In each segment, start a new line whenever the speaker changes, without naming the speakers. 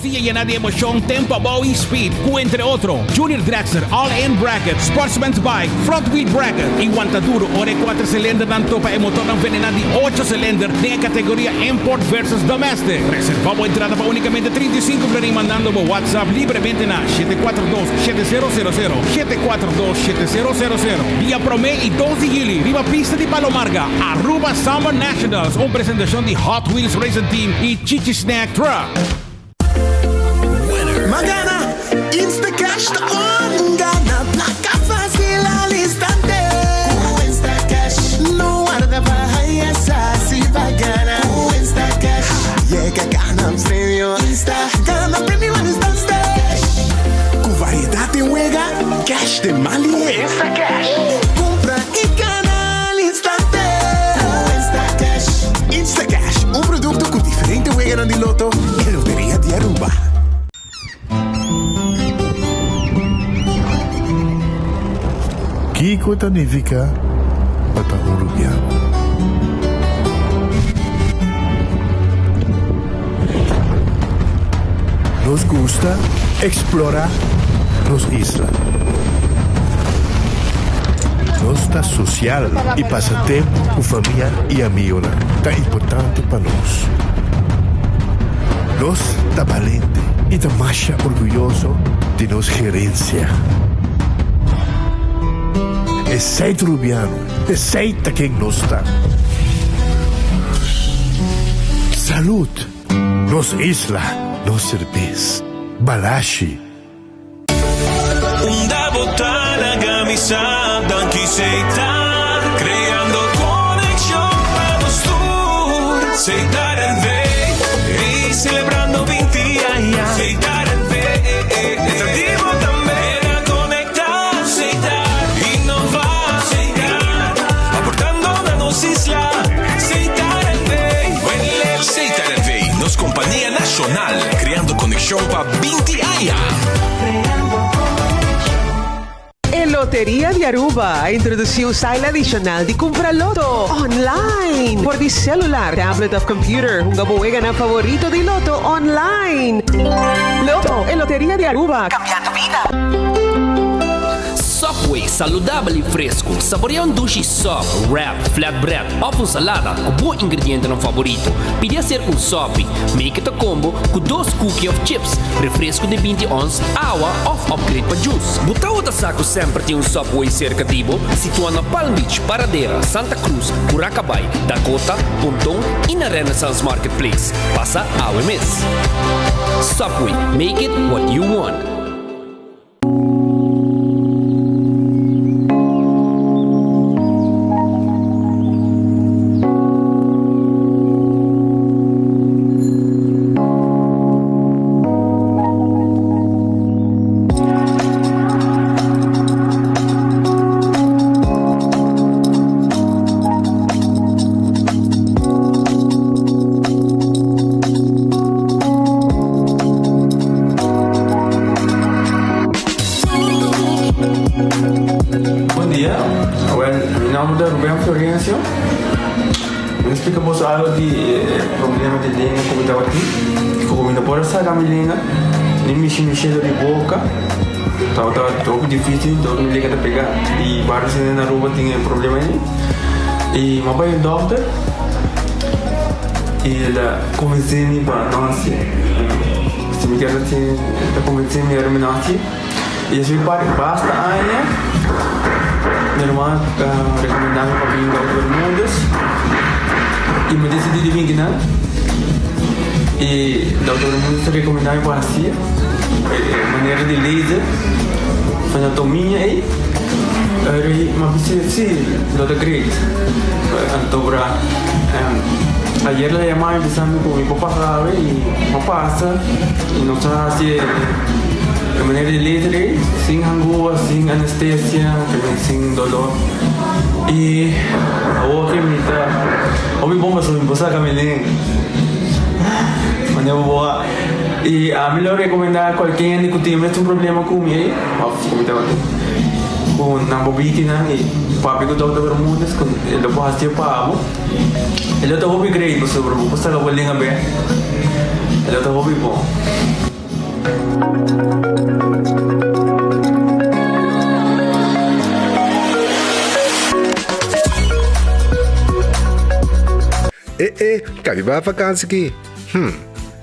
Dos dia yena di emocion, tempo abou y speed, cu entre otro, Junior Dragster, All In Bracket, Sportsman's Bike, Front Wheel Bracket y wanta duro ora e cuater cilindernan topa e motornan venena di ocho cilinder den e categoria Import versus Domestic. Reserva bo entrada pa unicamente 35 florin mandando bo WhatsApp libremente na 742 7000, 742 7000. Dia prome y dos di juli riba pista di Palo Marga, Aruba Summer Nationals, un presentacion di Hot Wheels Racing Team y Chichi Snack Truck.
Ma gana! Instacash ta on! Gana placa facil al instante! Cu Instacash no warda pa haya sa si pa gana. Cu Instacash yega gana premio. Insta gana premio al instante! Cu variedad den wega, cash den man lihe. Instacash cumpra y gana al instante. Cu Instacash. Instacash, un producto cu diferente weganan di loto e Loteria di Aruba.
Kiko ta nifica pa ta un Rubiano? Nos gusta explora nos isla. Nos ta social y pasa tempo cu famia y amigonan ta importante pa nos. Nos ta balente y ta masha orguyoso di nos gerencia. Esey ta Rubiano, esey ta ken nos ta. Salud! Nos isla, nos serbes. Balashi.
Unda bo ta laga mi sa danki Setar creando conexion pa nos tur Setar NV ey celebrando 20 aña Setar NV ta di bo tambe na conecta Setar innova Setar aportando na nos isla Setar NV
Setar NV nos compania nacional creando conexion pa 20 aña.
E Loteria di Aruba a introduci un style adicional di cumpra loto online for di celular, tablet of computer. Hunga bo weganan favorito di loto online. Loto, e Loteria di Aruba, cambiando bida.
Subway, saludabel y fresco. Saborea un dushi sub, wrap, flatbread of un salada cu bo ingredientenan favorito. Pidi hacer un sopi. Make it a combo cu dos cookie of chips, refresco di 20 ons, awa of upgrade pa juice. Bo tabata sa cu semper tin un Subway cerca di bo? Situa na Palm Beach, Paradera, Santa Cruz, Curacabai, Dakota, Ponton y na Renaissance Marketplace. Pasa awe mes. Subway, make it what you want.
Bon dia, awel mi nomber ta Ruben Florencio. Mi ta splika boso algo di e problema di lenga ku mi tabatin. Ku mi no por a saka mi lenga, ni mishi mi shelo di boka. Tabata hopi dificil, dor mi lenga ta pega. I varios hende na Aruba tin e problema ei. I mi a bai un dokter i el a konvensé mi pa no hasié. Si mi kier hasié, el a konvensé mi ora mi no hasié. I esei par basta aña mi ruman a rekomendá mi pa bin Dokter Bermudez i mi disidí di bin kinan. I Dokter Bermudez a rekomendá mi pa hasié e manera di laser anatomia ei. Mi a bisa si lo ta great. Anto bra ayer el a yama mi bisa mi ku mi por pasa awe i mi a pasa i nos a hasi e manera di laser ei sin hangua, sin anestesia, sin dolor i awor ke mi ta hopi bon pasobra mi por saka mi lenga manera bo a i ami lo rekomenda kualke hende ku tin e mesun problema ku mi ei òf ku mi tabatin ku nan bo bikinan i papia ku Dòkter Bermudez ku e lo por hasié pa bo e lo ta hopi great pasobra bo por saka bo lenga bèk e lo ta hopi bon.
E e, kabi ba vakansi ki? Hm,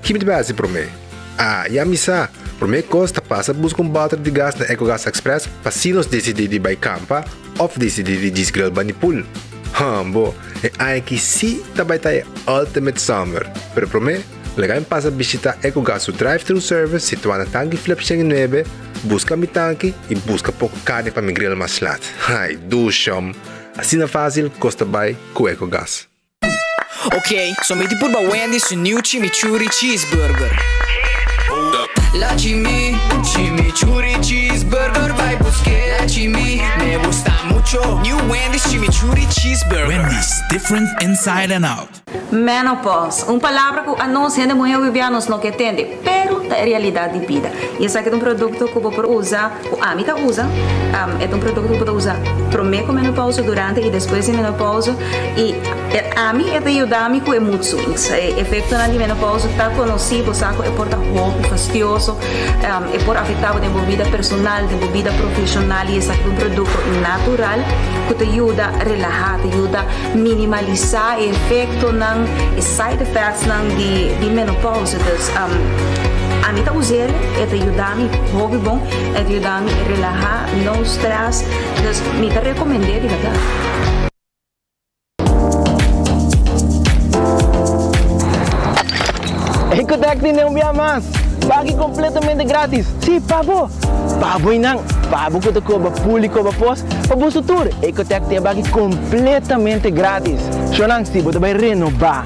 ki mi ta bai hasi promé? Ah, ya mi sa! Promé kos ta pasa buska un bòter di gas na Ecogas Express pa si nos disidí di bai kampa òf disidí di djis grill bani pool. Hambo, e aña aki sí ta bai ta e ultimate summer! Pero promé, laga mi pasa bishitá Ecogas su drive-thru service situá na Tanki Flip 109, buska mi tanki i buska poko karni pa mi grill mas lat. Ai, dushom! Asina fásil kos ta bai ku Ecogas.
Ok, so mi di purba Wendy's su new chimichurri cheeseburger. La chimi, chimichurri cheeseburger bai busk'é. La chimi, me gusta mucho. New Wendy's chimichurri cheeseburger.
Wendy's, different inside and out.
Menopause, un palabra ku anos hende muhé hopi nos no ke tende, pero ta e realidat di bida. I esaki ta un produkto ku bo por usa, ku ami ta usa, e ta un produkto ku bo ta usa promé ku menopause, durante i despues di menopause, i ami e ta yuda mi ku e mood swings. E efektonan di menopause ta konosí, bo sa ku e por ta hopi fastioso, e por afektá bo den bo bida personal, den bo bida profeshonal, i esaki ta un produkto natural ku ta yuda relahá, ta yuda minimalisá e efektonan, e side effectsnan di di menopause. Dus ami ta us'el, e ta yuda mi hopi bon, e ta yuda mi relahá, no stress, dus mi ta rekomend'é di bèrdat.
Ecotec tin un bia mas! Pagi completamente gratis! Sí, pa bo! Pa bo y nan! Pa bo cu ta coba pul y coba pos, pa boso tur! Ecotec tin e baki completamente gratis! Shonan, si bo ta bay renoba,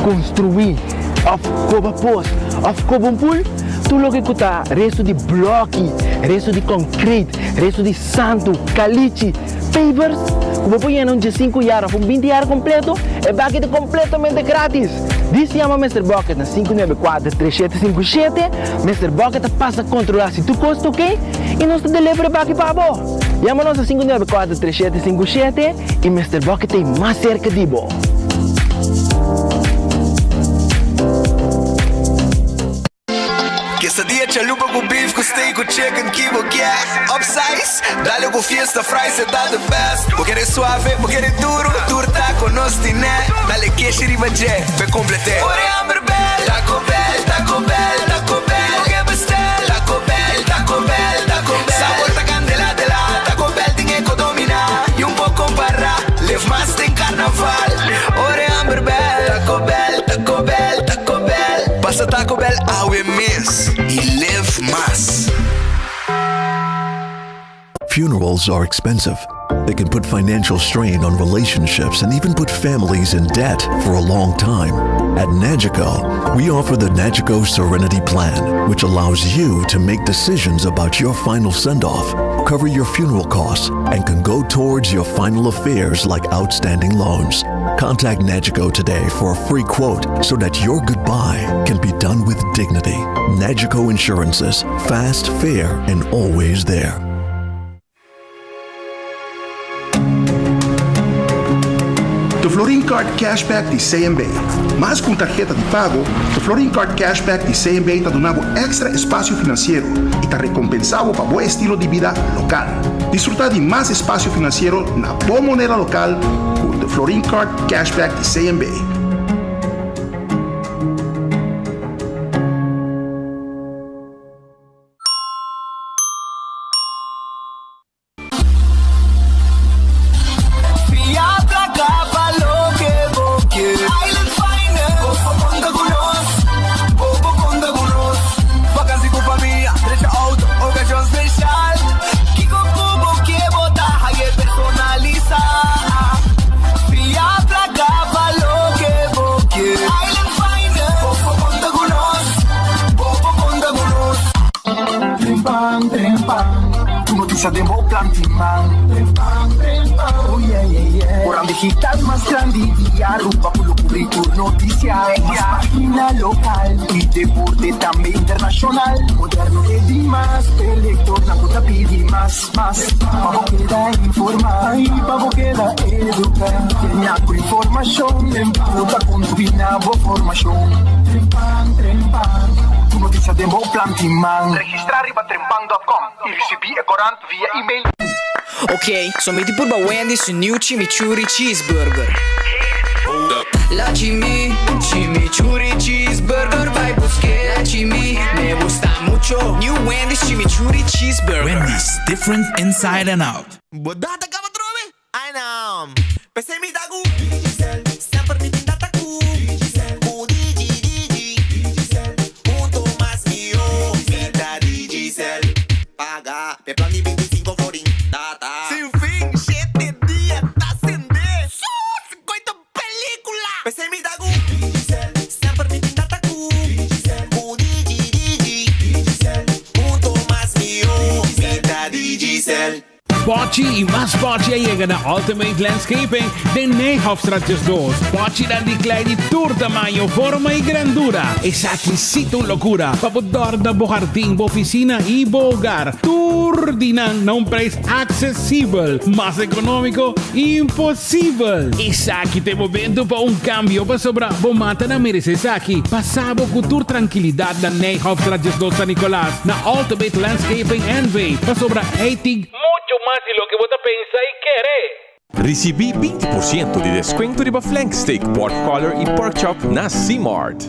construi, of coba pos, of coba un pul, tur loke cu ta resto di bloki, resto di concrete, resto di santu, calichi, pavers, cu bo por yena un diesinku yar of un binti yar completo, e baki ta completamente gratis! Dis yama Mister Bucket na 594 3757, Mister Bucket ta pasa controla si tur cos ta ok y nos ta deliver e baki pa bo. Yama nos na 594 3757 y Mister Bucket ta ey mas cerca di bo.
Quesadilla chalupa ku beef ku steak ku chicken ki bo kier Upsize, dale ku fiesta fries e ta the best Bo kere suave, bo kere duro, tur taco nos tine Dale keshi riba dje, p'e complete Ora e hamber bel, Taco Bell, Taco Bell, Taco Bell Bo ke bestel, Taco Bell, Taco Bell, Taco Bell Sabor ta candela de la, Taco Bell tin e ko domina Y un por compara, live mas den carnaval Ora e hamber bel, Taco Bell, Taco Bell, Taco Bell Pasa Taco Bell awe mes y live mas.
Funerals are expensive. They can put financial strain on relationships and even put families in debt for a long time. At Nagico, we offer the Nagico Serenity Plan, which allows you to make decisions about your final send off, cover your funeral costs, and can go towards your final affairs like outstanding loans. Contact Nagico today for a free quote so that your goodbye can be done with dignity. Nagico Insurances, fast, fair, and always there.
The Florin Card Cashback di CMB. Mas ku un tarheta di pago, The Florin Card Cashback di CMB ta duna bo èkstra espasio finansiero i ta rekompensá bo pa bo estilo di bida lokal. Disfrutá di mas espasio finansiero na bo moneda lokal ku The Florin Card Cashback di CMB.
Fia placa pa loke bo kier. Island Finance. Bo por conta cu nos. Bo por conta cu nos. Vakantie cu famia, drecha auto, ocasion special. Kico cu bo kier bo ta haye personalisa. Fia placa pa loke bo kier. Island Finance. Bo por conta cu nos. Bo por conta cu nos.
Trempan, trempan, tur noticia den bo plan tin man. Trempan, trempan, oh yeah, yeah, yeah. Oran digital mas grandi di Aruba cu lo cubri tur noticia. Mas pagina local y deporte tambe internacional. Moderno e di mas, e lectornan cu ta pidi mas, mas. Pa bo keda. informá i pa bo keda eduká. Yena ku informashon den bo ta kontribuí na bo formashon. Trempan, trempan, tur notisia den bo plan tin man. Registrá riba trempan dòt kòm i risibí e korant via email.
Ok, so mi di purba Wendy's su new chimichurri cheeseburger. La chimi, chimichurri cheeseburger bai buske. La chimi, me gusta mucho. New Wendy's chimichurri cheeseburger.
Wendy's, different inside and out.
Bo data kaba trobe? Ai nan. P'esei mi ta ku Digicel. Semper mi tin data ku Digicel. Ku Digi Digi. Digicel. Hunto mas mihó. Mi ta Digicel. Paga p'e plan di 25 florin. Data. Sin fin, shete dia ta sende. Sus! Koito pelicula! P'esei mi ta ku Digicel. Semper mi tin data ku Digicel. Ku Digi Digi. Digicel. Hunto mas mihó. Mi ta Digicel.
Pochi y mas pochi a yega na Ultimate Landscaping den Nijhofstraat 12. Pochinan di klei di tur tamaño, forma y grandura. Esaki sí ta un locura pa bo dorna bo hardin, bo oficina y bo hogar. Tur di nan na un prijs accesibel. Mas economico, imposibel! Esaki ta e momento pa un cambio pasobra bo matanan merece esaki. Pasa bo cu tur trankilidad na Nijhofstraat 12 San Nicolas. Na Ultimate Landscaping NV, pasobra ei tin. Mucho mas di loke bo ta pensa y kere.
Ricibi 20 por ciento di descuento riba flank steak, pork collar y pork chop na C-Mart.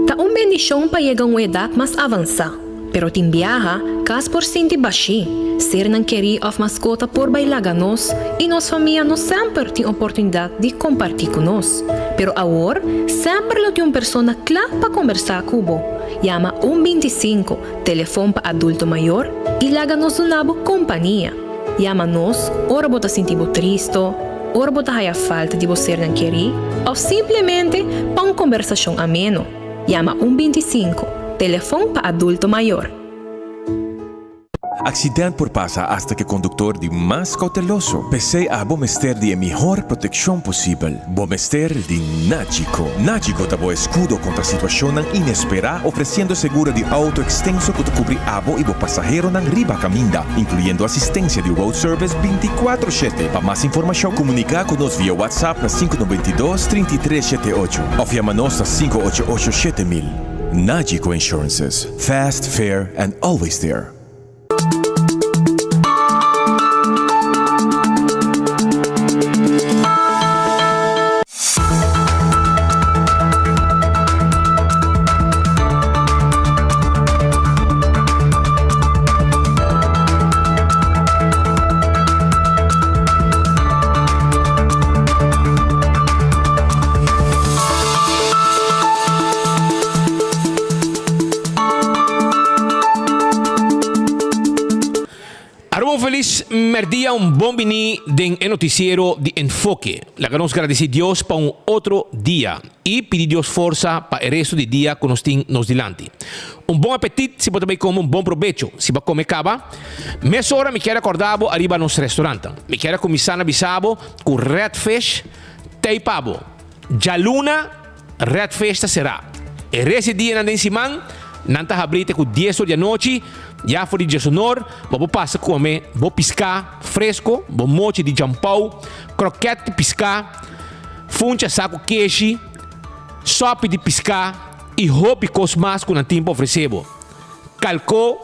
Ta un bendishon pa yega un edat mas avansá, pero tin biaha, kas por sinti bashí, sernan kerí òf maskota por bai laga nos i nos famia no semper tin oportunidat di kompartí ku nos. Pero awor, semper lo tin un persona kla pa kombersá ku bo. Yama un 25, telefon pa adulto mayor, i laga nos duna bo kompania. Yama nos ora bo ta sinti bo tristo, ora bo ta haya falta di bo sernan kerí, òf simplemente pa un kombersashon ameno. Yama un 25, telefon pa adulto mayor.
Accident por pasa hasta cu e conductor di mas cauteloso. P'esey abo mester di e mihor proteccion posibel. Bo mester di Nagico. Nagico ta bo escudo contra situacionnan inespera, ofreciendo seguro di auto extenso cu ta cubri abo y bo pasaheronan riba caminda, incluyendo asistencia di road service binticuatro shete. Pa mas informacion, comunica cu nos via WhatsApp na 592 33 shete ocho of yama nos na 588 7000. Nagico Insurances. Fast, fair and always there.
Aruba un felis merdia, un bon bini den e noticiero di Enfoke. Laga nos gradici Dios pa un otro dia y pidi Dios forsa pa e resto di dia cu nos tin nos dilanti. Un bon apetit si bo ta bay come un bon probecho si bo a come caba. Mesora mi kier a corda bo ariba nos restaurantnan. Mi kier a cuminsa na bisa bo cu Red Fish t'ey pa bo. Djaluna Red Fish ta será. E rest di dianan den siman, nan ta habrí te ku dies or di anochi. Ya for di Djesonor, bo por pasa kome bo piská fresko, bo mochi di djampou, krokèt di piská, funcha saku keshi, sòpi di piská i hopi kos mas ku nan tin pa ofresé bo. Kalkó.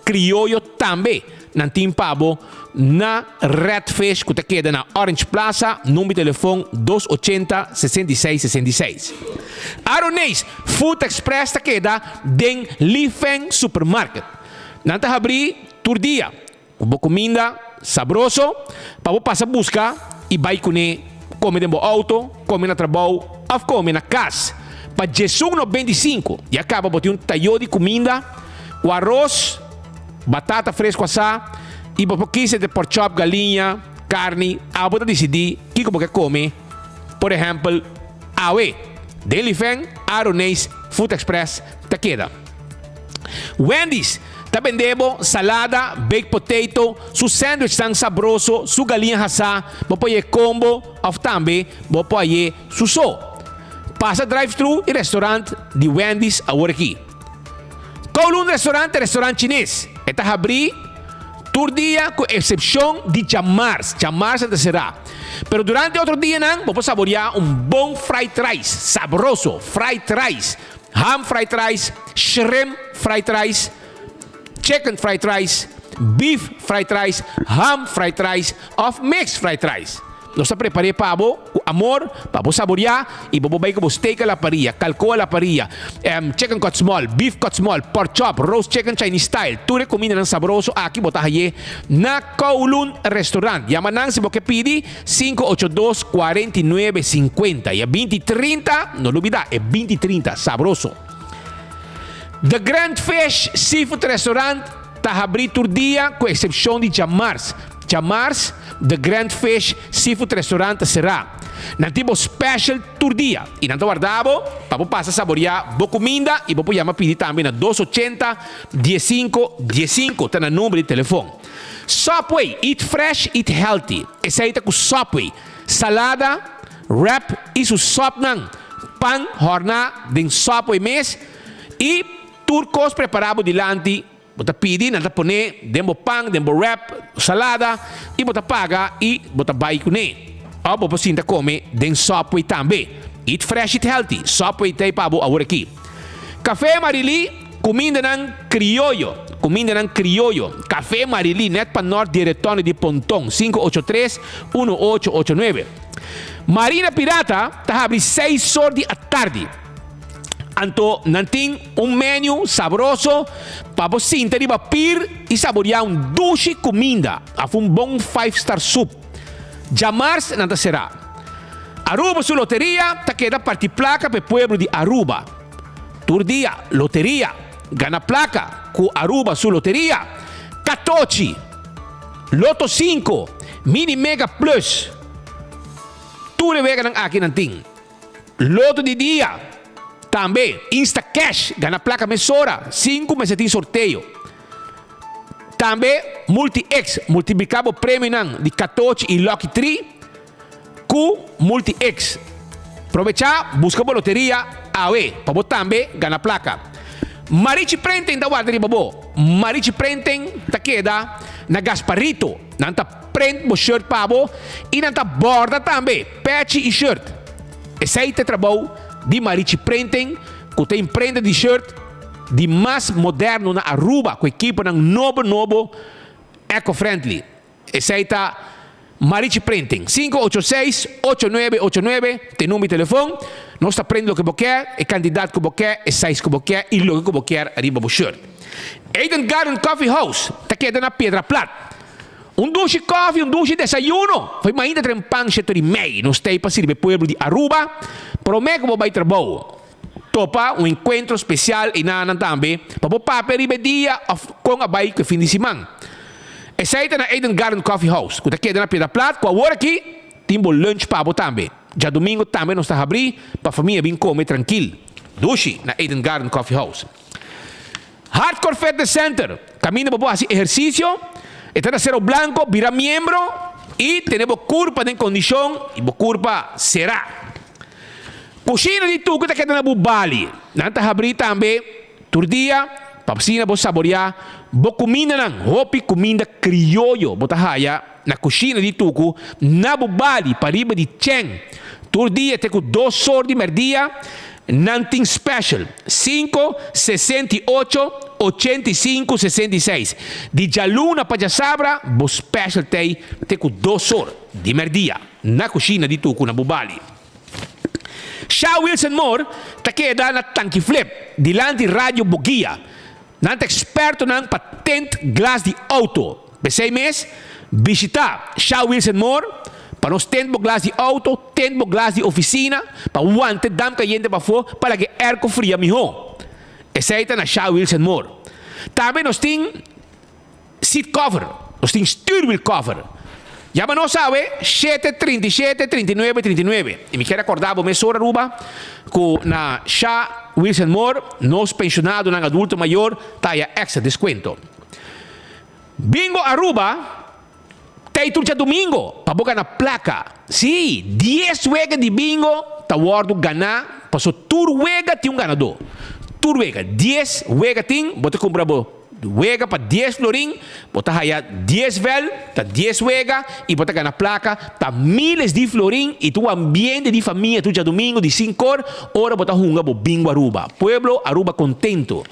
Krioyo tambe nan tin pa bo na Red Fish ku ta keda na Orange Plaza, number di telefon dos ochenta 66 66. Aroneis Food Express ta keda den Li Feng Supermarket. Nan ta habrí tur dia ku bo kuminda sabroso pa bo pasa buska i bai kuné kome den bo outo, kome na trabou òf kome na kas. Pa djesun 95 ya kaba bo tin un tayó di kuminda. Ku aros, batata fresku asá i bo por kisa entre porkchop, galiña, karni. Abo ta disidí kiko bo ke kome. Por ehèmpel, awe den Lifen, Aroneis Food Express ta keda. Wendy's ta bende bo salada, baked potato, su sandwichnan sabroso, su galiña hasá. Bo por haye combo òf tambe bo por haye su so. Pasa drive-thru i restaurant di Wendy's awor aki. Kowloon Restaurant ta restaurant chines. E ta habrí
Tur dia ku eksepshon di djamars, djamars nan ta será. Pero durante otro dianan bo por saboreá un bon fried rice, sabroso fried rice, ham fried rice, shrimp fried rice, chicken fried rice, beef fried rice, ham fried rice òf mixed fried rice. Nos ta prepar'é pa bo ku amor, pa bo saboreá i bo por bai ku bo steak a la parilla, kalkó a la parilla, chicken cut small, beef cut small, pork chop, roast chicken Chinese style. Tur e kumindanan sabroso aki bo ta hay'é na Kowloon Restaurant. Yama nan si bo ke pidi, 582 49 50. I e 20 30, no lubidá, e 20 30, sabroso. The Grand Fish Seafood Restaurant ta habrí tur dia ku eksepshon di djamars. Djamars, The Grand Fish Seafood Restaurant ta será. Nan tin bo special tur dia i nan ta warda bo pa bo pasa saboreá bo kuminda i bo por yama pidi tambe na dos ochenta diesinko diesinko ta nan number di telefon. Subway, eat fresh, eat healthy. Esei ta ku Subway. Salada, wrap i su sòpnan, pan hòrná den Subway mes i tur kos prepará bo dilanti. Bo ta pidi, nan ta pone den bo pan, den bo wrap, salada, i bo ta paga i bo ta bai kuné. Òf bo por sinta kome den Subway tambe. Eat fresh, eat healthy. Subway ta ei pa bo awor aki. Café Marilí, kumindanan krioyo, kumindanan krioyo. Café Marilí, nèt pa nòrt di e retòne di Ponton, 583 1889. Marina Pirata ta habri seis or di atardi. Anto nan tin un menu sabroso pa bo sinta riba pir i saboreá un dushi kuminda òf un bon five star sup. Djamars nan ta será. Aruba su loteria ta keda parti plaka pa e pueblo di Aruba. Tur dia loteria, gana plaka ku Aruba su loteria. Katochi, Loto sinku, Mini Mega Plus. Tur e weganan aki nan tin. Loto di dia, tambe Instacash, gana plaka mesora, sin ku mester tin sorteo. Tambe Multi-X, multipliká bo premionan di katochi i Lucky Tree ku Multi-X. Probechá, buska bo loteria awe pa bo tambe gana plaka. Marichi Printing ta warda riba bo. Marichi Printing ta keda na Gasparito. Nan ta print bo shirt pa bo i nan ta borda tambe pechi i shirt. Esei ta e trabou di Marichi Printing ku ta imprenta di shirt di mas moderno na Aruba ku ekiponan nobo nobo eco-friendly. Esei ta Marichi Printing. 586 8989 ta e number di telefon. Nos ta print loke bo ke, e kantidat ku bo ke, e size ku bo ke i loke ku bo kier riba bo shirt. Eden Garden Coffee House ta keda na Piedra Plat. Un dushi koffie, un dushi desayuno. Foi mainta tren pan shetor i mei. Nos ta ei pa sirbi e pueblo di Aruba. Prome ku bo bai trabou, topa un enkuentro spesial einanan tambe pa bo papia riba e dia òf kon a bai ku e fin di siman. Esei ta na Eden Garden Coffee House ku ta keda na Piedra Plat ku awor aki tin bo lunch pa bo tambe. Djadumingu tambe nos ta habrí pa famia bin kome trankil. Dushi na Eden Garden Coffee House. Hardcore Fitness Center, kaminda bo por hasi ehersisio, e ta na Cerro Blanco, bira miembro i tene bo kurpa den kondishon i bo kurpa será. Kushina di Tuku ta keda na Bubali. Nan ta habrí tambe tur dia pa asina bo saboreá bo kumindanan. Hopi kuminda krioyo bo ta haya na Kushina di Tuku na Bubali pariba di Chen. Tur dia te ku dos or di mèrdia Nan tin special, 5, 68, 85, 66. Di djaluna pa djasabra bo special t'ei te ku dos or di merdia na kushina di Tuku na Bubali. Sha Wilson Moore ta keda na Tanki Flip dilanti Radio Boguia. Nan ta ekspertonan pa tint glas di outo. P'esei mes, bishitá Sha Wilson Moore pa nos tint bo glas di outo, tint bo glas di ofisina, pa wanta e damp kayente pafó pa laga e airco fria mihó. Esei ta na Sha Wilson Moore. Tambe nos tin seat cover, nos tin stuurwiel cover. Yama nos awe shete 37 39 39. I mi kier a korda bo mesora Aruba ku na Sha Wilson Moore nos penshonadonan adulto mayor ta haya extra deskuento. Bingo Aruba ta ei tur djadumingo pa bo gana plaka. Sí, dies wega di bingo ta wòrdu ganá paso tur wega tin un ganadó. Tur wega, dies wega tin, bo ta kumpra bo. Wega pa dies florin, bo ta haya dies vel, ta dies wega, y bo ta gana placa, ta miles di florin y ta un ambiente di famia tur djadumingo di sincor ora bo ta hunga bo Bingo Aruba. Pueblo Aruba contento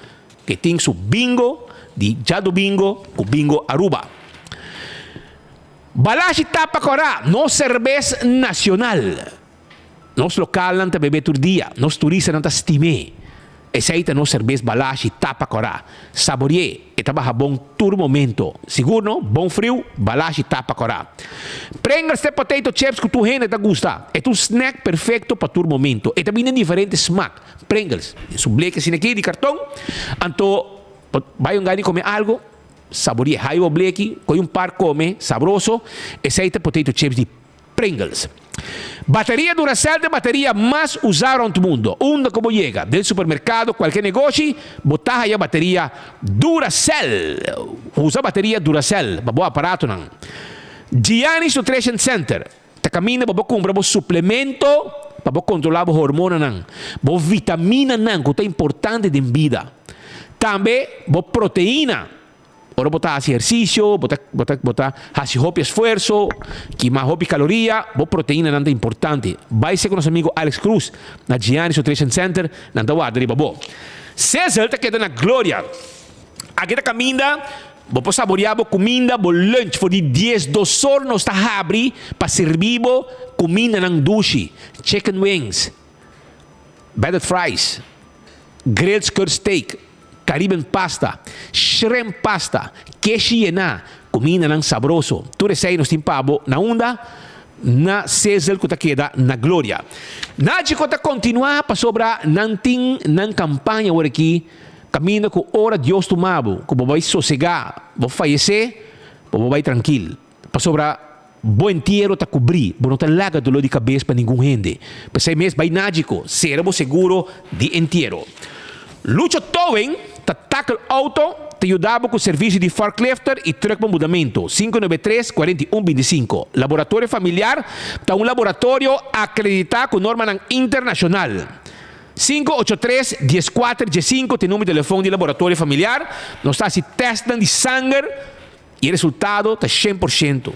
ke tin su bingo di djadumingo cu Bingo Aruba. Balashi tapa cora, nos cerbes nacional. Nos lokalnan ta bebé tur dia, nos turistanan ta stim'é. Esei ta nos serbes balashi tapa kòrá. Sabori'é, e ta baha bon tur momento. Sigur no, bon friu, balashi tapa kòrá. Pringles ta e potato chips ku tur hende ta gusta. E ta un snack perfekto pa tur momento. E ta bini den diferente smak. Pringles, den su bleki asina aki di karton. Anto, bo bai un gana di kome algu, sabori'é. Hayo bo bleki, kohe un par kome, sabroso. Esei ta potato chips di. Pringles. Bateria Duracell ta e bateria mas usá rònt mundo. Unda ku bo yega, den supermerkado, kualke negoshi, bo ta haya bateria Duracell. Usa bateria Duracell pa bo aparatonan. Gianni's Nutrition Center ta kaminda pa bo kumpra bo suplemento pa bo kontrolá bo hormonanan, bo vitaminanan ku ta importante den bida. Tambe bo proteina. Ora bo ta hasi ehersisio, bo ta bo ta bo ta hasi hopi esfuerso, kima hopi kaloria, bo proteinanan ta importante. Bai sek ku nos amigo Alex Cruz na Giannis Nutrition Center, nan ta warda riba bo. Sizzle ta keda na Gloria. Aki ta kaminda bo por saborea bo kuminda, bo lunch for di diesdos or nos ta habri pa sirbi bo kumindanan dushi, chicken wings, breaded fries, grilled skirt steak, Caribbean pasta, shrimp pasta, keshi yená, kumindanan sabroso. Tur esei nos tin pa bo na unda? Na Sizzle ku ta keda na Gloria. Nagico ta kontinuá pasobra nan tin nan kampaña awor aki kaminda ku ora Dios tuma bo ku bo bai sosegá, bo fayesé, bo bo bai trankil. Pasobra bo entiero ta kubrí, bo no ta laga doló di kabes pa ningun hende. P'esei mes bai Nagico, sera bo seguro di entiero. Lucho Towing ta tackle auto, ta yuda bo ku servisio di forklifter i truck pa mudamentu, 593 41 25. Laboratorio Familiar ta un laboratorio akreditá ku normanan internashonal. 583 14 15 ta e numero di telefon di Laboratorio Familiar. Nos ta hasi tèstnan di sanger. E resultado ta shen por shento,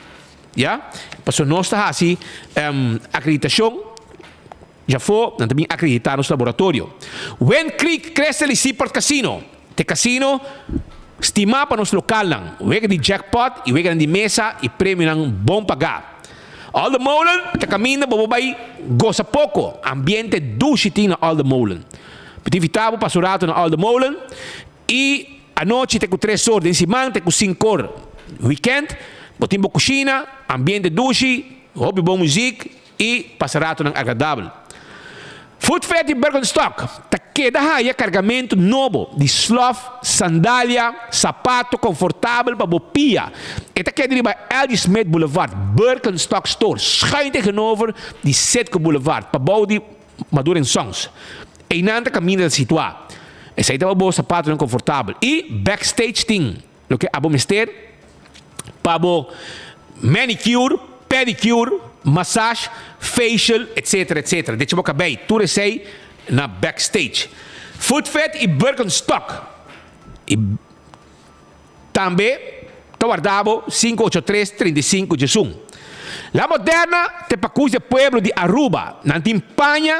ya. Pasobra nos ta hasi akreditashon djafó, nan ta bin akreditá nos laboratorio. Wind Creek Crystal i Seaport Casino ta e kasino stimá pa nos lokalnan. Wega di jackpot i weganan di mesa i premionan bon pagá. Alde Molen ta kaminda bo por bai gosa poko. Ambiente dushi tin na Alde Molen. Mi ta invitá bo pasa un rato na Alde Molen I anochi te ku tres or den siman te ku sinku or wikènt, bo tin bo kushina, ambiente dushi, hopi bon muzik i pasa ratonan agradabel. Food Fair di Birkenstock ta keda haya kargamentu nobo di slòf, sandalia, sapato konfortabel pa bo pia. E ta keda riba LG Smith Boulevard, Birkenstock Store, schuin tegenover di Citgo Boulevard, pabou di Maduro en Sons. Einan ta kaminda ta situá. Esei ta pa bo sapatonan konfortabel. I backstage tin loke abo mester pa bo manicure, pedicure, massage, facial, etc. Etc. Decha bo kabei. Tur esei na backstage. Footfit i Birkenstock. I Tambe ta warda bo sinku ocho tres 35 djesun. La Moderna te pakus de pueblo di Aruba. Nan tin paña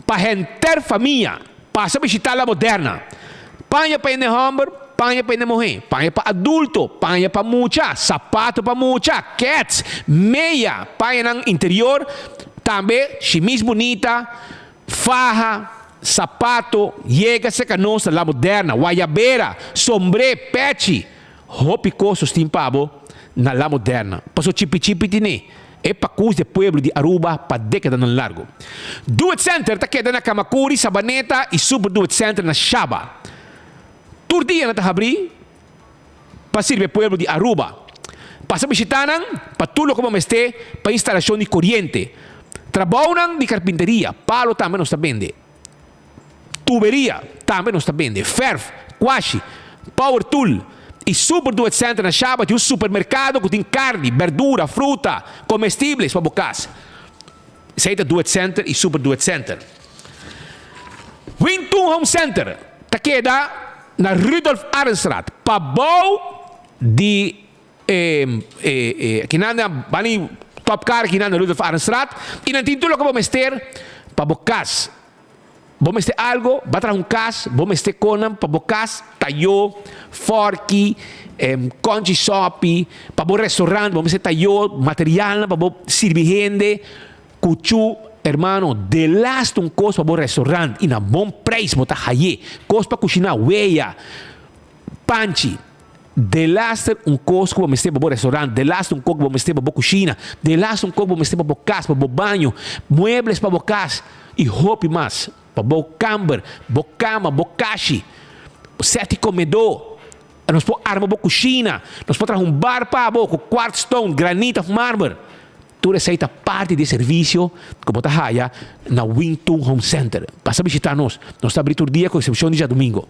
pa henter famia. Pasa bishita La Moderna. Paña pa hende homber, paña pa hende muhe, paña pa adulto, paña pa mucha, sapato pa mucha, kets, meya, pañanan interior, tambe shimis bunita, faha, Sapato, yega serka nos na La Moderna, wayabera, sombré, pechi, hopi kos nos tin pa bo na La Moderna. Paso chipi chipi tine e pakus di e pueblo di Aruba pa dekadanan largo. Do It Center ta keda na Camacuri, Sabaneta y Super Do It Center na Shaba. Tur dia nan ta habri pa sirbi e pueblo di Aruba. Pasa bishita nan pa tur loke bo mester pa instalashon di koriente, trabounan di karpinteria, palo tambe nos ta bende, tuberia tambe nos ta bende, fèrf, kuashi, power tool i Super Do It Center na Shaba tin un supermerkado ku tin karni, berdura, fruta, komestibles pa bo kas. Esei ta Do It Center i Super Do It Center. Wintun Home Center ta keda. Na Rudolf Arendstraat, pabou di e e kinan na bani Top Car kinan na Rudolf Arendstraat y nan tin tur loke bo mester pa bo cas. Bo mester algo, ba traha un cas, bo mester conan pa bo cas, tayo, forki, conchi sopi, pa bo restaurant bo mester tayo, materialnan pa bo sirbi hende. Cuchu, hermano, delaste un cos pa bo restaurant y na bon prijs bo ta haye. Cos pa cushina, weya, panchi. Delaster un cos cu bo mester pa bo restaurant, delaster un cos cu bo mester pa bo cushina, delaster un cos cu bo mester pa bo cas, pa bo baño, muebles pa bo cas y hopi mas. Pa bo camber, bo cama, bo cashi, set di comedor. Nos por arma bo cushina, nos por traha un bar pa bo cu quartz stone, granit of marmer. Tur esei ta parti di e servisio ku bo ta haya na Wing Tun Home Center. Pasa bishitá nos. Nos ta abrí tur dia ku eksepshon di djadumingu.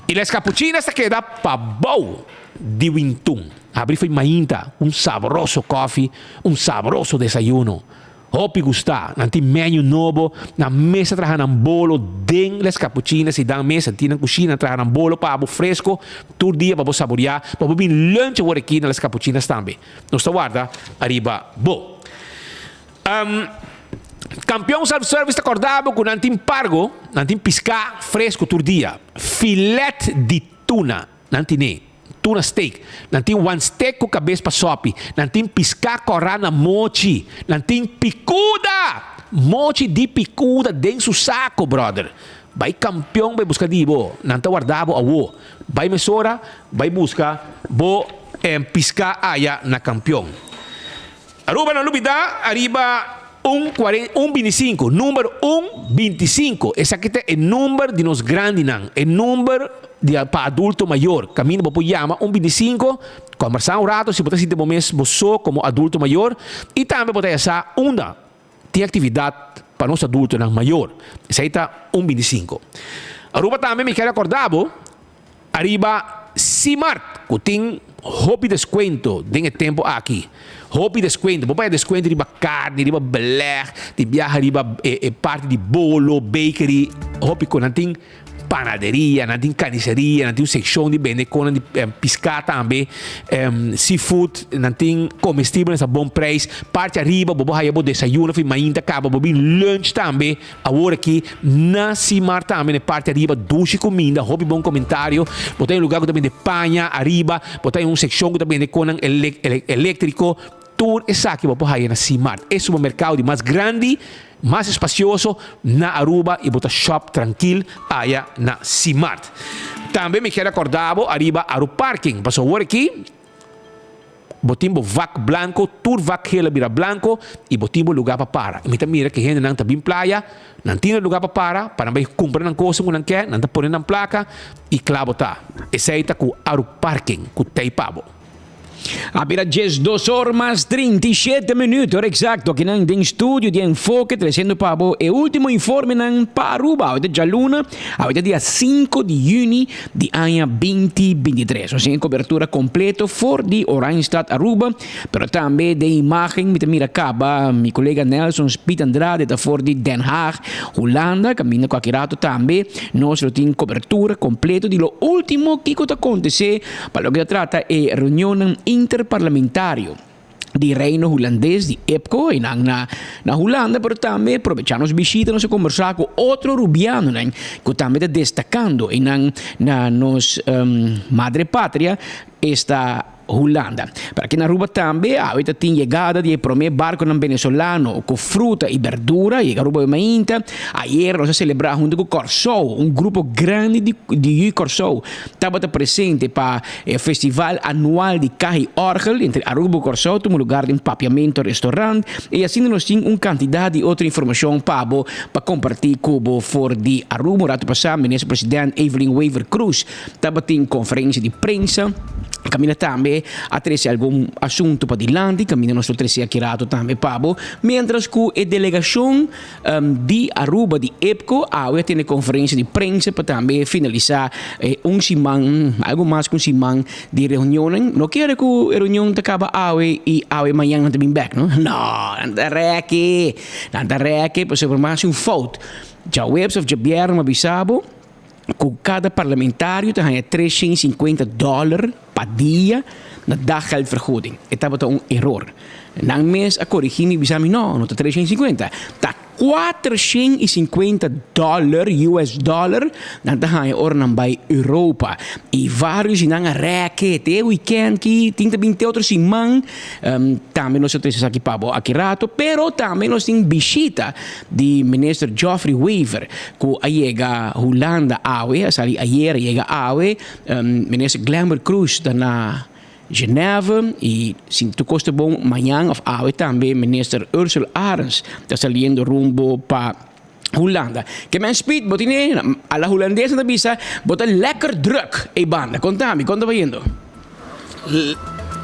I Les Capuchinas ta keda pabou di Wing Tun. Abrí fo'i mainta ku un sabroso kòfi, un sabroso desayuno. Hopi gustá. Nan tin menu nobo. Nan mes ta traha nan bolo den Les Capuchinas i dan mes nan tin nan kushina nan traha nan bolo pa bo fresko tur dia pa bo saboriá, pa bo bin lunch awor aki na Les Capuchinas tambe. Nos ta warda ariba bo. Kampion Self Service ta korda bo ku nan tin pargo, nan tin piská fresku tur dia. Filet di tuna nan tine, tuna steak. Nan tin wan steak ku kabes pa sòpi. Nan tin piská kòrá na mochi. Nan tin pikuda! Mochi di pikuda den su sako, bròder. Bai Kampion bai buska di bo. Nan ta warda bo awo. Bai mesora bai buska bo piská aya na Kampion. Aruba no lubidá ariba un kuaren un bintisinku, number un bintisinku. Esaki ta e number di nos grandinan, e number di pa adulto mayor. Kaminda bo por yama un bintisinku, kòmbersá un rato si bo ta sinti bo mes bo so komo adulto mayor i tambe bo ta yasa unda Tin actividad pa nos adultonan mayor. Esey ta un bintisinco. Aruba tambe mi kier acorda bo ariba Simart cu tin hopi descuento den e tempo aki. Hopi descuento. Bo paña descuento riba carni, riba beleg, tin biaha riba e parti di bolo, bakery, hopi cu nan tin. panaderia, nan tin carniceria, nan tin un seccion di bende conan di pisca tambe, seafood, nan tin comestiblenan a bon prijs. Parti ariba bo por haya bo desayuno of mainta caba bo bin lunch tambe awor aki na Simar tambe na e parti ariba dushi cuminda, hopi bon comentario. Bo ta den un lugar cu ta bende paña ariba, bo ta den un seccion cu ta bende conan electrico, tur esaki bo por haya na Simar. E supermercado di mas grandi. Mas espacioso na Aruba y bo ta shop trankil aya na Simart. Tambe mi kier acorda bo ariba Aruparking, pasobra awor aki bo tin bo vak blanco, tur vak geel a bira blanco y bo tin bo lugar pa para. Mi ta mira cu hendenan ta bin playa, nan tin e lugar pa para, pa nan bay cumpra nan cosnan cu nan kier, nan ta pone nan placa y cla bo ta. Esey ta cu Aruparking cu tey pa bo.
A bira diesdos or mas 37 minuut, ora exacto, akinan den studio di Enfoke treciendo pa bo e ultimo informenan pa Aruba. Awe ta djaluna, awe ta dia sinku di juni di aña binti bintitres. Nos tin e cobertura completo for di Oranjestad, Aruba, pero tambe den imagen mi ta mira caba mi colega Nelson Speed Andrade ta for di Den Haag, Hulanda, caminda cu aki rato tambe nos lo tin cobertura completo di lo ultimo kico ta acontece Pa loke ta trata e reunionnan interparlamentario di Reino Hulandes, di EPCO, einan na na Hulanda, pero tambe probecha nos bishita nos a kombersá ku otro rubianonan ku tambe ta destakando einan na nos madre patria, esta Hulanda. Pero aki na Aruba tambe awe ta tin yegada di e promé barkonan venezolano ku fruta i berdura yega Aruba awe mainta. Ayer nos a selebrá huntu ku Kòrsou, un grupo grandi di di yu Kòrsou tabata presente pa e festival anual di Kahi Orgel entre Aruba ku Kòrsou tuma lugar den Papiamento Restaurant i asina nos tin un kantidat di otro informashon pa bo pa kompartí ku bo for di Aruba. Un ratu pasá Minister President Evelyn Wever-Croes tabatin konferensia di prensa kaminda tambe a trese algun asuntu padilanti kaminda nos lo trese aki ratu tambe pa bo mientras ku e delegashon di Aruba di EPCO awe a tene conferencia di prensa pa tambe finalisa un siman, algo mas cu un siman di reunionnan. No kere cu e reunion ta caba awe y awe mañan nan ta bin bek, no. No, nan ta reki, nan ta reki pasobra mas un fout. Djaweps of djabièrnè mi a bisa bo. ku kada parlamentario ta haña 350 dòler pa dia na daggeldvergoeding. E tabata un eror. Nan mes a korigí mi bisa mi no, no ta 350, ta 450 dòler, US dollar, nan ta haña ora nan bai Europa. I vários di nan a rèke te e wikènt ki tin ta bin te otro siman. Tambe nos a trese esaki pa bo aki rato, pero tambe nos tin bishita di Minister Geoffrey Wever ku a yega Hulanda awe, a sali ayer a yega awe. Minister Glenbert Croes ta na Genève y si tur cos ta bon mañan of awe tambe Minister Ursula Arends ta saliendo rumbo pa Hulanda. Ke men Speed bo tine a la Hulandes nan ta bisa bo ta lekker druk ey banda. Conta mi con ta bayendo?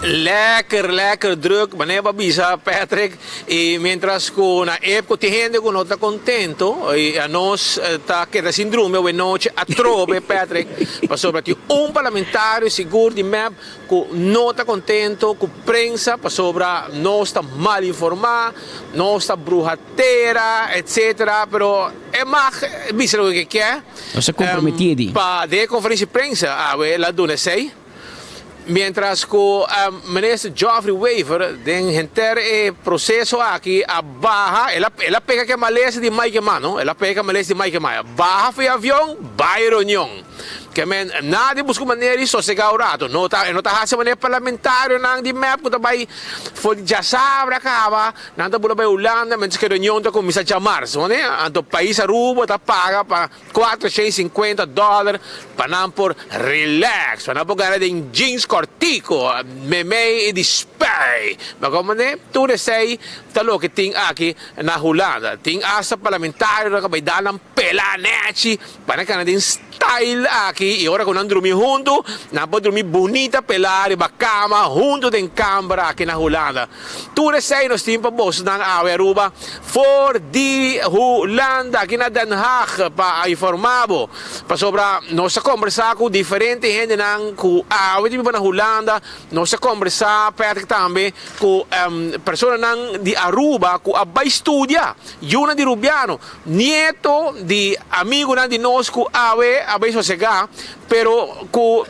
Lekker lekker druk manera bo a bisa Patrick y mientras cu na ep cu tin hende cu no ta contento y anos ta keda sin drumi awe nochi atrobe Patrick pasobra tin un parlamentario sigur di mep cu no ta contento cu prensa pasobra nos ta mal informa nos ta bruha tera etcetera pero e mag bisa loke ke kier
Nos a comprometi di.
Pa den e conferencia di prensa awe la duna esey. Mientras cu Minister Geoffrey Wever den henter e proceso aki a baha, el a el a pega ke malesa di Mike Eman no, el a pega ke malesa di Mike Eman, a baha for e avion bai reunion. Ke men nadie busca un manera di sosega un rato, no ta e no ta haci manera parlamentarionan di mep cu ta bai for di djasabra caba, nan ta bula bai Hulanda mientras cu e reunion ta cuminsa djamars, anto pais Aruba ta paga pa. 450 dòler pa nan por relax, pa nan por gana den jeans kòrtiku, memei di spui. Ma komo ne, tur esei ta loke tin aki na Hulanda. Tin asta parlamentarionan ku bai dal nan pelá nèchi pa nan kana den style aki i ora ku nan drumi huntu, nan por drumi bunita pelá riba kama huntu den kamber aki na Hulanda. Tur esei nos tin pa bosonan awe Aruba for di Hulanda aki na Den Haag pa informa bo pasobra nos a kombersa ku diferente hendenan ku awe ta biba na Hulanda nos a kombersa Patrick tambe ku personanan di Aruba ku a bai studia yunan di Rubiano nieto di amigunan di nos ku awe a bai sosega pero ku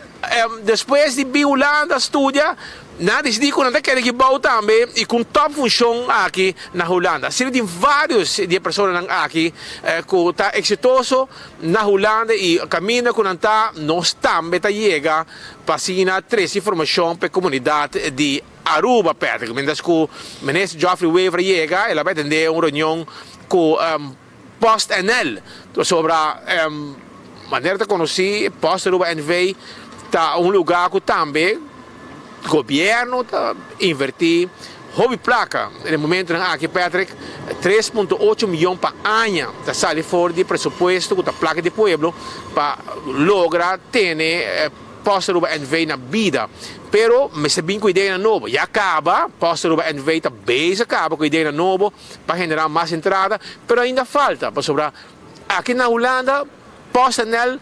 despues di bin Hulanda studia Nan a disidí ku nan ta kere gebou tambe i ku un tòp funshon aki na Hulanda. Asina tin vários di e personanan aki ku ta eksitoso na Hulanda i kaminda ku nan ta, nos tambe ta yega pa asina trese informashon pa e komunidat di Aruba. Patrick, mientras ku Minister Geoffrey Wever a yega, el a bai atendé un reunion ku PostNL pasobra manera ta konosí Post Aruba NV ta un lugá ku tambe gobièrnu ta invertí hopi plaka. Den e momentunan aki Patrick, 3.8 miyon pa aña ta sali for di presupuesto ku ta plaka di pueblo pa logra tene Post Aruba NV na bida. Pero mester bin ku ideanan nobo. Ya kaba Post Aruba NV ta bezig kaba ku ideanan nobo pa generá mas entrada, pero ainda falta, pasobra aki na Hulanda PostNL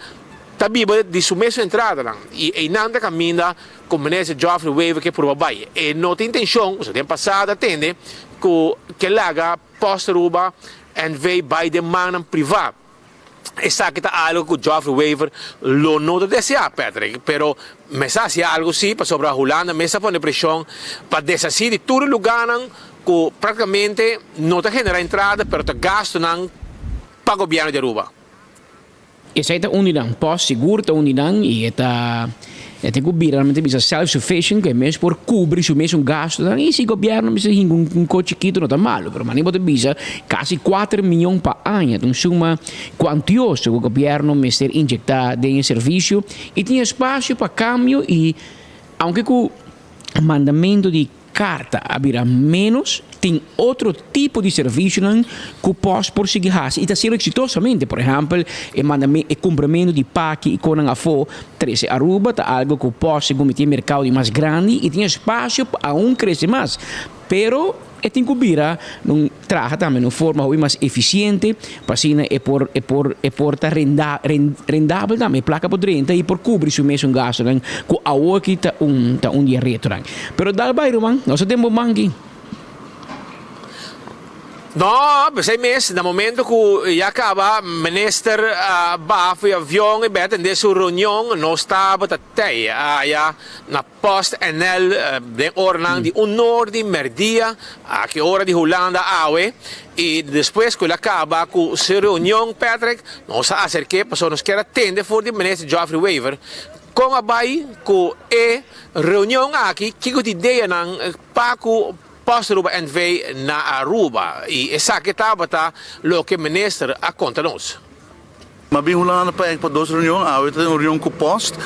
ta biba di su mesun entradanan i einan ta kaminda ku Minister Geoffrey Wever ke purba bai. E no tin intencion, pasobra den pasado a tende ku ke laga Post Aruba NV bai den mannan privá. Esaki ta algo cu Geoffrey Wever lo no ta desea, Patrick, pero mes a haci algo si, pasobra Hulanda mes a pone presion pa deshaci di tur e lugarnan cu practicamente no ta genera entrada pero ta gastonan pa gobierno di Aruba.
Esei ta un di nan. Pos sigur ta un di nan y e ta e tin cu bira nan ta bisa self sufficient cu e mes por cubri su mesun gastonan y si gobierno mester hinca un co chikito no ta malo pero mane bo ta bisa casi cuater miyon pa aña ta un suma cuantioso cu gobierno mester inyecta den e servicio y tin espacio pa cambio y aunke cu mandamento di Karta a bira ménos, tin otro tipo di servisionan ku pòst por sigui hasi i ta hasiendo eksitosamente. Por ehèmpel, e mandamentu, e kumpramentu di paki i konan afó trese Aruba ta algu ku pòst segun mi tin e merkado di mas grandi i tin espasio pa aun krese mas. Pero e tin ku bira un traha tambe na un forma hopi mas efisiente pa asina e por e por e por ta renda rendabel tambe, e plaka por drenta i por kubri su mesun gastunan ku awoki ta un ta un di e retonan. Pero dal bai ruman, nos a den bo manki.
No, p'esei mes, na momento ku ya kaba minister a baha for e avion i bai atendé su reunion, nos tabata tei aya na Post NL den oranan di un nor di merdia, aki ora di Hulanda awe, i despues ku el a kaba ku su reunion, Patrick, nos a aserk'é pasobra nos kier a tende for di minister Geoffrey Wever kon a bai ku e reunion aki, kiko ta ideanan pa ku Post Aruba NV na Aruba y esaki tabata loke minister a conta nos.
M'a bin Hulanda pa pa dos reunion, awe ta un reunion ku Post.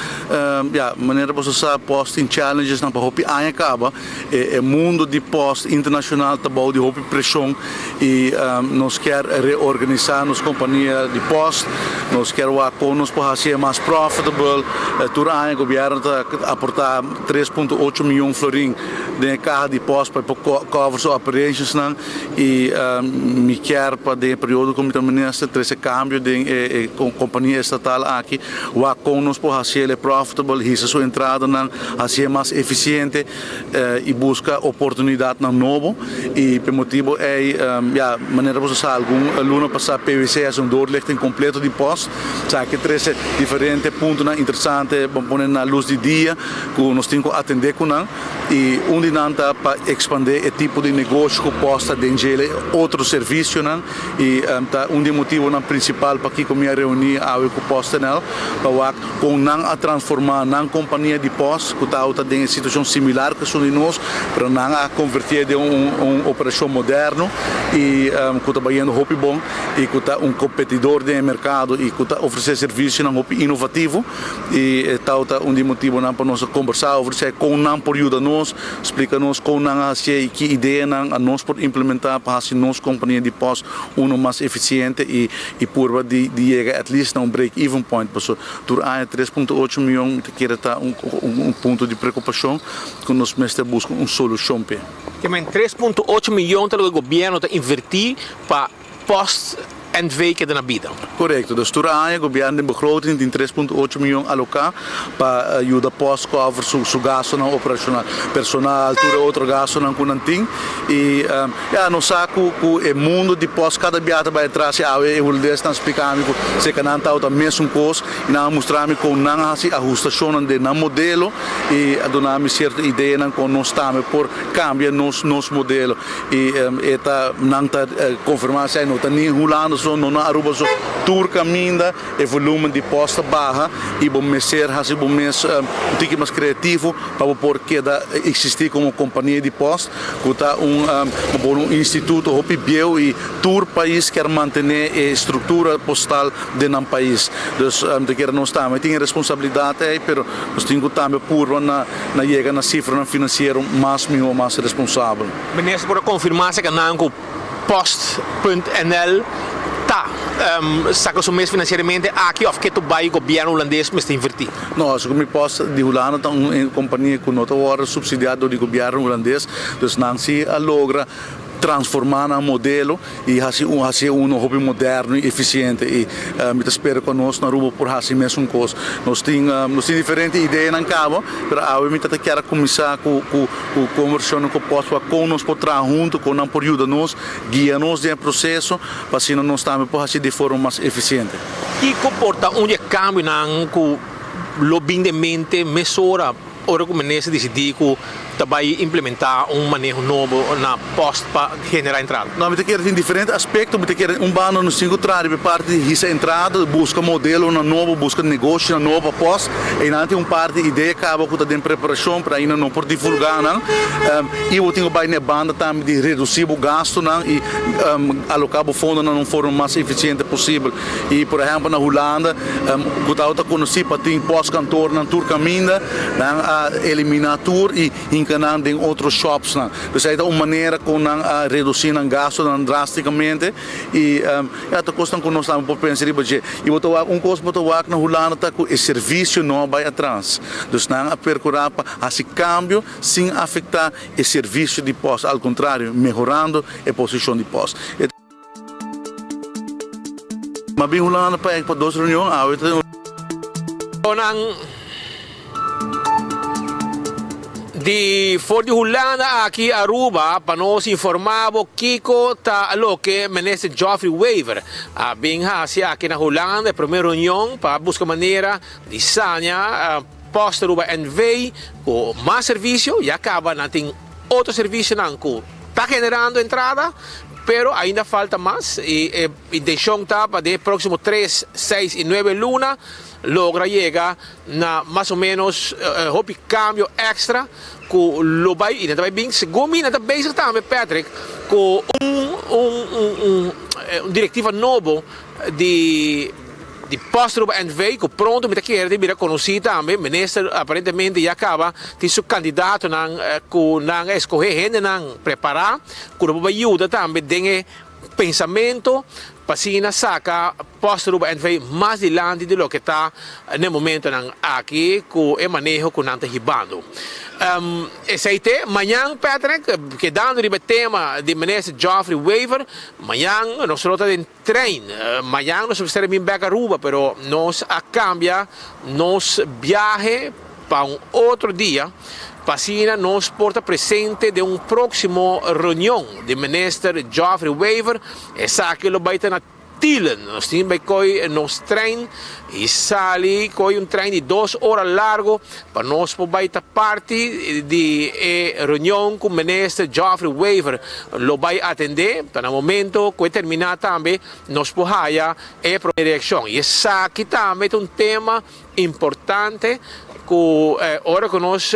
Ya, manera boso sa Post tin challengesnan pa hopi aña kaba. E mundo di Post internashonal ta bou di hopi preshon i nos kier reorganisá nos kompania di Post. Nos kier wak kon nos por hasi e mas profitable. Tur aña gobièrnu ta aportá tres punto ocho miyon florin. Den e kaha di post pa e por cover su operationsnan y mi kier pa den e periodo cu mi ta minister trece cambio den e compania estatal aki wak con nos por haciel e profitable, hisa su entradanan, haciel mas eficiente y busca oportunidadnan nobo y p'e motibo ey ya manera boso sa algun luna pasa PwC a haci un doorlichting completo di post, esaki trece diferente puntonan interesante pa pone na luz di dia. ku nos tin ku atendé ku nan i un di nan ta pa ekspandé e tipo di negoshi ku pòst ta den djele otro servisionan i ta un di e motibonan prinsipal pakiko mi a reuní awe ku PostNL pa wak kon nan a transformá nan kompania di pòst ku tabata den e situashon similar ku esun di nos pero nan a konvertié den un operashon moderno i ku ta bayendo hopi bon i ku ta un kompetidor den e merkado i ku ta ofresé servisionan hopi inovativo. I e tau ta un di e motibonan pa nos a kombersá over esei, kon nan por yuda nos, splika nos kon nan a hasié i ki ideanan a nos por implementá pa hasi nos kompania di pòst uno mas efisiente i i purba di di yega at least na un break even point. Pasobra tur aña tres punto ocho mion mi ta kere ta un un punto di preokupashon ku nos mester buska un solushon p'e.
Te 3.8 mion ta loke gobièrnu ta invertí pa Post NV keda na bida.
Korekto. Dus tur aña gobièrnu den begroting tin tres punto ocho mion aloká pa yuda Post cover su su gastunan operashonal, personal, tur e otro gastunan ku nan tin. I ya nos sa ku ku e mundu di Post kada bia ta bai atras i awe e hulandesnan a splika mi ku seka nan tabata mesun kos i nan a mustra mi kon nan a hasi ahustashonnan den nan modelo i a duna mi sierto ideanan kon nos tambe por kambia nos nos modelo. I e ta nan ta konfirmá esei no ta ni Hulanda so, no na Aruba so, tur kaminda e volumen di pòst ta baha i bo mester hasi bo mes un tiki mas kreativo pa bo por keda eksistí komo kompania di pòst ku ta un bo por un instituto hopi bieu i tur pais kier mantené e struktura postal den nan pais. Dus mi ta kere nos tambe tin e responsabilidat ei pero nos tin ku tambe purba na na yega na sifranan finansiero mas mihó, mas responsabel.
Minister por a konfirmá si nan ku Post punt nl ta saka su mes finansieramente aki òf ke tur bai gobièrnu hulandes mester invertí?
No, segun mi Post di Hulanda ta un kompania ku no ta wòrdu supsidiá dor di gobièrnu hulandes, dus nan si a logra transformá nan modelo i hasi un hasi uno hopi moderno i efisiente i mi ta spera ku nos na Aruba por hasi mesun kos. Nos tin nos tin diferente ideanan kaba pero awe mi ta ta kier a kuminsá ku ku ku konversashonnan ku pòst pa kon nos por traha huntu, kon nan por yuda nos, guia nos den e proseso pa asina nos tambe por hasi di forma mas efisiente.
Kiko por ta un di e kambionan ku lo bin den mente mesora Ora ku minister disidí ku ta bai implementá un maneho nobo na pòst pa generá entrada.
No, mi ta kere tin diferente aspekto. Mi ta kere un banda nos tin ku traha riba e parti di hisa entrada, buska modelonan nobo, buska negoshonan nobo pa pòst. Einan tin un par di idea kaba ku ta den preparashon, pero ainda no por divulgá nan. I bo tin ku bai na e banda tambe di redusí bo gastunan i aloká bo fondonan na un forma mas efisiente posibel. I por ehèmpel na Hulanda ku tabata konosí pa tin pòstkantornan tur kaminda, nan a eliminá tur i hinka nan den otro shòpsnan. Dus ei ta un manera kon nan a redusí nan gastunan drástikamente i ya ta kosnan ku nos tambe por pensa riba dje. I bo ta wak un kos bo ta wak na Hulanda ta ku e servisio no a bai atras. Dus nan a perkurá pa hasi kambio sin afektá e servisio di pòst, al kontrario mehorando e posishon di pòst. M'a bin Hulanda pa pa dos reunion, awe ta.
Nan Di for di Hulanda aki Aruba pa nos informa bo kico ta loke Minister Geoffrey Wever a bin haci aki na Hulanda, e prome reunion pa busca manera di saña Post Aruba NV cu mas servicio, ya caba nan tin otro servicionan cu ta generando entrada, pero ainda falta mas y e intencion ta pa den e proximo tres, seis y nuebe luna logra yega na mas o menos hopi cambio extra cu lo bay y nan ta bay bin segun mi nan ta bezig tambe Patrick cu un un un un directiva nobo di di Post Aruba NV cu pronto mi ta kere di bira conoci tambe minister aparentemente ya caba tin su candidatonan cu nan a escoge hendenan prepara cu lo por bay yuda tambe den e Pensamento pa asina saca Post Aruba NV mas dilanti di loke ta n'e momentonan aki cu e maneho cu nan ta hibando. Esey te mañan, Patrick, kedando riba e tema di Minister Geoffrey Wever, mañan nos lo ta den trein. Mañan nos mester a bin bek Aruba, pero nos a cambia nos biahe pa un otro dia, pa asina nos por ta presente den un próksimo reunion di Minister Geoffrey Wever. Esaki lo bai ta na Tielen. Nos tin bai koi nos trein i sali koi un trein di dos ora largo pa nos por bai ta parti di e reunion ku Minister Geoffrey Wever lo bai atendé. Ta na momento ku e terminá tambe nos por haya e promé reakshon. I esaki tambe ta un tema Importante cu ora cu nos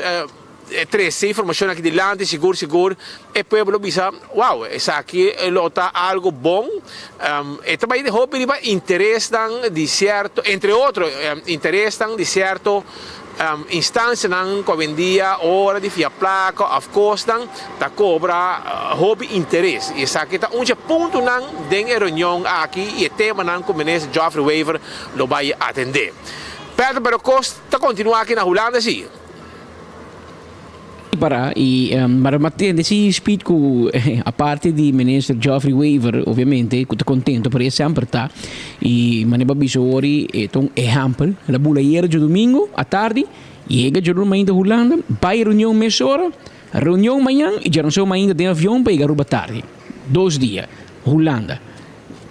trece informacion aki dilanti sigur sigur e pueblo bisa wow esaki lo ta algo bon. E ta bay hopi riba interesnan di cierto entre otro interesnan di cierto instancianan cu awendia ora di fia placa of cosnan ta cobra hopi interes y esaki ta un dje puntonan den e reunion aki y e temanan cu Minister Geoffrey Wever lo bai atendé. Pedro pero kos ta kontinuá aki na Hulanda sí.
Para y mara ma tende si speed cu aparte di minister Geoffrey Wever obviamente cu ta contento pero e semper ta y mane bo a bisa hori e ta un ehempel el a bula ayera djadomingo atardi yega djaluna mainta Hulanda bay reunion mesora reunion mañan y djaranson mainta den avion pa yega Aruba tardi dos dia Hulanda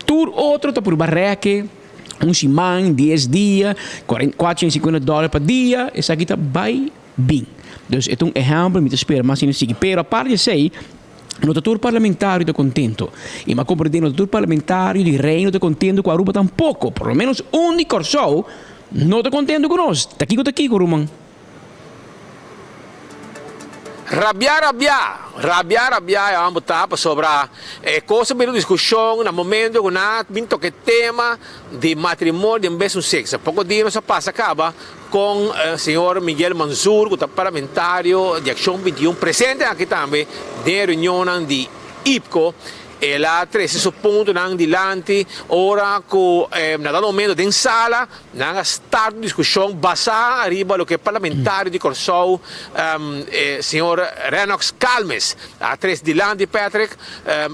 tur otro ta purba reke. Un siman, dies dia, 450 dòler pa dia, esaki ta bai bin. Dus e ta un ehèmpel, mi ta spera mas hende sigui. Pero apart di esei, no ta tur parlamentario ta kontento. I mi a komprendé no ta tur parlamentario di Reino ta kontento ku Aruba tampoko. Por lo menos un di Kòrsou no ta kontento ku nos. Ta kiko ta kiko, ruman?
Rabia rabia, rabia rabia e homber ta pasobra e cos a bira un discusion na momento cu nan a bin toca e tema di matrimonio den bes un sexo. Poco dia nos a pasa caba con señor Miguel Mansur cu ta parlamentario di Accion 21 presente aki tambe den e reunionnan di IPCO. El a trece su puntonan dilanti ora cu na dado momento den sala Nan a start un diskushon basá ariba loke parlamentario di Kòrsou, señor Rennox Calmes, a tres dilanti Patrick,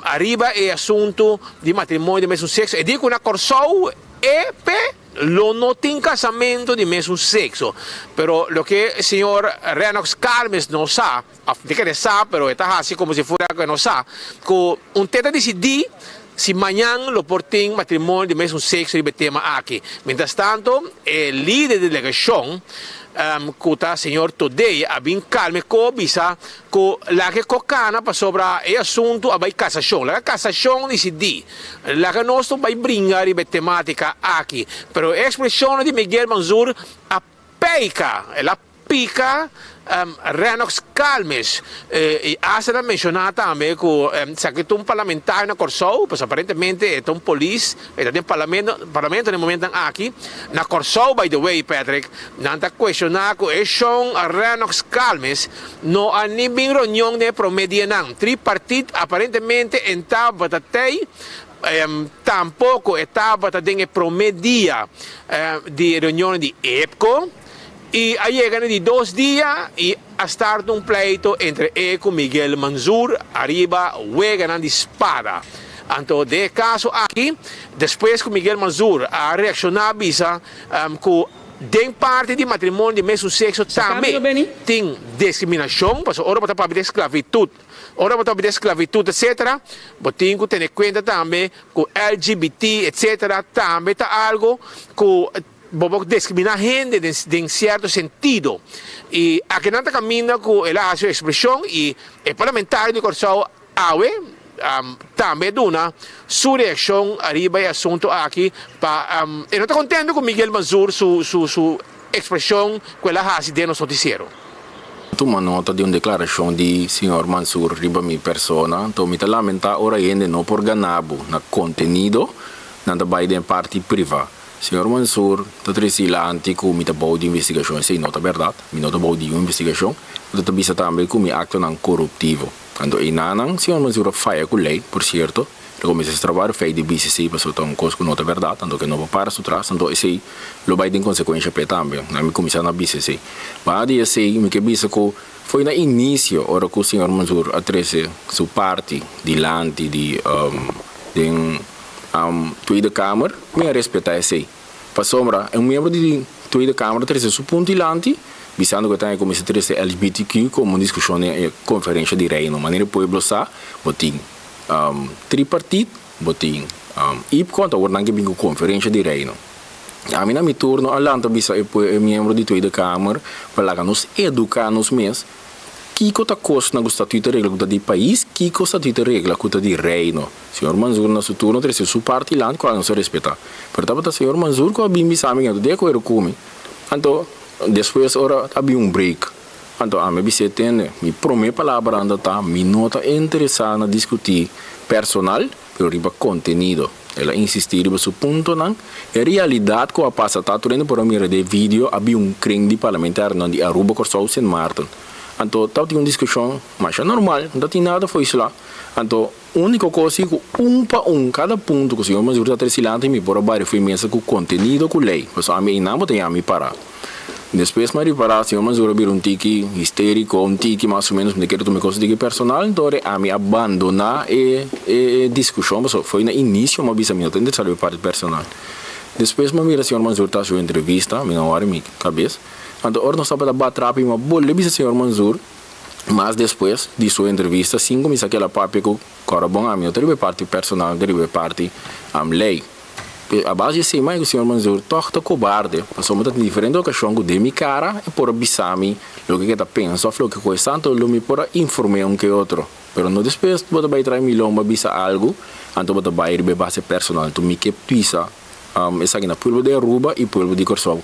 ariba e asuntu di matrimonio di mesun sekso. E di ku na Kòrsou e pe lo no tin kasamentu di mesun sekso. Pero loke señor Rennox Calmes no sa, Of di kere sa, pero e ta hasi como si fuera cu e no sa, cu un te ta dicidi si mañan lo por tin matrimonio di mesun sexo riba e tema aki. Mientras tanto, e lider di delegacion, cu ta señor Todey, a bin calma e co bisa cu laga e co cana pasobra e asunto a bay casacion. Laga casacion dicidi. Laga nos no bay bringa riba e tematica aki. Pero e expresionnan di Miguel Manzur a peica, el a Pica, Rennox Calmes y hasta ta menciona tambe cu esaki ta un parlamentario na Corsou, pues aparentemente e ta un polis, e ta den parlamento, parlamento den momentonan aki na Corsou, by the way Patrick, nan ta cuestiona cu e shon Rennox Calmes no a ni bin reunion den e prome dianan, tripartit aparentemente en tabata tey, tampoco e tabata den e prome dia di reunion di EPCO. I a yega na di dos dia i a start un pleito entre e ku Miguel Manzur ariba weganan di spada. Anto den e kaso aki, despues ku Miguel Manzur a reakshoná bisa ku Den parti di matrimonio di mesun sekso tambe tin diskriminashon, pasobra ora bo ta papia di esklavitud, ora bo ta papia di esklavitud etcetera, bo tin ku tene kuenta tambe ku LGBT etcetera tambe ta algu ku bo por diskriminá hende den sierto sentido. I akinan ta kaminda ku el a hasi su ekspreshon i e parlamentario di Kòrsou Awe tambe a duna su reaccion ariba e asunto aki pa e no ta contento cu Miguel Mansur su su su expresion cu el a haci den nos noticiero.
Tuma nota di un declaracion di señor Mansur riba mi persona, anto mi ta lamenta ora hende no por gana bo na contenido, nan ta bay den parti priva. Señor Mansur ta trece dilanti cu mi ta bou di investigacion, esey no ta berdad, mi no ta bou di un investigacion, anto ta bisa tambe cu mi actonan coruptivo. Anto einanan señor Mansur a faya cu ley, por cierto, el a cuminsa strabar fey di BCC pasobra ta un cos cu no ta berdad, anto ke no por para su tras, anto esey lo bay den consecuencia p'e tambe. Nan mi cuminsa na bisa esey. Banda di esey mi ke bisa cu fo'i na inicio ora cu señor Mansur a trece su parti dilanti di den Tweede Kamer, mi a respeta esey. Pasobra un miembro di Tweede Kamer a trece su punto dilanti, bisando cu e ta cuminsa trece LGBTQ como un discusion den e Conferencia di Reino. Manera e pueblo sa, bo tin tripartiet, bo tin IPCO, anto awor nan ke bin cu Conferencia di Reino. Ami na mi turno a lanta bisa e miembro di Tweede Kamer pa laga nos educa nos mes kiko ta cosnan cu statuut ta regla cu ta di pais, kiko statuut ta regla cu ta di Reino. Señor Manzur na su turno trece su parti land cual nos a respeta. Pero tabata señor Manzur cu a bin bisa mi cu ta de acuerdo cu mi. Anto despues ora a bin un break. Anto ami a bis'é tende, mi prome palabra anda ta mi no ta interesa na discuti personal pero riba contenido. El a insisti riba su puntonan. E realidad cu a pasa ta tur hende por a mira den video a bin un kring di parlamentarionan di Aruba, Corsou, Sint Maarten. Anto tabatin un discusion masha normal, no tabatin nada foisla. Anto Úniko kos si ku un pa un kada punto ku señor Mansur ta trese dilanti mi por a bari fo'i mesa ku kontenido ku lei, pasobra ami einan bo ta yama mi pará. Despues mi a ripará señor Mansur a bira un tiki histériko, un tiki mas o ménos mi ta kere tuma e kos un tiki personal, enton ami a bandoná e e diskushon pasobra fo'i na inisio mi a bisa mi no ta interesá riba e parti personal. Despues mi a mira señor Mansur ta hasi un entrevista, mi no a wòri mi kabes, anto ora nos tabata batrap mi a bolbe bisa señor Mansur, Mas despues di su entrevista sin cuminsa keda papia cu Corabon ami no ta riba e parti personal, mi ta riba e parti ley. A base di esey mai cu señor Mansur toch ta cobarde pasobra mi ta tin diferente ocasion cu den mi cara e por a bisa mi loke ke ta pensa of loke cu e sa anto lo mi por a informe un ke otro. Pero no despues bo ta bay trae mi lomba bisa algo anto bo ta bay riba e base personal. Anto mi ke bisa Esaki na pueblo di Aruba y pueblo di Corsou.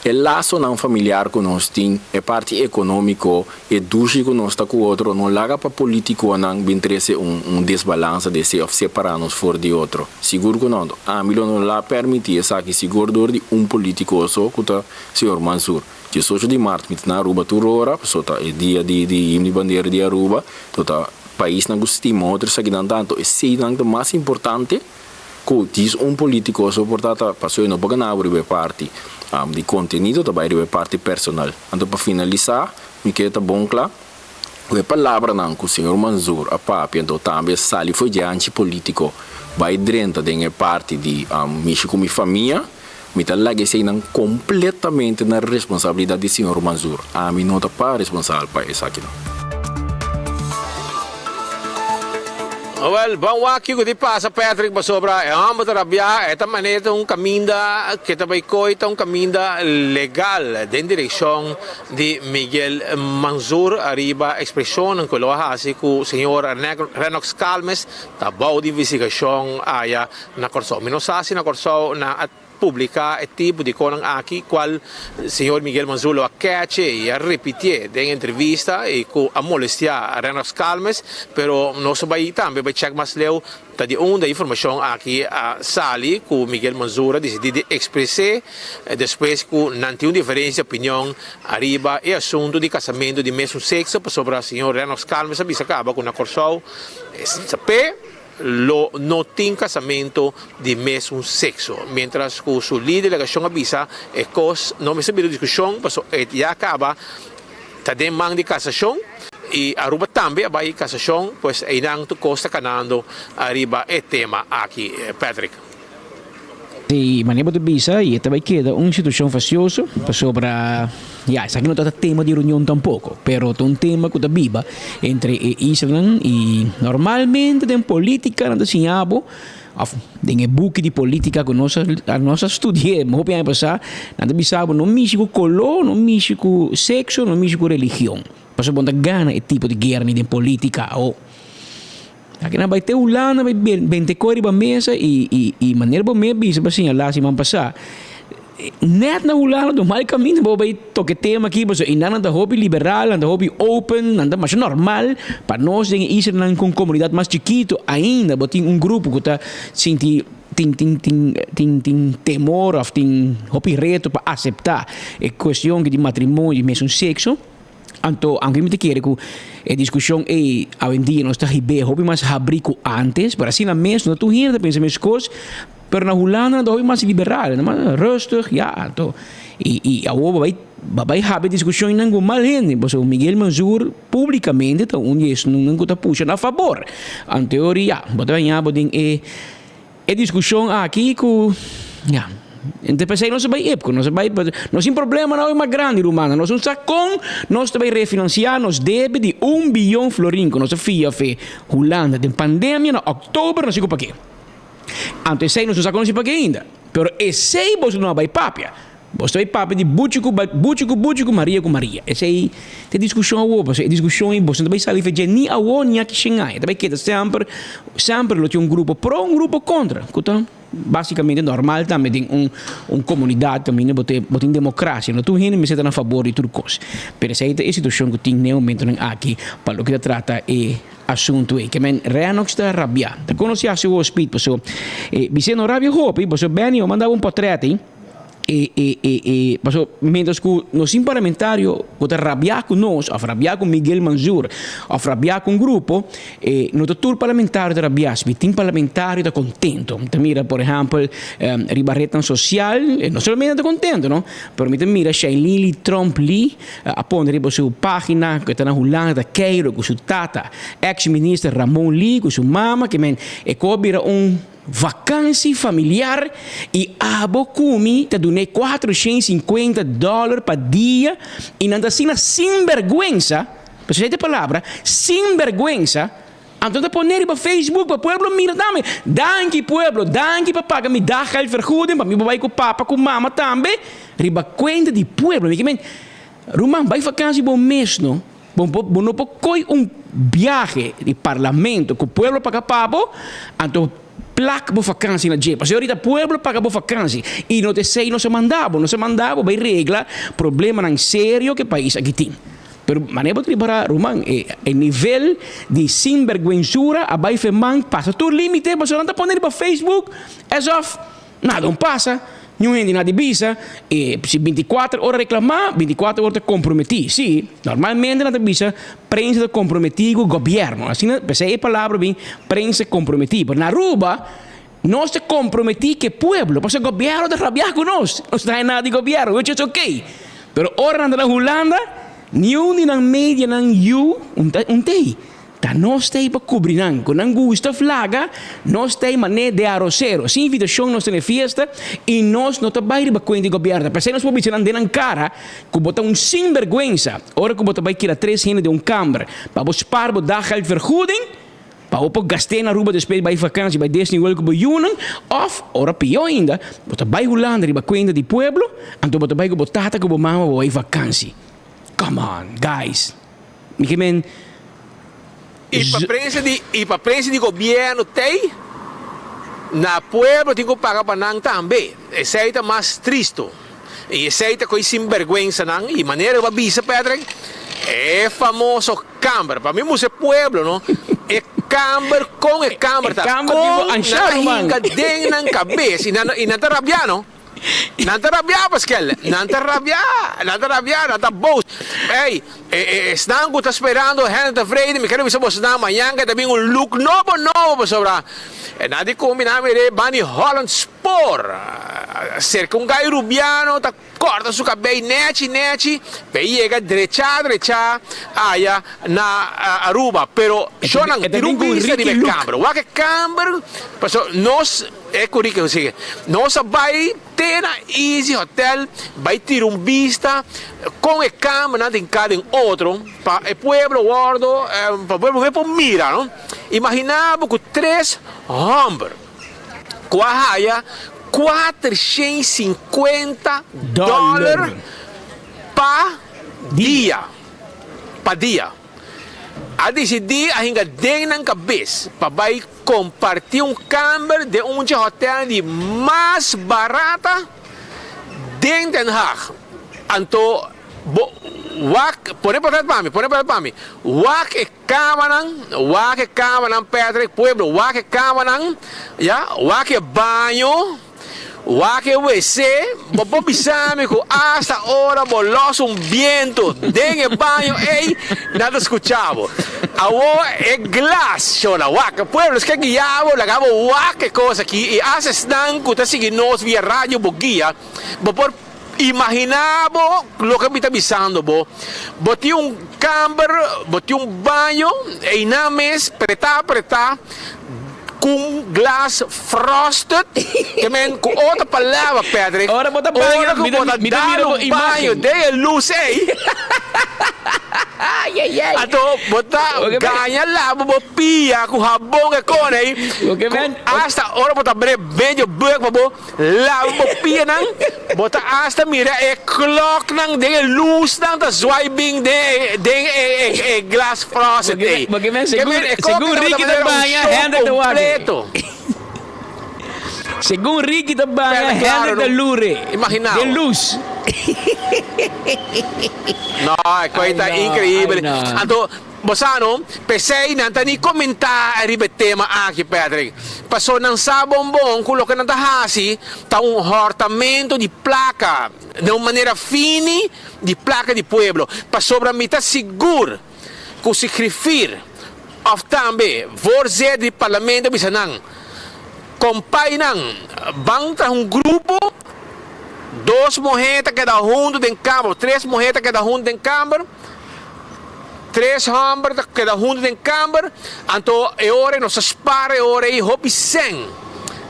E lasonan familiar cu nos tin, e parti economico, e dushi cu nos ta cu otro, no laga pa politiconan bin trece un un desbalansa di esey of separa nos for di otro. Sigur cu no. Ami lo no la permiti esaki sigur door di un politico so cu ta señor Mansur. Diesocho di mart mi ta na Aruba tur ora, pasobra ta e dia di di himno y bandera di Aruba, to ta paisnan cu stima otro esakinan tanto. Eseynan ta mas importante. Ku djis un politiko so por ta ta pasobra e no por gana bo riba e parti di kontenido ta bai riba e parti personal. Anto pa finalisá mi kere ta bon kla ku e palabranan ku señor Manzur a papia anto tambe a sali for dje hanchi politiko bai drenta den e parti di mishi ku mi famia mi ta laga eseinan kompletamente na responsabilidat di señor Manzur. Ami no ta pa responsabel pa esakinan.
Wel, ban wak kiko di pasa Patrick pasobra e homber ta rabia, e ta manera ta un caminda ke ta bay coy ta un caminda legal den direccion di Miguel Manzur ariba expresionnan cu lo a haci cu señor Renox Calmes ta bao di investigacion aya na Corsou. Mi no sa si na Corsou nan a publica e tipo di conan aki cual señor Miguel Manzur lo a cache y a repitié den entrevista y cu a molestia Renox Calmes, pero nos a bay tambe bay check mas leu ta di unda e informacion aki a sali cu Miguel Manzur a dicidi di expres'é despues cu nan tin un diferencia di opinion ariba e asunto di casamento di mesun sexo pasobra señor Renox Calmes a bisa caba cu na Corsou e p'e lo no tin casamento di mesun sexo. Mientras cu su lider delegacion a bisa e cos no mester bira discusion paso e ya caba ta den man di casacion y Aruba tambe a bay casacion pues eynan tur cos ta canando ariba e tema aki Patrick.
I manera bo ta bisa i e ta bai keda un situashon fasioso pasobra ya esaki no ta tema di reunion tampoko pero ta un tema ku ta biba entre e islanan i normalmente den politika nan ta siña bo òf den e buki di politika ku nos a nos a studi'é hopi aña pasá nan ta bisa bo no mishi ku koló no mishi ku sekso no mishi ku religion pasobra bo no ta gana e tipo di guera ni den politika awo. Aki nan bai te Hulanda bai bente koe riba mesa i i i manera bo me bisa pa señalá siman pasá nèt na Hulanda do mal kaminda bo bai toka e tema aki pasobra einan nan ta hopi liberal nan ta hopi open nan ta masha normal pa nos den e islanan ku un komunidat mas chikitu ainda bo tin un grupo ku ta sinti tin tin tin tin tin temor òf tin hopi reto pa aseptá e kuestion di matrimonio di mesun sekso. Anto, aunke mi ta kere ku e diskushon ei awendia nos ta hib'é hopi mas habrí ku ántes, pero asina mes no tur hende ta pensa meskos, pero na Hulanda nan ta hopi mas liberal, nan mas rustig, ya, anto i i awor bo bai bo bai habi e diskushon einan ku mal hende, pasobra Miguel Mansur públikamente ta un di esnan ku ta pusha na fabor. Anto e ora ya, bo ta haña bo den e. E diskushon aki ku ya ente p'esei nos a bai epco, nos a bai nos tin problemanan hopi mas grandi rumannan, nos no sa kon nos ta bai refinansiá nos debe di un biyon florin ku nos a fia fe Hulanda den pandemia na òktober nos siku pake. Anto esei nos no sa kon nos tin pake ainda, pero esei boso no a bai papia. Bo ta bay papia di buchi ku buchi ku buchi ku Maria ku Maria. Esei ta e diskushon awor, pasobra e diskushon ei boso no ta bay sali fe dje ni awor ni aki shen aña. Ta bay keda semper, semper lo tin un grupo pro, un grupo kontra, ku ta basikamente normal tambe den un un komunidat kaminda bo ta bo tin demokrasia. No tur hende mester ta na fabor di tur kos. Pero esei ta e situashon ku tin den e momentonan aki pa loke ta trata e asuntu ei. Ke men Rennox ta rabia. Ta konosé hasi hospit pasobra e bis'é no rabia hopi pasobra Benny a manda bo un potrèt ei. E e e e paso mientras ku nos tin parlamentario ku ta rabiá ku nos òf rabiá ku Miguel Mansur òf rabiá ku un grupo e no ta tur parlamentario ta rabiá si tin parlamentario ta kontento mi ta mira por ehèmpel riba retnan sosial no solamente nan ta kontento no pero mi ta mira Shailili Tromp Lee a pone riba su página ku e ta na Hulanda ta keiro ku su tata eks minister Ramon Lee ku su mama ke men e ko a bira un Vakansi familiar i abo ku mi ta dun'é 450 dòler pa dia i nan ta asina sinbèrgwensa, pasobra esei ta e palabra, sinbèrgwensa, anto nan ta pon'é riba Facebook pa pueblo mira tambe. Danki pueblo, danki pa paga mi daggeldvergoeding pa mi por bai ku papa ku mama tambe riba kuenta di pueblo. Mi ke men, ruman bai vakansi bo mes no. Bo bo no por koy un biahe di parlamento ku pueblo paga pa bo, anto plak bo fakansi na dje. Pasobra ahorita pueblo paga bo fakansi i no ta esei nos a manda bo. Nos a manda bo bai regla problemanan serio ku e pais aki tin. Pero manera bo ta ripará ruman, e e nivel di sinberguensura a bai feman pasa tur limite pasobra nan ta pone riba Facebook asof Nada un pasa, niun hende na di bisa, e si binticuater ora reclama, binticuater ora ta comprometi. Si, normalmente nan ta bisa prensa ta comprometi cu gobierno. Asina, p'esey e palabra bin prensa comprometi. Pero na Aruba, nos ta comprometi cu e pueblo, pasobra gobierno ta rabia cu nos. Nos no ta haya nada di gobierno, which is okay. Pero ora nan ta na Hulanda, niun di nan medianan yu un ta un t'ey. Ta nos ta ei pa kubri nan. Ku nan gusta flaga, nos ta ei manera de arosero. Sin invitashon nos ta na e fiesta i nos no ta bai riba kuenta di gobièrnu. P'esei nos por bisa nan den nan kara ku bo ta un sinbergwensa ora ku bo ta bai kira tres hende den un kamber pa bo spar bo daggeldvergoeding pa bo por gast'é na Aruba despues bai vakansi bai Disney World ku bo yunan òf, ora pió ainda, bo ta bai Hulanda riba kuenta di pueblo anto bo ta bai ku bo tata ku bo mama bo bai vakansi. Come on, guys! Mi ke men.
I pa prensa di i pa prensa di gobierno tei na pueblo tin ku paga pa nan tambe. Esei ta mas tristo. I esei ta koi sinberguensanan i manera ku a bisa Patrick e famoso kamber pa mi mustra e pueblo no e kamber kon e kamber ta kon nan a hinka den nan kabes i nan i nan ta rabia no. Nan ta rabiá, Paskel. Nan ta rabiá. Nan ta rabiá, nan ta boos. Ey, e, e, esnan ku ta sperando Henry Tevreden, mi kere bisa bosnan, mañan ke ta bin un look nobo nobo pasobra e nan di kumbi nan mir'é bani Holland Spoor. Serka un gai rubiano ta kòrta su kabei nèchi nèchi pa e yega drechá drechá aya na Aruba. Pero shornan tira un bista riba e kamber. Wak e kamber pasobra nos e ku Ricky Jose nos a bai te na Easy Hotel bai tira un bista kon e kambernan ta hinká den otro pa e pueblo wòrdu pa e pueblo por mira no. Imaginá bo ku tres hòmber ku a haya 450 dòler pa dia, pa dia, a disidí a hinka den nan kabes pa bai kompartí un kamber den un dje hotèl di mas barata den Den Haag. Anto bo wak, pone portret pa mi, pone portret pa mi, wak e Kamanan, wak e kamanan Patrick, pueblo, wak e kamanan, ya, wak e baño, wak e wc, bo por bisa mi ku asta ora bo los un biento den e baño ey, nan ta skucha bo. Awor e glas, shona, wak, pueblo, esaki a guia bo, laga bo wak e kos aki, i asta esnan ku ta sigui nos via radio bo guia, bo por. Imaginá bo loke mi ta bisando bo. Bo tin un kamber, bo tin un baño, einan mes pretá pretá ku un glas frosted, ke men ku otro palabra Patrick,
Ora bo ta baña,
ora ku
mi ta
bo ta
mi ta
dal
mira bo
un baño
imágen.
den e lus ei, anto bo ta
Oke men.
gaña laba bo pia ku habon e kone ei,
Oke
ku
men.
asta ora bo ta bre medio bek pa bo Laba bo pianan, bo ta asta mira e kloknan den e lusnan ta zwaai bin den den e glas frosted ei.
Bo ke men
Ke
segun
men e
segun
koki tabata
Ricky ta
manera un
baña
show
Hendrik ta wak.
kompleto.
Segun Ricky ta baña
Perde klaro
Hendrik ta
no.
lure
Imagina
den
bo.
lus.
No, e koi
Ai
ta
no, ai
increibel.
no.
Anto Bo sa no? P'esei nan ta ni komentá riba e tema aki, Patrick. Paso nan sa bon bon ku loke nan ta hasi ta un hòrtamentu di plaka den un manera fini di plaka di pueblo. Pasobra mi ta sigur ku si grifir òf tambe voorzitter di parlamento bisa nan, Kompainan, ban traha un grupo, dos muhé ta keda huntu den kamber òf tres muhé ta keda huntu den kamber, Tres hòmber ta keda huntu den kamber, anto e ora ei nos ta spar e ora ei hopi sèn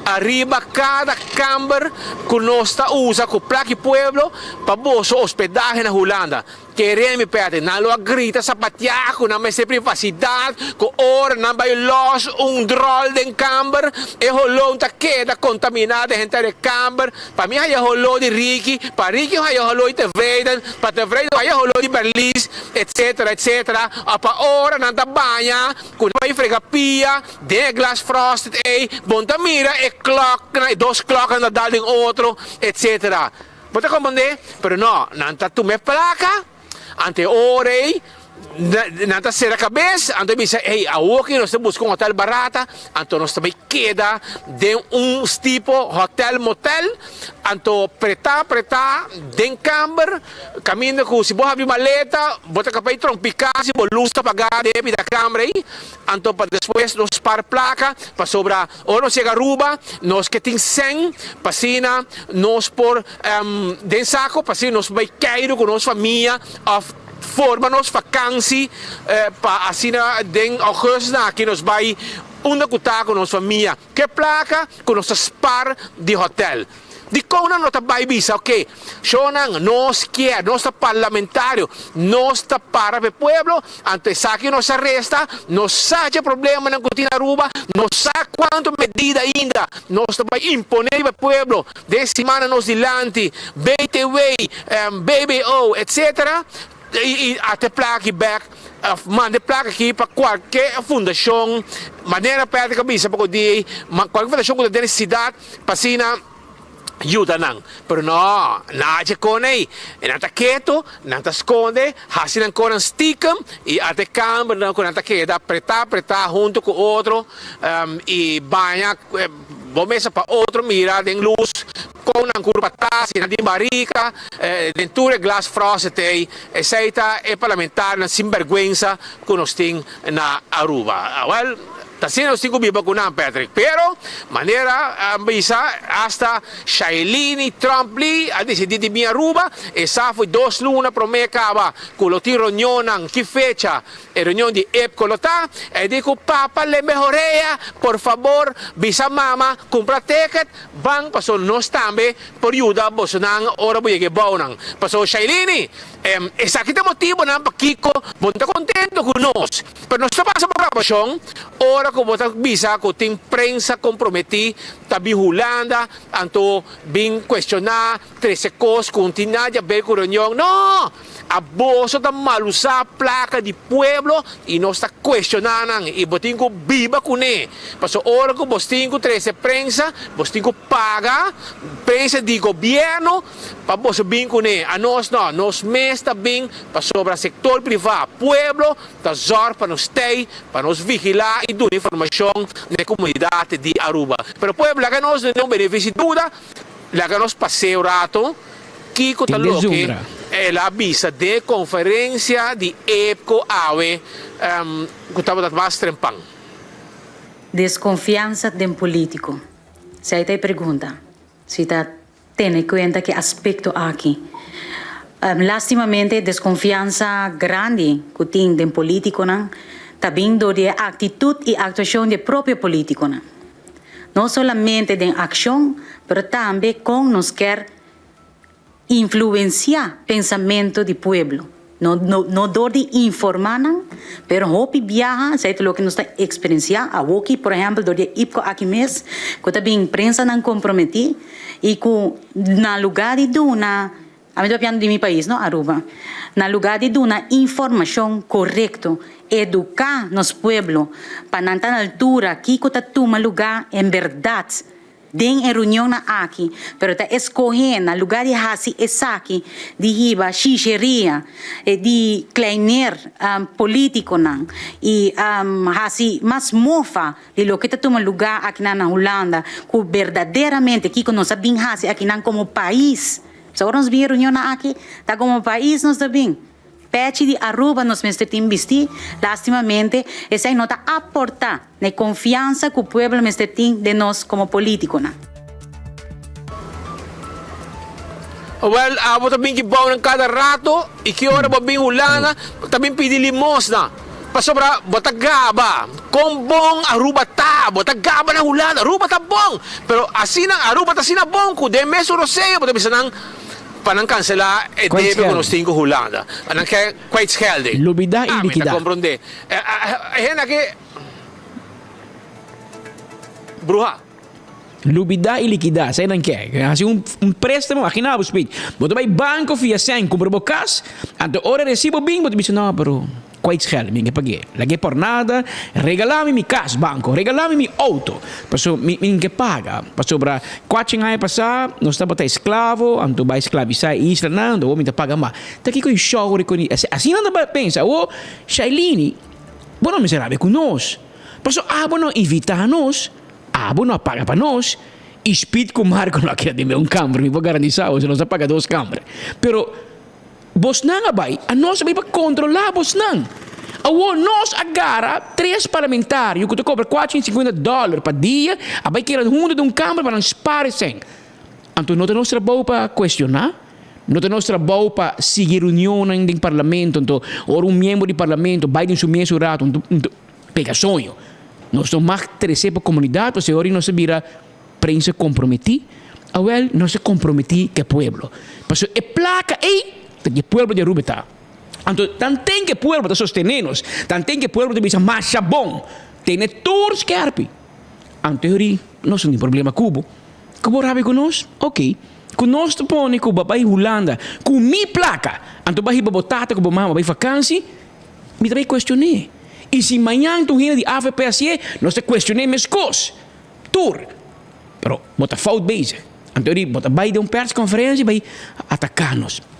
ariba kada kamber ku nos ta usa ku plak i pueblo pa boso hospedahe na Hulanda. Kere mi pète, nan lo a grita sapatiá ku nan mester privasidat, ku ora nan bai lòs un dròl den kamber, e holon ta keda kontaminá den henter e kamber. Pa mi haya holó di Ricky, pa Ricky haya holó di Tevreden, pa Tevreden haya holó di Berlies, etcetera, etcetera, of pa ora nan ta baña cu nan bay frega pia den e glas frosted ey, bon ta mira e kloknan, e dos kloknan ta dal den otro, etcetera. Bo ta comprende? Pero no, nan ta tuma e placa, ante e ora ey, Nan ta sera kabes, anto e bisa, Hey, awoki nos ta buska un hotel barata, anto nos ta bai keda den un stipo hotel motel, anto pretá pretá den kamber, kaminda ku si bo habri maleta, bo ta kapá di trompiká si bo lus ta pagá den e bida kamber ei, anto pa despues nos spar plaka, pasobra ora nos yega Aruba, nos ke tin sèn pa asina nos por den sako, pa asina nos bai keiru ku nos famia òf. Forma nos vakansi pa asina den augustus aki nos bai unda ku ta ku nos famia. Ke plaka ku nos ta spar di hotel. Dikon nan no ta bai bisa oke shownan nos kier nos ta parlamentario nos ta para pa e pueblo anto esaki nos a resta nos sa dje problemanan ku tin na Aruba nos sa kuantu medida ainda nos ta bai impone riba e pueblo Den simannan nos dilanti, BTW, BBO, etc. I ata e plaka aki bek, of manda e plaka aki pa kualke fundashon, manera Patrick a bisa poko dia ei, kualke fundashon ku ta den e siudat pa asina yuda nan. Pero no, nan haci e kon ei, e nan ta ketu, nan ta skonde, hasi nan konnan stikem i ata e kambernan ku nan ta keda pretá pretá huntu ku otro i baña. Bo mesa pa otro mira den lus kon nan kurpa ta, si nan tin barika, den tur e glas frosted ei. Esei ta e parlamentarionan sinberguensa ku nos tin na Aruba. Awel, Ta asina nos tin ku biba ku nan, Patrick. Pero, manera a bisa, asta Shailene Tromp-Lee a disidí di bin Aruba, e sa foi dos luna promé kaba ku lo tin reunionnan, ki fecha e reunion di IPCO lo ta. E di ku papa lembe horea, por fabor bisa mama kumpra ticket, ban paso nos tambe por yuda bosonan ora bo yega e bounan. Paso Shailene, esaki ta e motibonan pakiko bo no ta kontento ku nos. Pero nos ta pasa por grabashon ora ku bo ta bisa ku tin prensa komprometí ta bin Hulanda anto bin kuestioná trese kos ku un tin nada di aber ku reunion. No! A boso ta malusá plaka di pueblo i nos ta kuestioná nan i bo tin ku biba kuné. Pasobra ora ku bos tin ku trese prensa bos tin ku paga prensa di gobièrnu. Pa boso bin kuné, anos no, nos mes ta bin pasobra sektor privá, pueblo, ta zòrg pa nos tei, pa nos vigilá i duna informashon na e komunidat di Aruba. Pero pueblo, laga nos duna un benefisi duda, laga nos pas'é un rato kiko ta loke el a bisa den e konferensia di EPCO awe ku tabata mas trempan.
Deskonfiansa den polítiko? Si ai ta e pregunta. Si ta Tene kuenta ku e aspekto aki. Lastimamente deskonfiansa grandi ku tin den polítikonan ta bin dor di e aktitut i aktuashon di e propio polítikonan. No solamente den akshon, pero tambe kon nos kier influensiá pensamentu di pueblo. No no dor di informá nan, pero hopi biaha, esei ta loke nos ta eksperensiá awoki, por ehèmpel dor di e IPCO aki mes, ku ta bin prensanan komprometí i ku na lugá di duna, ami ta papiando di mi pais no, Aruba, na lugá di duna informashon korekto, eduká nos pueblo pa nan ta na altura kiko ta tuma lugá en bèrdat. Den e reunionnan aki, pero ta escohe na lugar di haci esaki di hiba shisheria, di kleiner politiconan y haci mas mofa di loke ta tuma lugar akinan na Hulanda cu berdaderamente kico nos a bin haci akinan como pais. Pasobra ora nos bin e reunionnan aki ta como pais nos ta bin. Pechi di Aruba nos mester tin bisti, lastimamente esei no ta aporta na e confiansa cu pueblo mester tin den nos como politiconan.
Wel, abo ta bin ki bounan kada rato i ki ora bo bin Hulanda bo ta bin pidi limosna pasobra bo ta gaba kon bon Aruba ta, bo ta gaba na Hulanda, Aruba ta bon, pero asina Aruba ta asina bon ku den mesun roseo bo ta bisa nan Pa nan cancelá e debe cu nos tin cu Hulanda. Pa nan ke kwijtschelding.
Lubidá i
Ami ta
likidá.
comprendé. E hende aki bruha.
Lubidá i likidá, esei nan ke. Hasi un un préstamo, imagina bo Speed. Bo ta bai banco fia sèn, kumpra bo kas, anto ora e resibo bin bo ta bisa no pero. Kwijtschelden, mi ke pag'é. Lag'é por nada, regalá mi mi kas, banko, regalá mi mi outo. Paso mi mi ke paga. Pasobra kuachen aña pasá nos tabata esklavo, anto bai sklavisá e islanan, anto awor mi ta paga mas. Ta kiko e show rico ni asina nan ta pensa. Awor, Shailene, bo no mester rabia ku nos. Paso abo no invitá nos, abo no a paga pa nos, i Speed ku Marco no a keda den un kamber, mi por garantisá bo, nos a paga dos kamber. Pero. Bosnan a bai, anos a bai pa kontrolá bosnan. Awor nos a gara tres parlamentario ku ta kobra 450 dòler pa dia, a bai keda huntu den un kamber pa nan spar esei. Anto no ta nos trabou pa kuestioná, no ta nos trabou pa sigui reunionnan den parlamento, anto ora un miembro di parlamento bai den su mes un rato, anto pega soño. Nos no mag trese pa komunidat pasobra ora nos a bira. Prensa komprometí? Awèl, nos a komprometí ku e pueblo. Pasobra e plaka ei ta di e pueblo di Aruba e ta. Anto, tanten ku e pueblo ta sostené nos, tanten ku e pueblo ta bisa masha bon, tene tur skèrpi. Anto e ori, nos no tin problema ku bo. Ku bo rabia ku nos? Oké. Ku nos ta pone ku bo bai Hulanda ku mi plaka, anto bo a hiba bo tata ku bo mama bai fakansi, mi ta bai kuestion'é. I si mañan ta un hende di avp hasié, nos ta kuestion'é meskos. Tur. Pero bo ta fout bezig. Anto di bo ta bai den un persconferencia bai ataca nos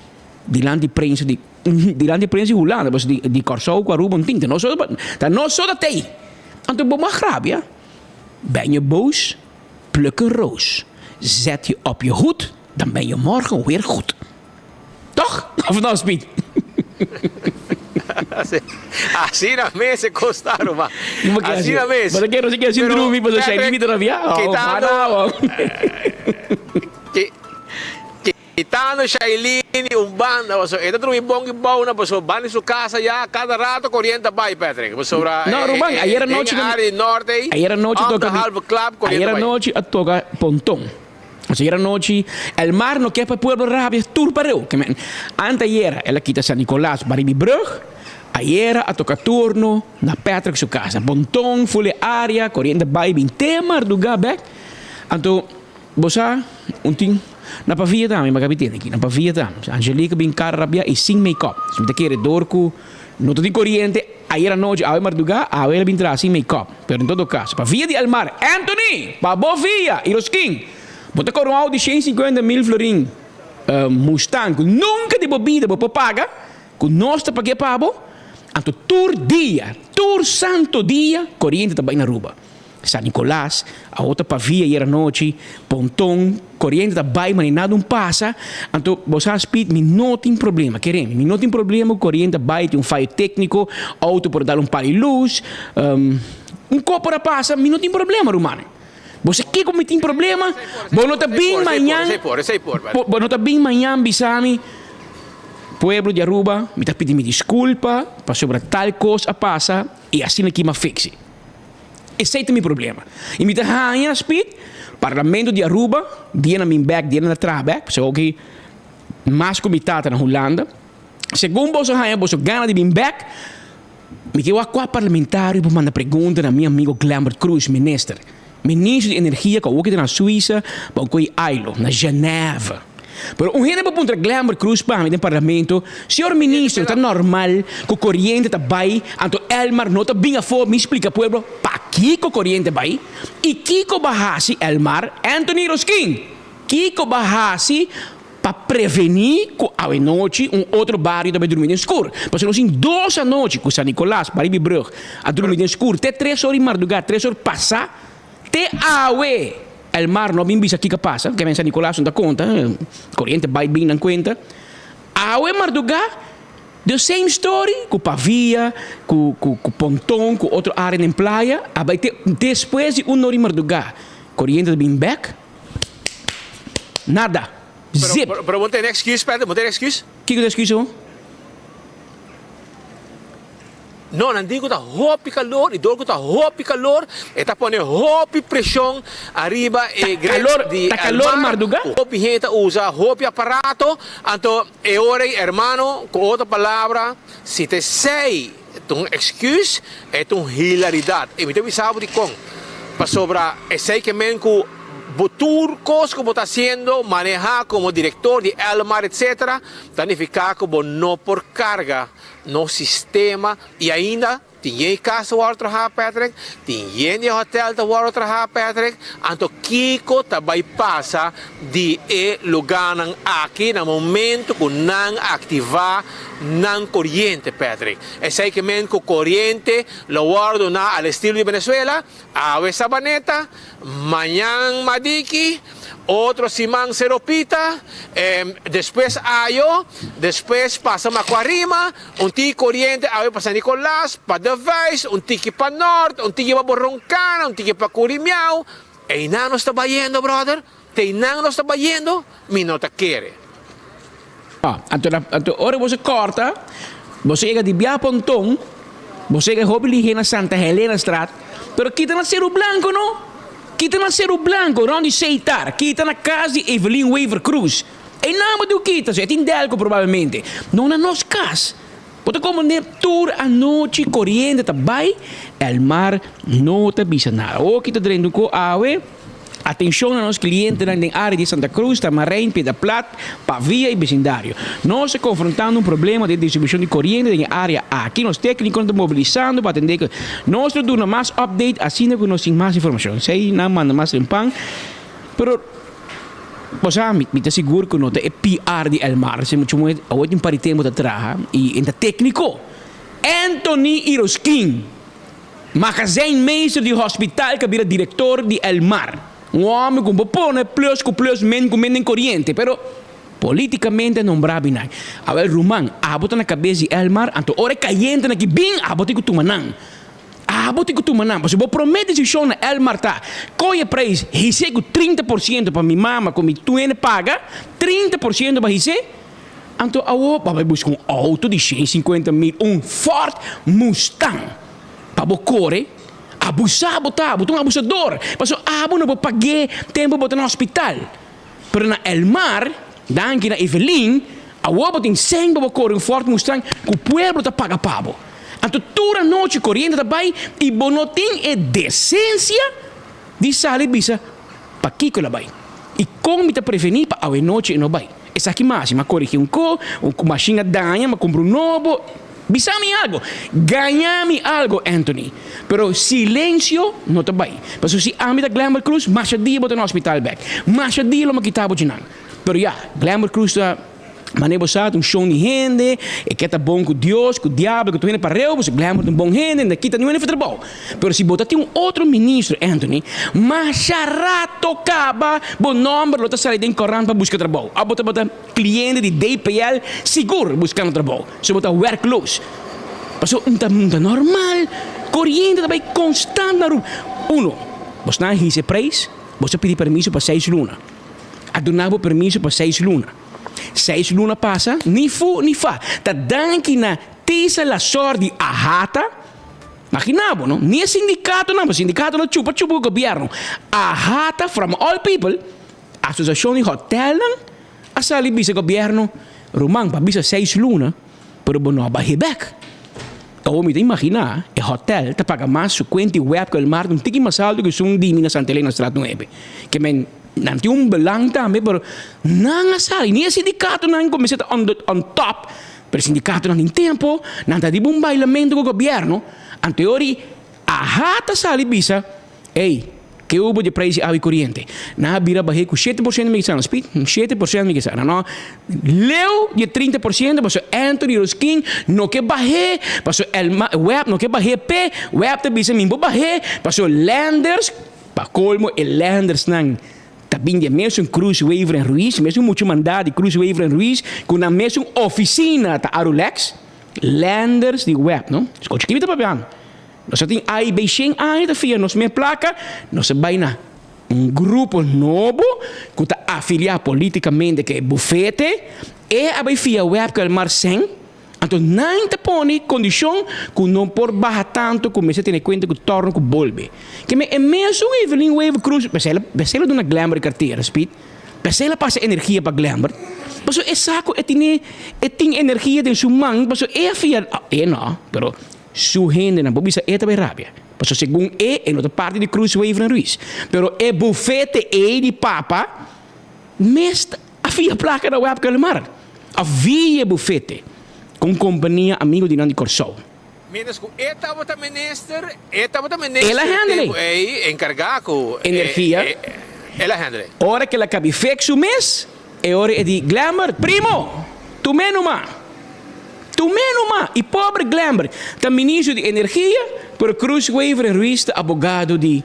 dilanti prensa di dilanti prensa di Hulanda pasobra di di Kòrsou ku Aruba no tin ta nos so ta nos so ta tei. Anto bo mag rabia. Ben je boos? Pluk een roos. Zet je op je hoed, dan ben je morgen weer goed. Toch? Of no, Speed?
Asina mes e kosta ruman. Asina mes.
Bo ta kere nos a keda sin drumi pasobra Shailene ta rabia?
Kitando Kitando Shailene un banda pasobra e ta drumi bon i bou pasobra banda di su casa ya cada rato coriente ta bay Patrick pasobra
No ruman ayer anochi
den area di norte ey
ayer anochi
om
toca
de halve klap coriente
ayer
ta bay.
anochi a toca Ponton. Ayer anochi El Mar no ke pa e pueblo rabia tur pareu. Ke men anteayer el a kita San Nicolas baribi brug, ayera a toca turno na Patrick su casa. Ponton ful e area, coriente bay bin te marduga bek. Anto bo sa un tin na pavia tambe, mi a gabi tende aki, na pavia tambe. Angelica bin cara rabia y sin make up. Mi ta kere door cu no ta tin coriente ayer anochi, awe marduga, awe el a bin traha sin make up. Pero en todo caso, pa via di El Mar, Anthony, pa bo via, Iroskin, bo ta cobra un auto di 150 mil florin Mustang cu nunca di bo bida bo por paga, cu nos ta pag'é pa bo, anto tur dia, tur santo dia, coriente ta bay na Aruba. San Nicolas, awo ta pa via ayer anochi, Ponton, coriente ta bay ma ni nada un pasa, anto bo sa Speed, mi no tin problema, kere mi, mi no tin problema cu coriente ta bay, tin un fayo tecnico, auto por dal un palo di luz, un cos por a pasa, mi no tin problema rumannan. Bo sa kico mi tin problema? Bo no ta bin mañan, bo no ta bin mañan bisa mi, pueblo di Aruba, mi ta pidi mi disculpa pasobra tal cos a pasa y asina aki mi a fixi. Esey ta mi problema. Y mi ta haña speed, Parlamento di Aruba, dia na min bek, dia na traha bek, pasobra oki mas cu mi tata na Hulanda. Segun boso haña boso gana di bin bek, mi ke wak cua parlamentario por manda pregunta na mi amigo Glenbert Croes, minister. Ministro di Energia cu awoki ta na Suiza pa un coy ailo, na Genève. Pero un hende por puntra Glenbert Croes pa mi den Parlamento, Señor Ministro, ta normal cu coriente ta bay anto Elmar no ta bin afo mi splica pueblo pakico coriente bay y kico ba haci Elmar Anthony Roskin? Kico ba haci pa preveni cu awenochi un otro bario ta bay drumi den scur? Pasobra nos tin dos anochi cu San Nicolas, Baribi Brug, a drumi den scur te tres or di marduga, tres or pasa. Te awe! Elmar no a bin bisa kiko a pasa, ke men San Nicolas no ta konta, koriente bai bin nan kuenta. Awe mardugá, the same story ku Pavia, ku ku ku Ponton, ku otro área den playa, a bai te despues di un or di mardugá, koriente ta bin bèk, nada, zip.
Pero pero bo no tene excuse, Patrick, bo no tene excuse?
Kiko ta excuse bo?
No, nan di ku ta hopi kalor i dor ku ta hopi kalor e ta pone hopi preshon ariba e grid di
Ta kalor marduga?
Ku hopi hende ta usa hopi aparato, anto e ora ei hermano, ku otro palabra, si ta esei ta un excuse, e ta un hilaridat. I mi ta bisa bo dikon, pasobra esei ke men ku bo tur kos ku bo ta hasiendo, maneha komo direktor di Elmar etcetera, ta nifiká ku bo no por karga Nos sistema y ainda tin yen cas ta worde traha Patrick, tin yen di hotel ta worde traha Patrick, anto kico ta bay pasa di e lugarnan aki na momento cu nan activa nan coriente Patrick? Esey ke men cu coriente lo worde duna al estilo di Venezuela, awe Sabaneta, mañan Madiki, otro siman Seropita, despues Ayo, despues pasa Macuarima, un tiki coriente awe pa San Nicolas, pa De Vijs, un tiki pa Noord, un tiki pa Boroncana, un tiki pa Curimiao. Einan nos ta bayendo, brother. Te einan nos ta bayendo, mi no ta kere.
Anto, anto ora boso corta, boso yega di Bia Ponton, boso yega hopi lihé na Santa Helenastraat, pero kita na Ceru Blanco no. Kita na Ceru Blanco, rond di Seitar, kita na cas di Evelyn Wever Croes. Einan bo tin kita, so e tin delco probablemente. No na nos cas. Bo ta comprende tur anochi coriente ta bay, Elmar no ta bisa nada. Oki ta drenta un co awe. Atencion na nos clientenan den area di Santa Cruz, Tamarijn, Piedra Plat, Pavia y becindario. Nos ta confrontando un problema den distribucion di coriente den e area aki. Nos tecniconan ta mobilisando pa atende cu. Nos lo duna mas update asina cu nos tin mas informacion. Esey nan manda mas rimpan, pero bo sa mi ta sigur cu no ta e PR di Elmar. Esey mucho moe awor tin un par di tempo ta traha y e ta tecnico. Anthony Iroskin. Magazijnmeester di hospital ka bira director di Elmar. Un homber cu bo pone plus cu plus, min cu min den coriente, pero. Políticamente a nombrá binan. Awel ruman, abo ta na kabes di Elmar, anto ora e kayente na ki bin, abo tin ku tuma nan. Abo tin ku tuma nan, pasobra bo promé desishon na Elmar ta, koe e preis, his'é ku 30% pa mi mama ku mi tuene paga, 30% pa his'é, anto awo bo a bai buska un outo di 150 mil, un Ford Mustang, pa bo kore, abusá bo ta, bo ta un abusador, pasobra abo no por pag'é tempu bo ta na hospital. Pero na El Mar, danki na Evelyn, awor bo tin sèn pa bo kore un Ford Mustang ku pueblo ta paga pa bo. Anto tur anochi koriente ta bai i bo no tin e desensia di sali bisa pakiko el a bai i kon mi ta prevení pa awe nochi e no bai. Esaki mas, mi a korigí un ko, un mashin a daña, mi a kumpra un nobo. Bisa mi algo, gaña mi algo Anthony. Pero silencio no ta bay. Pasobra si ami ta Glenbert Cruz, masha dia bo ta na hospital bek. Masha dia lo mi kita bo djinan. Pero ya, Glenbert Cruz ta, mane bo sa, ta un shon di hende, e ke ta bon ku Dios, ku diabel, ku tur hende pareu, pasobra Glenbert ta un bon hende, no ta kita niun hende for trabou. Pero si bo ta tin un otro ministro, Anthony, masha rato kaba bo nomber lo ta sali den korant pa buska trabou. Of bo tabata cliente di DPL sigur buskando trabou. So bo ta werkloos. Paso un ta un ta normal. Coriente ta bay constant na Aruba. Uno, bos nan a hisa e prijs, bos a pidi permiso pa seis luna. A duna bo permiso pa seis luna. Seis luna pasa, ni fu ni fa. Ta danki na Tisa Lasor di Ahata, magina bo no, ni e sindicatonan, pasobra sindicato lo chupa chupa cu gobierno. Ahata from all people, Asociacion di hotelnan, A sali bisa gobierno, Ruman, pa bisa seis luna, pero bo no a bah'é bek. Awor mi ta imaginá e hotel ta paga mas su kuenta i web ku el mar ta un tiki mas altu ku esun di mi na Santa Elena Straat nuebe. Ke men, nan tin un belang tambe, pero nan a sali, ni e sindikatonan ku mester ta on the on top, pero e sindikatonan tin tempu, nan ta riba un bailamentu ku gobierno, anto e ora i aha ta sali bisa, Ey, ke hubo di prijs di awa y coriente? Nan a bira bah'é cu 7% mi kisa, no Speed? 7% mi kisa. No, leu di e 30% pasobra Anthony Roskin no ke bah'é, pasobra Elma, web no ke bah'é p'e, web ta bisa mi bo bah'é, pasobra Landers, pa colmo e Landersnan ta bin di e mesun Cruz Wever en Ruiz, mesun mucho mandá di Cruz Wever en Ruiz, cu nan mesun oficina ta Arulex, Landers di web, no? Scocha kibi ta papiando. Nos a tin ai bay shen aña ta fia nos mes placa, nos a bay na un grupo nobo cu ta afilia politicamente cu e bufete, e a bay fia web cu Elmar Sen, anto nan ta pone condicion cu no por baha tanto cu mester tene cuenta cu torno cu bolbe. Keme e mesun Evelyn Wever Croes, besey lo duna Glenbert cartera, Speed, besey lo pasa energia pa Glenbert, pasobra e sa cu e tine, e tin energia den su man, pasobra e a fia, e no, pero Su hendenan por bisa e ta bay rabia, pasobra segun e, e no ta parti di Cruz Wever en Ruiz. Pero e bufete ey di papa mes a fia placa na Web Calamar. A via e bufete cu un compania amigo di nan di Corsou.
Mientras cu e tabata minister, e tabata minister
El a handle.
tempo ey encarga cu
Energia.
El a handle.
Ora cu el a cabi fix su mes, E ora e di, Glembert, primo! Tum'é numa! Tum'é numa! I pober Glembert ta ministro di energia, pero Cruz Wever en Ruiz ta abogado di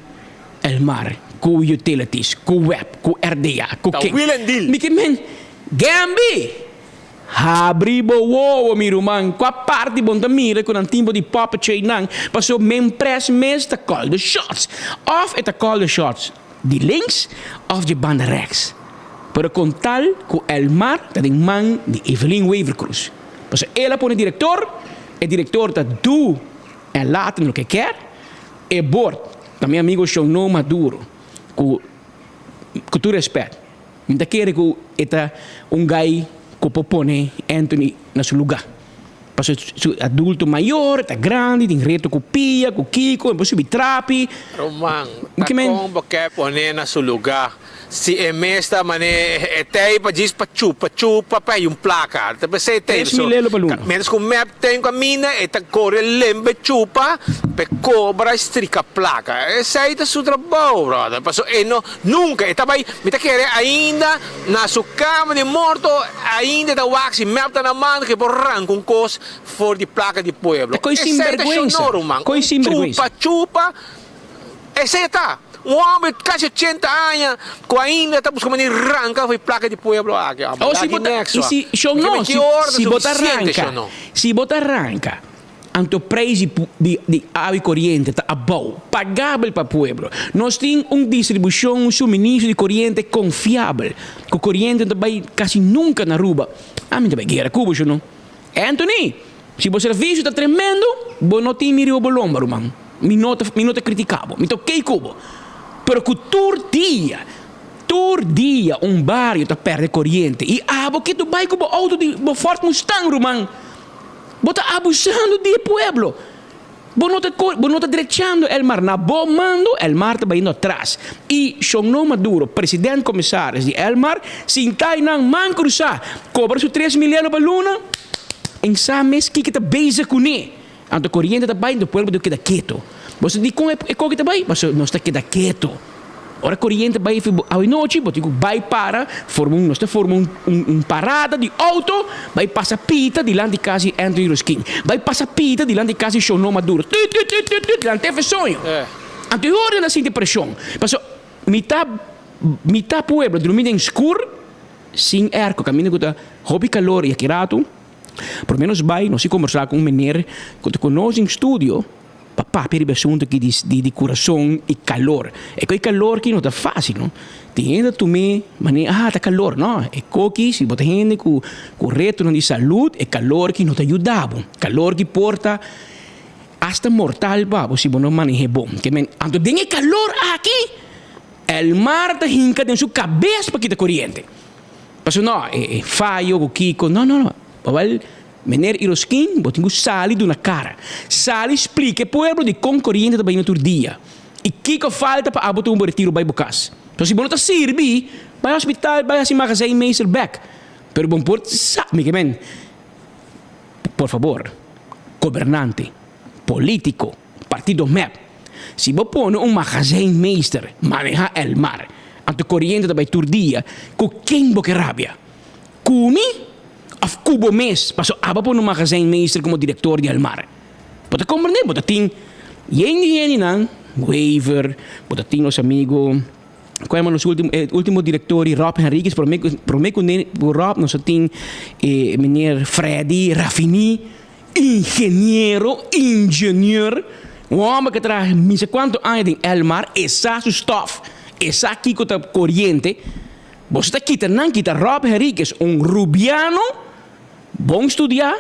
Elmar, ku Utilities, ku web, ku RDA, ku
Ta
ken.
wheel and deal.
Mi ke men, Gembi! Habri bo wowo, mi ruman, kua parti bo no ta mira ku nan tin bo di poppetje einan, pasobra men pres mes ta call the shots. Of e ta call the shots di links of dje banda rechts. Pero con tal cu Elmar ta den man di Evelyn Wever-Croes. Pasobra el a pone director, e director ta do en laten loke e kier. E board ta mi amigo Shonno Maduro cu cu tur respet mi ta kere cu e ta un guy cu por pone Anthony na su lugar. Pasobra su adulto mayor, ta grandi, tin reto cu pia, cu kico, e por subi trapi.
Roman, ta con bo ke pone na su lugar? Si e mes ta mane e tei pa djis pa chupa chupa pa hay un placa. Ta pensé e tei.
3000 elo pa luna.
Mientras cu mep ten caminda e ta core lembe chupa pa e cobra y strica placa. Esey ta su trabao brother. Paso e no nunca e ta bay mi ta kere ainda na su cama di morto ainda e ta wak si mep ta na man cu e por ranca un cos for di placa di pueblo.
Ta coy
Esey ta
sinberguensa.
shonor ruman.
Coy
Un
sinberguensa.
chupa chupa esey ta. Un homber casi 80 aña cu ainda ta busca manera di ranca for e placa di pueblo aki.
Oh, si bo ta, y si, sho no, si, si bo ta ranca, si bo ta ranca, anto prijs di, di, di awa y coriente ta abou, pagabel pa pueblo. Nos tin un distribucion, un suministro di coriente confiabel, cu coriente no ta bay casi nunca na Aruba. Ami ta bay guera cu bo, sho no. Anthony, si bo servicio ta tremendo, bo no tin mi riba bo lomba, ruman. Mi no ta, mi no ta critica bo, mi ta ok cu bo. Pero cu tur dia, tur dia un bario ta perde coriente y abo ke tu bay cu bo auto di bo Ford Mustang, ruman. Bo ta abusando di e pueblo. Bo no ta bo no ta drechando Elmar na bo mando, Elmar ta bayendo atras. Y Shonno Maduro, president comisaris di Elmar, sinta y nan man crusa, cobra su tres mil elo pa luna, en sa mes kiko ta bezig cune. Anto coriente ta bay, anto pueblo ta keda keto. Bo sa dicon e koki ta bay? Pasobra nos ta keda keto. Ora coriente bay fi awinochi bo tin cu bay para forma un nos ta forma un un parada di auto bay pasa pita dilanti cas di Anthony Rosquin bay pasa pita dilanti cas di Shono Maduro tut tut tut tut tut lant'e fe soño anto e ora nan a sinti presion pasobra mita mita pueblo drumi den scur sin airco caminda cu ta hopi calor y aki rato por lo menos bay nos a combersa cu un meneer cu ta conoce den studio. Pa papia riba e asuntu aki di di kurason i kalor. E ku e kalor aki no ta fásil no. Tin hende ta tum'é manera ah ta kalor. No, e koki si bo ta hende ku ku retonan di salud e kalor aki no ta yuda bo. Kalor aki por ta asta mortal pa bo si bo no maneh'é bon. Ke men anto den e kalor aki Elmar ta hinka den su kabes pa kita koriente. Pasobra no e fayo ku kiko no no no. Awel Meneer Iroskin, bo tin ku sali duna kara. Sali splika e pueblo di kon koriente ta bayendo tur dia i kiko falta pa abo tuma bo retiro bai bo kas. So si bo no ta sirbi, bai hospital, bai hasi magazijnmeester bek. Pero bo por sa, mi ke men, por fabor, gobernante, politico, partido mep, si bo pone un magazijnmeester maneha Elmar, anto koriente ta bai tur dia, ku ken bo ke rabia? Ku mi of ku bo mes? Paso abo pone un magazijnmeester komo direktor di Elmar. Bo ta komprendé? Bo ta tin yen di hendenan, Wever, bo ta tin nos amigo, ku a yama nos ultimo, e ultimo direktor di Rob Henriquez, promé ku promé ku ne ku Rob nos a tin e meneer Freddy Raffini, ingeniero, ingenieur, un hòmber ku a traha misa kuantu aña den Elmar, e sa su stòf, e sa kiko ta koriente. Boso ta kita nan kita Rob Henriquez, un rubiano bon studiá,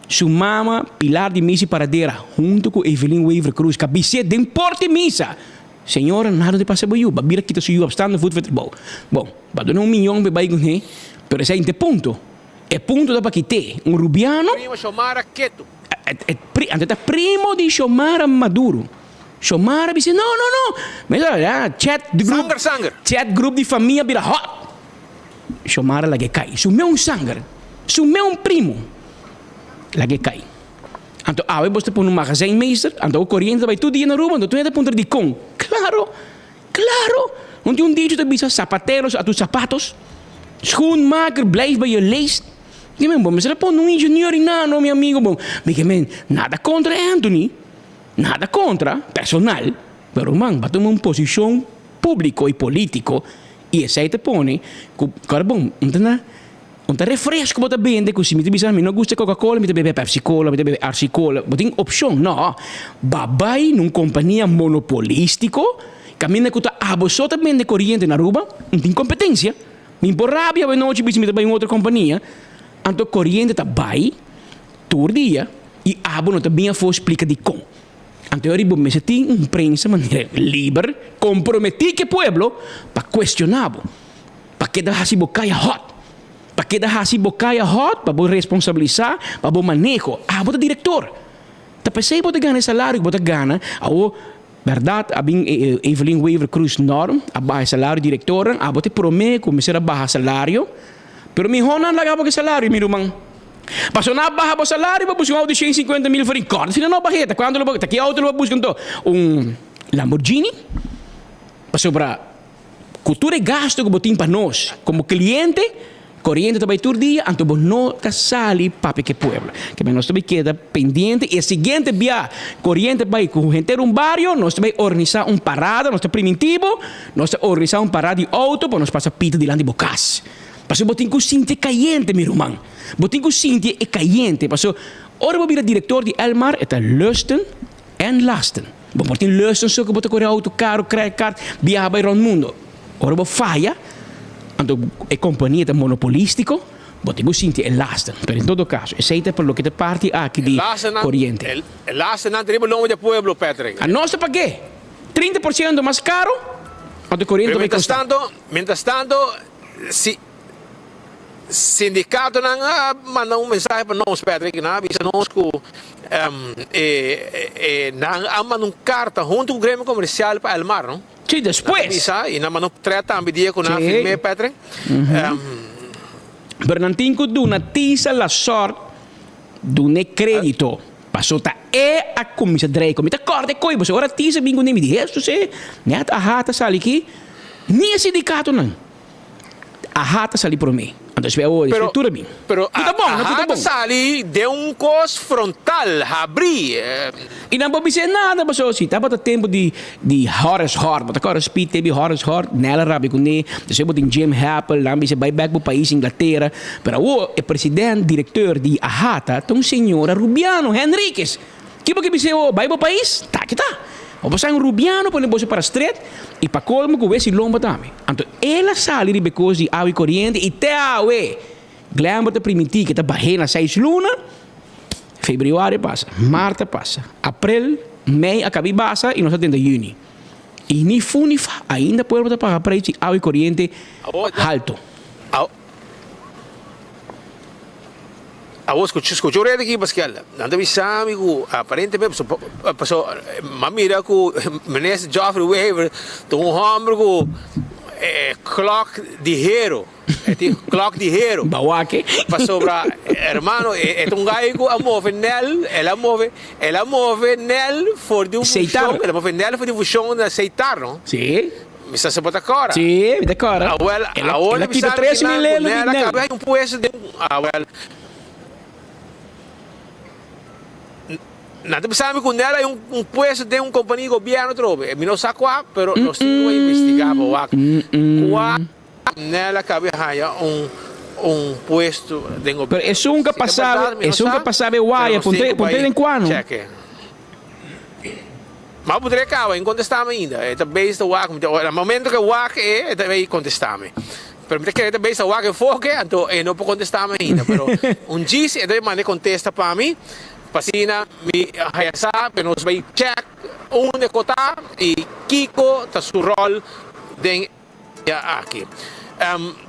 su mama Pilar di Misa y Paradera hunto cu Evelyn Wever Croes ka bis'é den port'i misa, Señora nada no ta pasa bo yu, ba bira kita su yu op staande voet for trabou. Bon, ba duna un miyon p'e bai kuné, pero esei no ta e punto. E punto ta pa kit'é un rubiano.
Primo Xiomara Ketu.
Anto ta primo di Xiomara Maduro. Xiomara bisa, no, no, no. Mi ta ya, chat di grup.
Sanger, sanger.
Chat grup di famia bira hot. Xiomara lag'é kai. Su meun sanger, su meun primo lag'é kai. Anto awe bo ta pone un magazijnmeester, anto awe koriente ta bai tur dia na Aruba, anto tur hende ta puntra dikon. Klaro, klaro. No tin un dicho ta bisa zapateros a tus zapatos? Schoenmaker blijf bij je leest. Ke men, bo mester a pone un ingenieur i nano, mi amigo. Bo, mi ke men, nada kontra Anthony. Nada kontra, personal, pero ruman ba tuma un posishon públiko i polítiko i esei ta pone ku kòrda bon, un ta na un ta refresko bo ta bende ku si mi ta bisa mi no gusta Coca Cola mi ta bebe Pepsi Cola, mi ta bebe RC Cola, bo tin opshon. No, ba bai na un kompania monopolístiko kaminda ku ta abo so ta bende koriente na Aruba, no tin kompetensia. Mi por rabia awe nochi bisa mi ta bai un otro kompania, anto koriente ta bai tur dia. I abo no ta bin afó splika dikon. Anto riba bo mester tin un prensa manera liber, komprometí ku e pueblo pa kuestioná bo, pa keda hasi bo kaya hòt, pa keda hasi bo kaya hòt, pa bo responsabilisá pa bo maneho. Abo ta direktor. Ta p'esei bo ta gana e salario ku bo ta gana. Awor, bèrdat a bin Evelyn Wever Croes Norm a baha e salario di direktornan. Abo ta e promé ku mester a baha salario. Pero mihó nan laga bo ku e salario, mi ruman. Paso nan a baha bo salario bo buska un auto di 150 mil florin. Kòrda si nan no bah'é, ta kuantu lo bo, ta ki auto lo bo buska anto? Un Lamborghini? Pasobra ku tur e gasto ku bo tin pa nos komo kliente, Coriente ta bay tur dia, anto bo no ta sali papia cu e pueblo. Ke men nos ta bay keda pendiente y e siguiente bia coriente bay cu henter un bario, nos ta bay organisa un parada, nos ta priminti bo, nos ta organisa un parada di auto pa nos pasa pita dilanti bo cas. Pasobra bo tin cu sinti e cayente, mi ruman. Bo tin cu sinti e cayente, pasobra ora bo bira director di Elmar e ta lusten en lasten. Bo por tin lusten so cu bo ta core auto caro, credit card, biaha bay rond mundo. Ora bo faya, anto e compania ta monopolistico, bo tin cu sinti e lasten. Pero en todo caso, esey ta pa loke ta parti aki di coriente.
E lastennan ta riba lomba di e pueblo, Patrick.
A nos ta pag'é 30% mas caro, anto e coriente ta bay costa.
Mientras tanto, si sindicatonan a manda un mensahe pa nos, Patrick, nan a bisa nos cu e nan a manda un carta hunto cu gremio comercial pa Elmar, no?
Sí, despues.
Nan a bisa y nan manda un threat tambe dia cu nan a firm'é, Patrick.
Pero nan tin cu duna Tisa la sort dun'é credito. Paso ta e a cuminsa drei cu mi. Ta corda e coy, pasobra ora Tisa bin cu mi di, Hesus e, net AHA ta sali aki, ni e sindicatonan. AHA ta sali prome. Anto espe awor, espe tur a bin.
Pero
Cu ta bon, no cu
AHA
ta
ta
bon.
sali den un cos frontal, habri.
Y nan por bis'é nada, pasobra si tabata tempo di di Horace Hort, bo ta corda Speed Tape di Horace Hort, Nel a rabia cuné, despues bo tin Jim Happel, nan bis'é bai bek bo pais Inglatera. Pero awor e president, directeur di AHA ta un señora Rubiano Henriquez. Ki bo ke bis'é awor, bai bo pais? Ta ki ta. Bo por sa un Rubiano pone boso para stret y pa colmo cu wes y lomba tambe. Anto el a sali riba e cos di awa y coriente y te awe Glenbert ta primintí ke ta bah'é na seis luna. Februari pasa, mart a pasa, aprel, mei a caba y basa y nos a tenta juni. Y ni fu ni fa, ainda pueblo ta paga prijs di awa y coriente halto.
Awor scucha scucha un reda aki Pascal, nan ta bisa mi cu aparentemente paso m'a mira cu Minister Geoffrey Wever ta un homber cu klok di hero, e tin klok di hero.
Bawake.
Pasobra hermano e ta un guy cu a move nel, el a move el a move nel for di un funcion, el a move nel for di un funcion na Seitar no.
Si.
Mi sa si bo ta kora.
Sí, mi ta kora.
Awel,
El a,
awor
el a
mi
kita
sabi
tres
ki nan
mil
ku
elo di
Nel a
Nel.
kabe hay un puesto den awel. Nan ta bisa mi ku Nel hay un un puesto den un kompania di gobierno atrobe. Mi no sa kua, pero nos tin ku investigá pa wak kua Nel a kabe haya un un puesto den
Pero
gobierno.
esun ka
Si ta
pasa,
berdad mi no
esun ka
sa,
pasa be
pero
waya,
nos tin
puntr'é,
ku
puntr'é
bai
den kua no.
chèk'e. Ma bo podría caba, e contestami ainda. E ta bezig ta wak, mi ta, na momento cu e wak e, e ta bay contestami. Pero mi ta kere e ta bezig ta wak enfoke, anto e no por contestami ainda. Pero un djis e ta bay manda e contesta pa mi, pa asina mi haya sa, pero nos bay check unda e cota y kico ta su rol den e aki.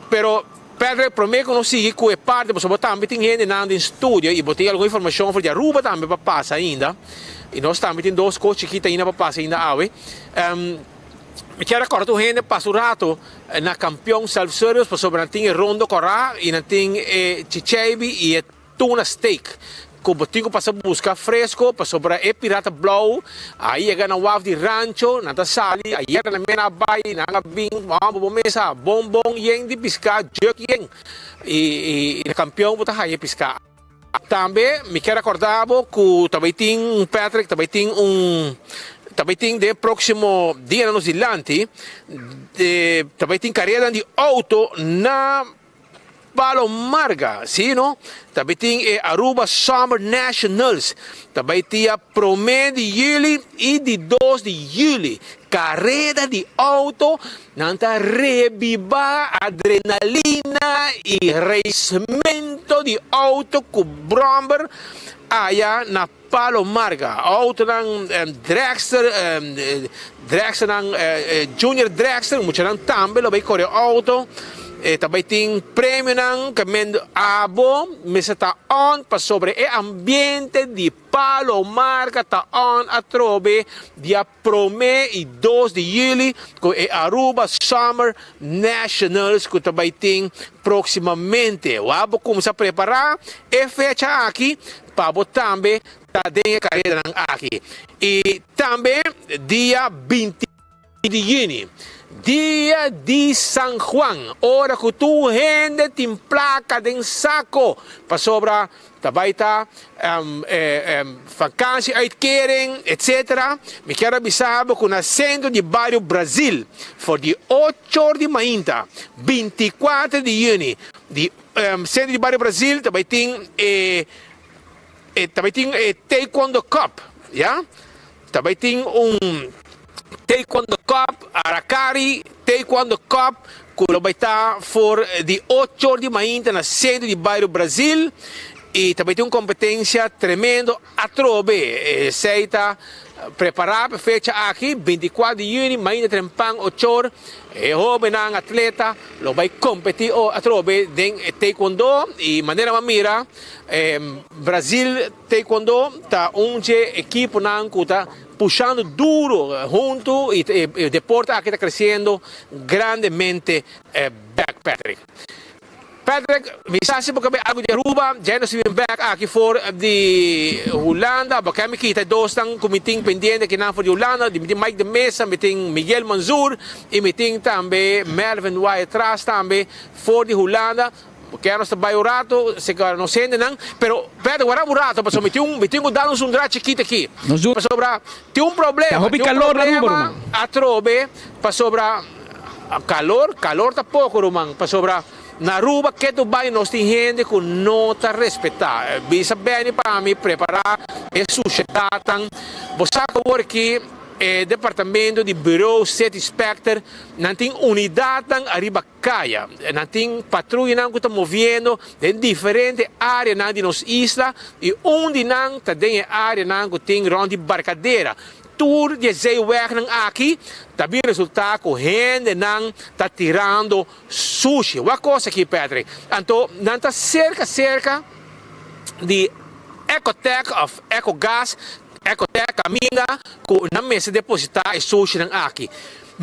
Pero Patrick, prome cu nos sigui cu e parti, pasobra bo tambe tin hendenan den studio y bo tin algun informacion for di Aruba tambe pa pasa ainda, y nos tambe tin dos cos chikito ainda pa pasa ainda awe. Mi kier a corda tur hende pasa un rato na Campeon Self Service pasobra nan tin e rondo cora y nan tin e chicheibi y e Tuna steak ku bo tin ku pasa buska fresko pasobra e pirata blou a yega na waf di Rancho, nan ta sali ayer nan mena a bai, nan a bin hòmber bo mesa bon bon yen di piská juk yen i na Kampion bo ta haya e piská. Tambe mi kier akorda bo ku ta bai tin un Patrick ta bai tin un ta bai tin den e próksimo dianan nos dilanti ta bai tin kareranan di outo na Palo Marga, si no, ta bay tin e Aruba Summer Nationals, ta bay tia prome di juli y di dos di juli. Careda di auto, nan ta rebiba adrenalina y racemento di auto cu bromber aya na Palo Marga. Autonan dragster, dragsternan junior dragster, muchanan tambe lo bay core auto. E ta bay tin premionan ke men abo mester ta on pasobra e ambiente di Palo Marga ta on atrobe dia prome y dos di juli cu e Aruba Summer Nationals cu ta bay tin proximamente. Wou bo cuminsa prepara e fecha aki Pa bo tambe ta den e karedanan aki. I tambe dia 20 di yüni. Dia di San Juan, ora ku tur hende tin plaka den sako, pasobra ta bai ta vakantie-uitkering, etc. Mi kier a bisa bo ku na sentro di bario Brazil, for di ocho or di mainta, bintikuater di yüni, di sentro di bario Brazil ta bai tin e ta bai tin e Taekwondo Cup, ya. Ta bai tin un Taekwondo Cup, Arakari Taekwondo Cup, ku lo bai ta for di ocho or di mainta na sentro di bario Brazil i ta bai tin un kompetensia tremendo atrobe. Esei ta prepará pa e fecha aki, bintikuater di yüni, mainta trempan ocho or, e hóbennan atleta lo bai kompetí atrobe den e Taekwondo i manera bo a mira Brazil Taekwondo ta un dje ekiponan ku ta pushando duro huntu i e deporte aki ta kresiendo grandemente bek Patrick. Patrick, mi sa si bo ke bai algu di Aruba, dje nos bin bek aki for di Hulanda, bo ke mi kita e dosnan ku mi tin pendiente akinan for di Hulanda, mi tin Mike de Meza, mi tin Miguel Manzoor i mi tin tambe Melvin Wyatt-Ras tambe for di Hulanda. Ke nos ta bai un rato, seka nos hendenan, pero Pedro, wara un rato, pasobra mi tin un, mi tin ku dal nos un dra chikito aki. Pasobra tin un problema,
Ta hopi
tin un
kalor na Aruba,
problema
ruman.
atrobe, pasobra kalor, kalor ta poko, ruman, pasobra na Aruba ke tu bai nos tin hende ku no ta respetá. Bisa Benny pa mi prepará e sushedatnan. Bo sa ku awor aki e departamento di Bureau City Inspector nan tin unidatnan ariba Kaya. Nan tin patruyanan ku ta moviendo den diferente areanan di nos isla i un di nan ta den e areanan ku tin rònt di Barkadera. Tur di e zeewegnan aki ta bin resultá ku hendenan ta tirando sushi. Wak kos aki, Patrick. Anto nan ta serka serka di Ecotec òf Ecogas, Ecotec kaminda ku nan mester depositá e sushinan aki.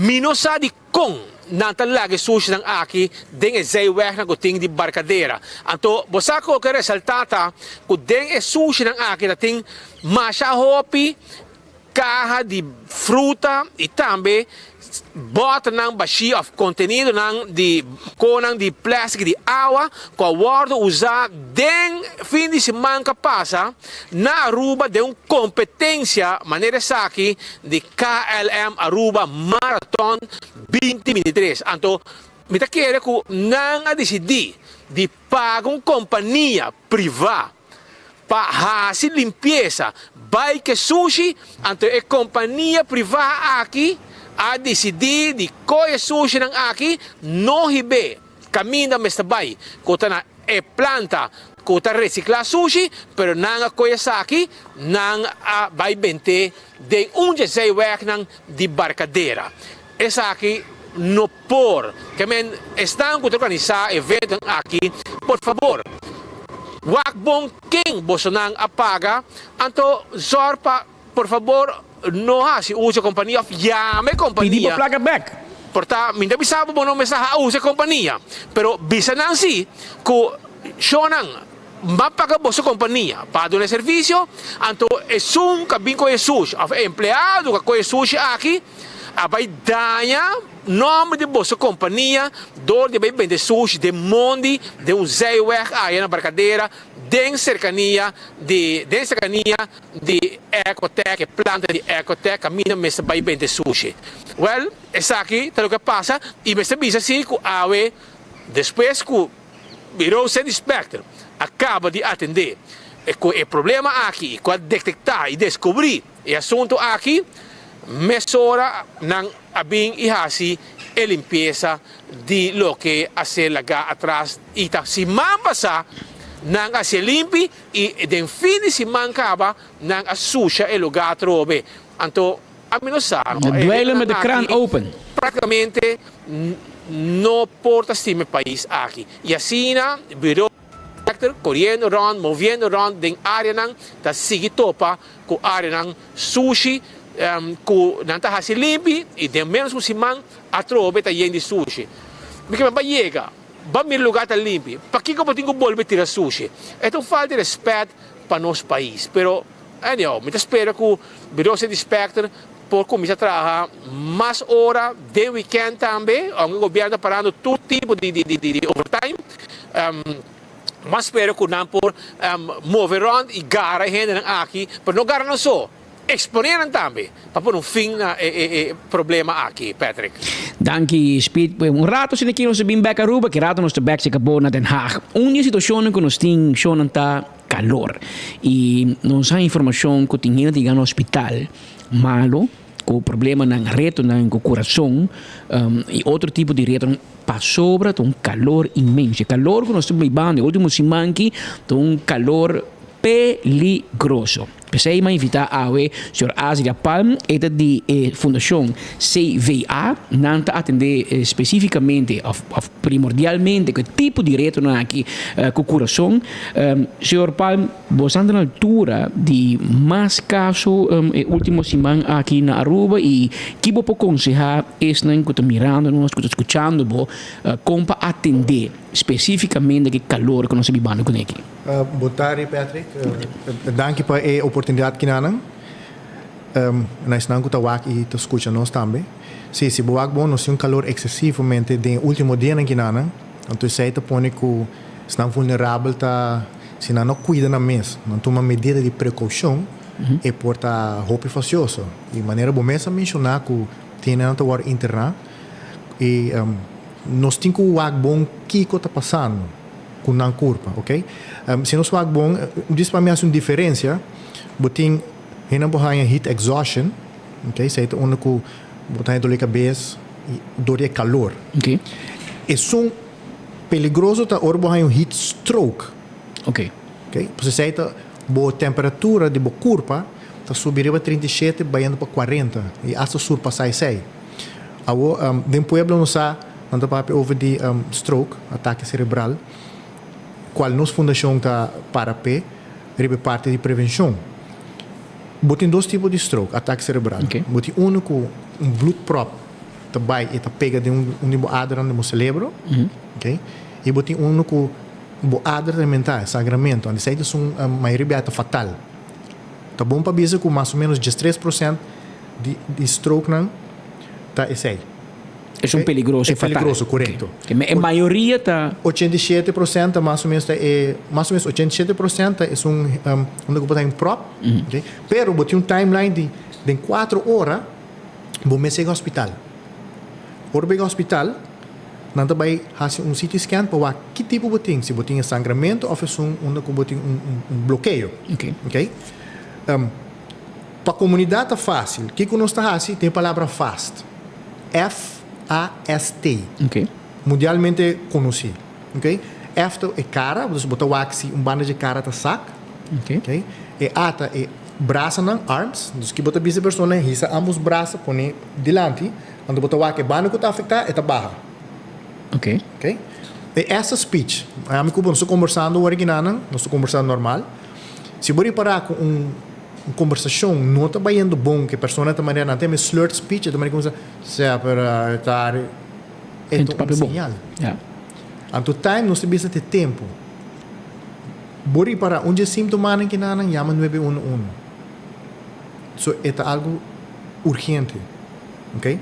Mi no sa di Kon nan ta laga e sushinan aki den e zijwegnan ku tin di Barkadera? Anto bo sa ku ke resaltá ta ku den e sushinan aki ta tin masha hopi kaha di fruta i tambe bòternan bashí òf kontenidonan di konan di plèstik di awa ku a wòrdu usá den fin di siman ku a pasa na Aruba den un kompetensia manera esaki di KLM Aruba Marathon 2023. Anto mi ta kere ku nan a disidí di paga un kompania privá pa hasi limpiesa bai ke sushi, anto e kompania privá aki a disidí di kohe e sushinan aki no hib'é kaminda mester bai ku ta na e planta ku ta resiklá sushi, pero nan a kohe esaki nan a bai bent'é den un dje zijwegnan di Barcadera. Esaki no por. Ke men esnan ku ta organisá eventonan aki, por fabor, wak bon ken bosonan a paga, anto zòrg pa por fabor no hasi uso e kompania òf yama e kompania.
Pidi bo plaka bèk.
Por ta, mi ta bisa bo bo no mester usa e kompania, pero bisa nan si ku shownan M'a paga boso kompania pa duna e servisio, anto esun ku a bin ku e sushi òf e empleado ku a kohe e sushi aki a bai daña nòmber di boso kompania dor di bai bende sushi den mondi den un zijweg aya na Barcadera den serkania di den serkania di Ecotec, e planta di Ecotec kaminda mester bai bende sushi. Wèl, esaki ta loke a pasa i mester bisa si ku awe despues ku. Bureau City Inspector a caba di atende cu e problema aki y cu a detecta y descubri e asunto aki, mesora nan a bin y haci e limpieza di loke a ser laga atras y ta siman pasa nan a haci e limpi y den fin di siman caba nan a susha e lugar atrobe. Anto ami no sa no. E
Dweilen met de
hendenan
kraan
aki
open.
Práktikamente no por ta stima e pais aki. I asina Bureau Inspector koriendo rònt, moviendo rònt den áreanan ta sigui topa ku áreanan sushi ku nan ta hasi limpi i den ménos un siman atrobe ta yen di sushi. Mi ke bai yega, ba mira lugá ta limpi, pakiko bo tin ku bolbe tira sushi? E ta un falta di rèspèt pa nos pais. Pero anyhow, mi ta spera ku Bureau City Inspector. por kuminsá traha mas ora den wikènt tambe, ounke gobièrnu ta parando tur tipo di di overtime. Mas spera ku nan por move rònt i gara e hendenan aki, pero no gara nan so, eksponé nan tambe pa pone un fin na e problema aki, Patrick.
Danki Speed. Un rato asina aki nos ta bin bek Aruba, ki rato nos ta bek si kabo na Den Haag. Un di e situashonnan ku nos tin shonnan ta kalor. I nos haña informashon ku tin hende ta yega na hospital malo ku problemanan, retonan ku kurason i otro tipo di retonan. Pasobra ta un kalor inmenso. E kalor ku nos ta bibando e ultimo siman aki ta un kalor peligroso. P'esei mi a invitá awe señor Azria Palm, e ta di e fundashon CVA. Nan ta atendé spesífikamente òf òf primordialmente ku e tipo di retonan aki ku kurason. Señor Palm, bo sa ta na altura di mas kaso e ultimo siman aki na Aruba i ki bo por konsehá Esnan ku ta mirando nos, ku ta skuchando bo, kon pa atendé spesífikamente ku e kalor ku nos ta bibando kuné aki?
Bon tardi Patrick. Danki pa e oportunidat kinanan. Na esnan ku ta wak i ta skucha nos tambe. Sí, si bo wak bon nos tin un kalor eksesivamente den e último dianan kinanan. Anto esei ta pone ku esnan vulnerabel ta, si nan no kuida nan mes, nan tuma medida di prekoushon, e por ta hopi fasioso. Di manera bo mes a menshoná ku tin nan ta wòrdu interná i nos tin ku wak bon kiko ta pasando ku nan kurpa, oke. Si nos wak bon, djis pa mi hasi un diferensia, bo tin hende por haña heat exhaustion, oke, esei ta unda ku bo ta haña dole kabes dor di e kalor. Esun peligroso ta ora bo haña un heat stroke,
oke,
pasobra esei ta bo temperatura di bo kurpa ta subi riba 37 bayendo pa 40 y hasta surpasa esey. Awo den pueblo nos sa nan ta papia over di stroke, atake cerebral, cual nos fundacion ta para p'e riba e parti di prevencion. Bo tin dos tipo di stroke, atake cerebral. Bo tin uno cu un bloedprop ta bay y ta pega den un di bo adernan di bo celebro, y bo tin uno cu bo ader ta rementa, e sangramento, anto esey ta esun mayoria bia ta fatal. Ta bon pa bisa ku mas o ménos 13% di di strokenan ta esei.
Esun peligroso
e fatal. E peligroso, korekto.
E mayoria ta.
87% ta mas o ménos ta e, mas o ménos 87% ta esun unda ku bo ta haña un pròp. Pero bo tin un timeline di den kuater ora bo mester yega hospital. Ora bo yega hospital nan ta bai hasi un CT scan pa wak ki tipo bo tin, si bo tin e sangramentu òf esun unda ku bo tin un blokeo. Ok. Pa komunidat ta fásil. Kiko nos ta hasi? Tin e palabra fast. F-A-S-T. Mundialmente konosí. Ok. F ta e kara, dus bo ta wak si un banda dje kara ta sak. Ok. E A ta e brasanan, arms. Dus ki bo ta bisa e persona hisa ambos brasa pone dilanti. Anto bo ta wak e banda ku ta afektá, e ta baha.
Ok.
Ok. E S ta speech. Ami ku bo nos ta kombersando awor aki nanan, nos ta kombersando normal. Si bo ripará ku un un kombersashon no ta bayendo bon, ku e persona ta manera nan ta yama e slurred speech, e ta manera ku sa pero e ta e ta un señal. Anto time nos ta bisa ta e tempu. Bo ripará un dje símtomanan ki nanan yama nuebe uno uno. So e ta algu urgente. Ok.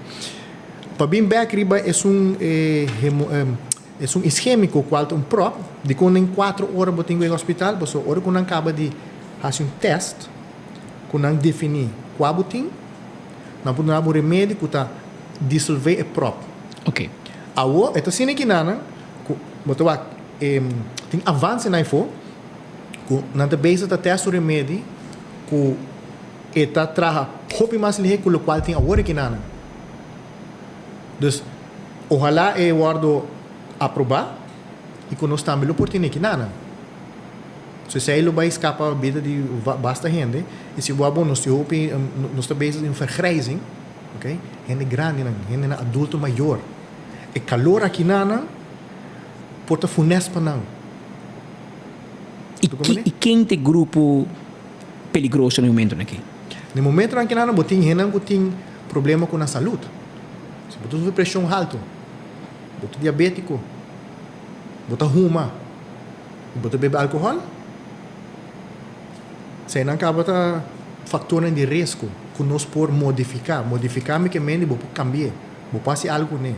Pa bin bek riba esun esun ischemico cual ta un prop, dicon den cuatro ora bo tin cu yega hospital? Pasobra ora cu nan caba di haci un test cu nan defini cua bo tin, nan por duna bo remedi cu ta disolve e prop.
Ok.
Awo e ta asina kinanan cu bo ta wak tin avance na efo cu nan ta bezig ta test un remedi cu E ta traha hopi mas lihé ku lokual tin awor aki nanan. Dus, ohalá e wòrdu aprobá i ku nos tambe lo por tene aki nanan. So esei lo bai skapa bida di basta hende i si bo a bon nos tin hopi, nos ta bezig den vergrijzing, oké, hende grandinan, hendenan adulto mayor. E kalor aki nanan por ta funest pa nan.
I ken ta e grupo peligroso na e momentonan aki?
Na e momentonan aki nan bo tin hendenan ku tin problema ku nan salud. Si bo ta sufri preshon haltu, bo ta diabetiko, bo ta huma i bo ta bebe alkohòl, eseinan kaba ta faktornan di riesgo. ku nos por modifiká. Modifiká mi ke mende bo por kambi'é, bo por hasi algu kuné.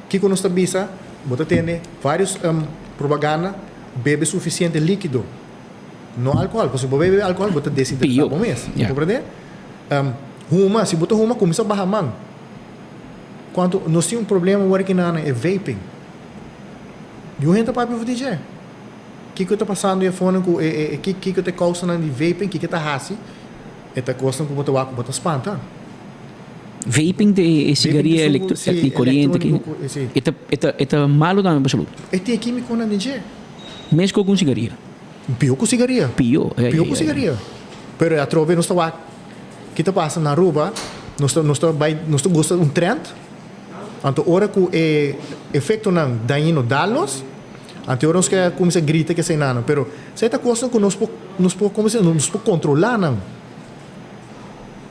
Kiko nos ta bisa? Bo ta tende vários propaganda, bebe sufisiente líkido, no alkohòl, pasobra si bo bebe alkohòl bo ta deshidratá bo mes. Bo komprendé? Huma, si bo ta huma kuminsá baha man. Kuantu nos tin un problema wor aki nan e vaping. Niun hende ta papia over di dje. Kiko ta pasando e afonan ku e e kiko ta e kousanan di vaping, kiko ta hasi? E ta kosnan ku bo ta wak ku bo ta spanta.
Vaping ta e sigaria di koriente ki e ta e ta e ta malo tambe pa salud.
E tin e kimikonan den dje.
Mes ku un sigaria.
Pio ku sigaria.
Pio, e
Pio ku sigaria. Pero e atrobe nos ta wak ki ta pasa na Aruba, nos ta nos ta bai nos ta gusta un trend, anto ora ku e efektonan dañino dal nos, Anto ora nos ke kuminsá grita ke eseinan, pero esei ta kosnan ku nos por nos por komo se nos por kontrolá nan.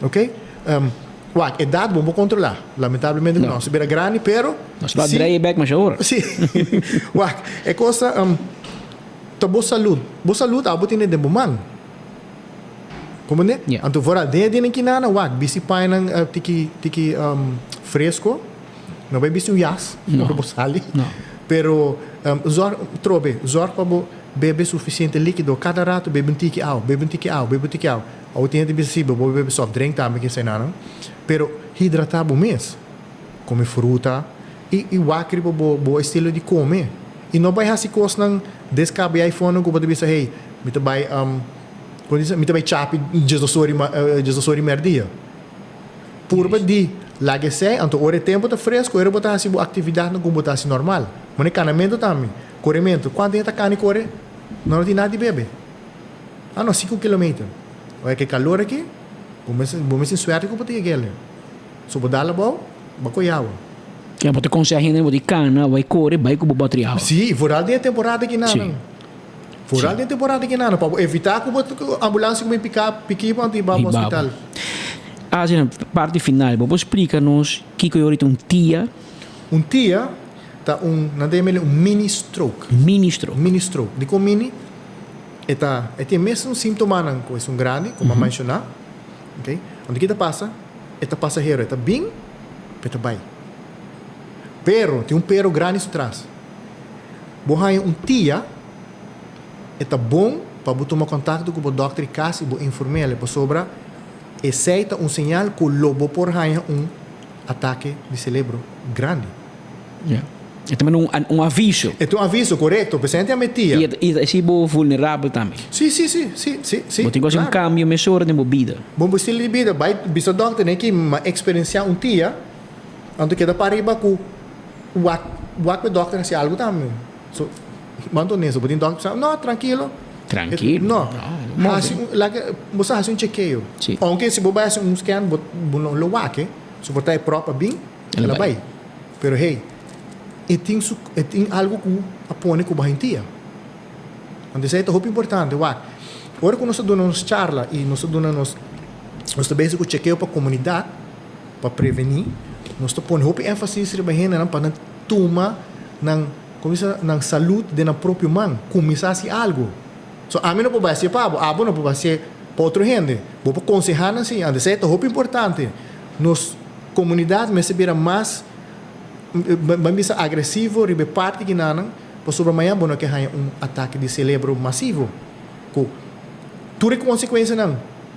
Oke? Wak, edat bo no por kontrolá, lamentablemente ku nos a bira grandi, pero
Nos ta drei e bek masha ora.
Si. Wak, e kos ta ta bo salud. Bo salud abo tene den bo man. Komprendé? Anto vooral den e dianan kinana, wak, bisti pañanan tiki tiki fresko. No bai bisti un jas, no bo sali. Pero zorg, trobe, zorg pa bo bebe suficiente likido. Cada rato bebe un tiki awa, bebe un tiki awa, bebe un tiki awa. Awo tin hende bisa si, bo por bebe soft drink tambe ke eseinan. Pero hidrata bo mes. Come fruta y y wak riba bo bo estilo di come. Y no bai haci cosnan descabeyá y fondo cu bo ta bisa hey, mi ta bai, como dicen, mi ta bai chapi diesdos ora y diesdos ora y merdia. Purba di laga esei, anto ora e tempu ta fresku, ora bo ta hasi bo aktividatnan ku bo ta hasi normal. Mane kanamentu tambe, korementu. Kuantu hende ta kana i kore? No no tin nada di bebe. Ah no, sinku kilometer. Ora ke kalor aki, bo mester bo mester tin suerte ku bo ta yega el'e. So bo dal abou, bo a kohe awa.
Ya bo ta konseha hende bo di kana, bai kore, bai ku bo botri awa.
Si, vooral den e temporada aki nan. Vooral den temporada ki nan pa bo evita ku bo ambulance ku bin pika piki bo anto hiba bo hospital.
Asina parti final bo por splika nos kiko yorita un tia?
Un tia ta un nan ta yama un mini stroke.
Mini stroke.
Mini stroke. Dikon mini? E ta e tin e mesun simptomanan ku esun grandi ku mi a menshona ok anto ki ta pasa e ta pasahero e ta bin e ta bai pero tin un pero grandi su tras. Bo haña un tia, e ta bon pa bo tuma kontakto ku bo dòkter di kas i bo inform'el pasobra esei ta un señal ku lo bo por haña un atake di selebro grandi.
Ya. E ta manda un aviso.
E ta un aviso, korekto. P'esei nan ta yama e tia.
I ta hasi bo vulnerabel tambe.
Si, si, si, si, si, si.
Bo tin ku hasi un kambio mesora den bo bida.
Bo estilo di bida, bai bisa dòkter, Neki, mi a eksperensiá un tia, anto keda pariba ku. Wak wak pe dokter hasi algu tambe. So man ta honesto, bo tin dokter bisa, no, trankilo.
Trankilo?
No. Hasi un, laga, bo sa hasi un chekeo.
Si.
Aunke si bo bai hasi un scan, bo bo no lo wak e. So por ta e prop a bin, el a bai. Pero hey, e tin su, e tin algu ku a pone ku bo haintia. Anto esei ta hopi importante, wak. Ora ku nos ta duna nos charla i nos ta duna nos, nos ta bezig ku chekeo pa komunidat, Pa prevení, nos ta pone hopi énfasis riba hendenan pa nan tuma nan, komo bisa, nan salud den nan propio man, kuminsá hasi algu. So, ami no por bai hasié pa abo, abo no por bai hasié pa otro hende. Bo por konsehá nan sí, antes esei ta hopi importante. Nos komunidat mester bira mas, ban bisa, agresivo riba e parti kinanan, pasobra mañana bo no ke haña un atake di selebro masivo ku tur e konsekuensianan.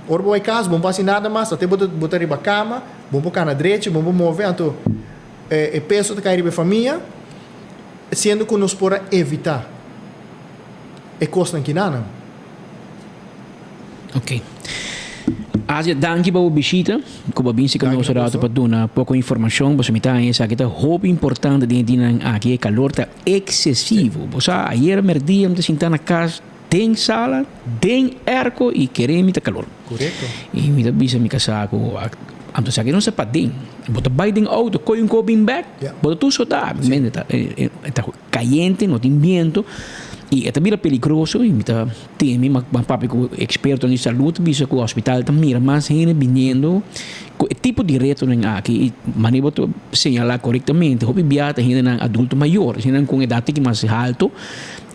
Ora bo bai kas, bo no por hasi nada mas, ate bo ta bo ta riba kama, bo no por kana drechi, bo no por move, anto e peso ta kai riba e famia, siendo ku nos por a evitá e kosnan kinanan.
Ok. Asia, danki pa bo bishita, ku bo a bin sika nos rato pa duna poko informashon, pasobra mi ta haña esaki ta hopi importante den e dianan aki, e kalor ta eksesivo. Bo sa, ayera merdia mi ta sinta na kas, Den sala, den airco y kere mi ta calor.
Correcto.
Y mi ta bisa mi casa cu anto esaki no sa paden. Bo ta bay den auto, coy un copi bin bek, bo ta tur sota. Mi ta ta cayente, no tin biento y e ta bira peligroso y mi ta teme, mi a papia cu expertonan di salud ta bisa cu hospital ta mira mas hende biniendo cu e tipo di retonan aki y manera bo ta señala corectamente hopi bia ta hendenan adulto mayor, hendenan cu un edad tiki mas alto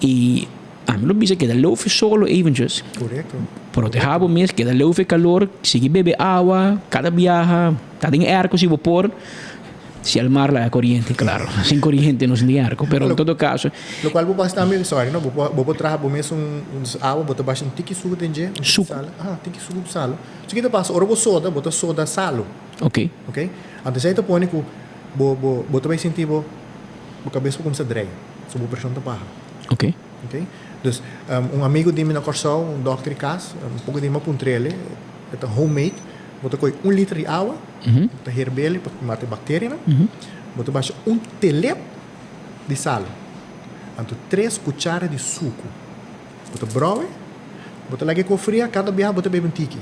y. Ami lo bisa keda lofi solo eventjes.
Korekto.
Protehá bo mes, keda leu for e kalor, sigui bebe awa kada biaha, ta den airco si bo por, si el mar laga koriente, klaro, sin koriente no sin den airco, pero en todo kaso.
Lokual bo por hasi tambe, sorry no, bo por bo por traha bo mes un awa, bo ta basha un tiki suku den dje, un tiki salo, aha, tiki suku ku salo. So ki ta pasa, ora bo soda, bo ta soda salo.
Ok.
Ok, anto esei ta pone ku bo bo bo ta bai sinti bo bo kabes por kuminsá drei, so bo preshon ta baha.
Ok.
Ok, dus un amigo di mi na Kòrsou, un dòkter di kas, un poko di mi a puntr'el, e ta homemade, bo ta kohe un liter di awa, bo ta herb'el pa mata e bakterianan, bo ta basha un telep di sal, anto tres kuchara di suku, bo ta bròwe, bo ta laga e kos fria, kada biaha bo ta bebe un tiki.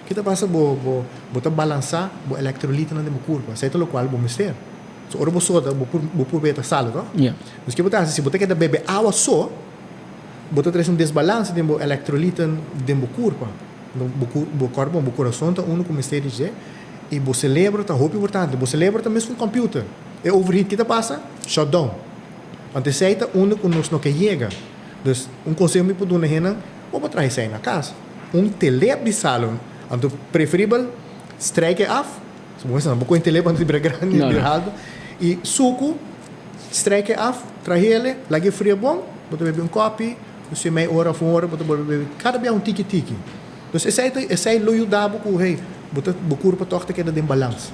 Ke ta pasa? Bo bo bo ta balansá bo elektrolitonan den bo kurpa, esei ta lokual bo mester. So ora bo soda bo por bo por beta salo to?
Ja.
Dus ke bo ta hasi si bo ta keda bebe awa so bo ta trese un desbalanse den bo elektroliten den bo kurpa. Bo ku bo kòrpo bo kurason ta unu ku mester di dje i bo selebro ta hopi importante. Bo selebro ta mes ku un kòmpiuter. E overheat ke ta pasa? Shut down. Want esei ta unda ku nos no ke yega. Dus un konseho mi por duna hennan bo por traha esei na kas. Un telep di salo anto preferibel strijk e af. So bo mester bo koe telefon di bira grandi
No,
bira
no.
haltu i suku strek e af trahele laga e fria bon bo ta bebe un kopi si mei ora of un ora bo ta bolbe bebe kada bia un tiki tiki dus esei ta esei lo yuda bo ku hey bo ta bo kurpa tòg ta keda den balans.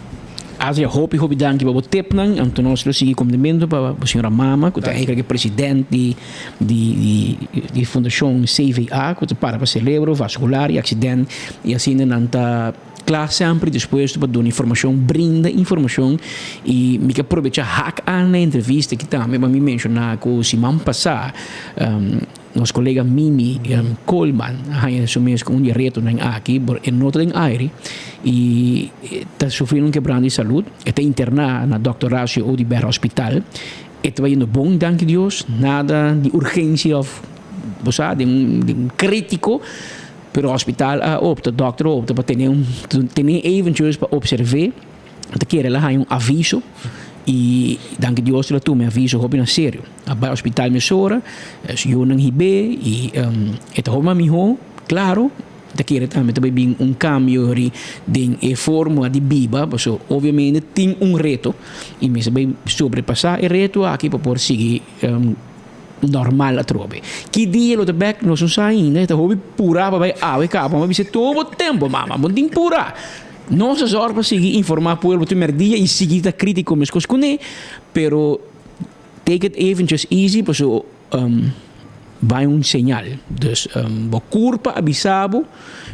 Adria hopi hopi danki pa bo tipnan anto nos lo sigui komplimentu pa bo señora mama ku ta eigenlijk e president di di di di fundashon CVA ku ta para pa celebro vascular i accident i asina nan ta Kla semper dispuesto pa duna informashon, brinda informashon i mi ke aprobecha hak an na e entrevista aki tambe pa mi menshoná ku siman pasá nos kolega Mimi Koolman a haña su mes ku un di e retonan aki, por e no ta den aire i ta sufriendo un kebrando di salud. E ta interná na Dòkter Horacio Oduber Hospital. E ta bayendo bon, danki Dios, nada di urgensia òf bo sa den un kritiko. Pero hospital a opta, dokter a opta pa tene un tene eventjes pa observe. Ta kere el a haña un aviso y danki Dios el a tuma e aviso hopi na serio. A bai hospital mesora, su yunan hib'é y e ta hopi mas mihó, claro, ta kere tambe ta bai bin un cambio ri den e forma di biba, pasobra obviamente tin un reto y mester bai sobrepasa e reto aki pa por sigui normal atrobe. Ki dia lo ta bek nos no sa ainda, e ta hopi pura pa bai awe kaba. Mama bisa tur bo tempo mama, bo no tin pura. Nos a zorg pa sigui informa pueblo tur merdia y sigui ta critico meskos cune, pero take it eventjes easy paso bai un señal. Dus bo curpa a bisa bo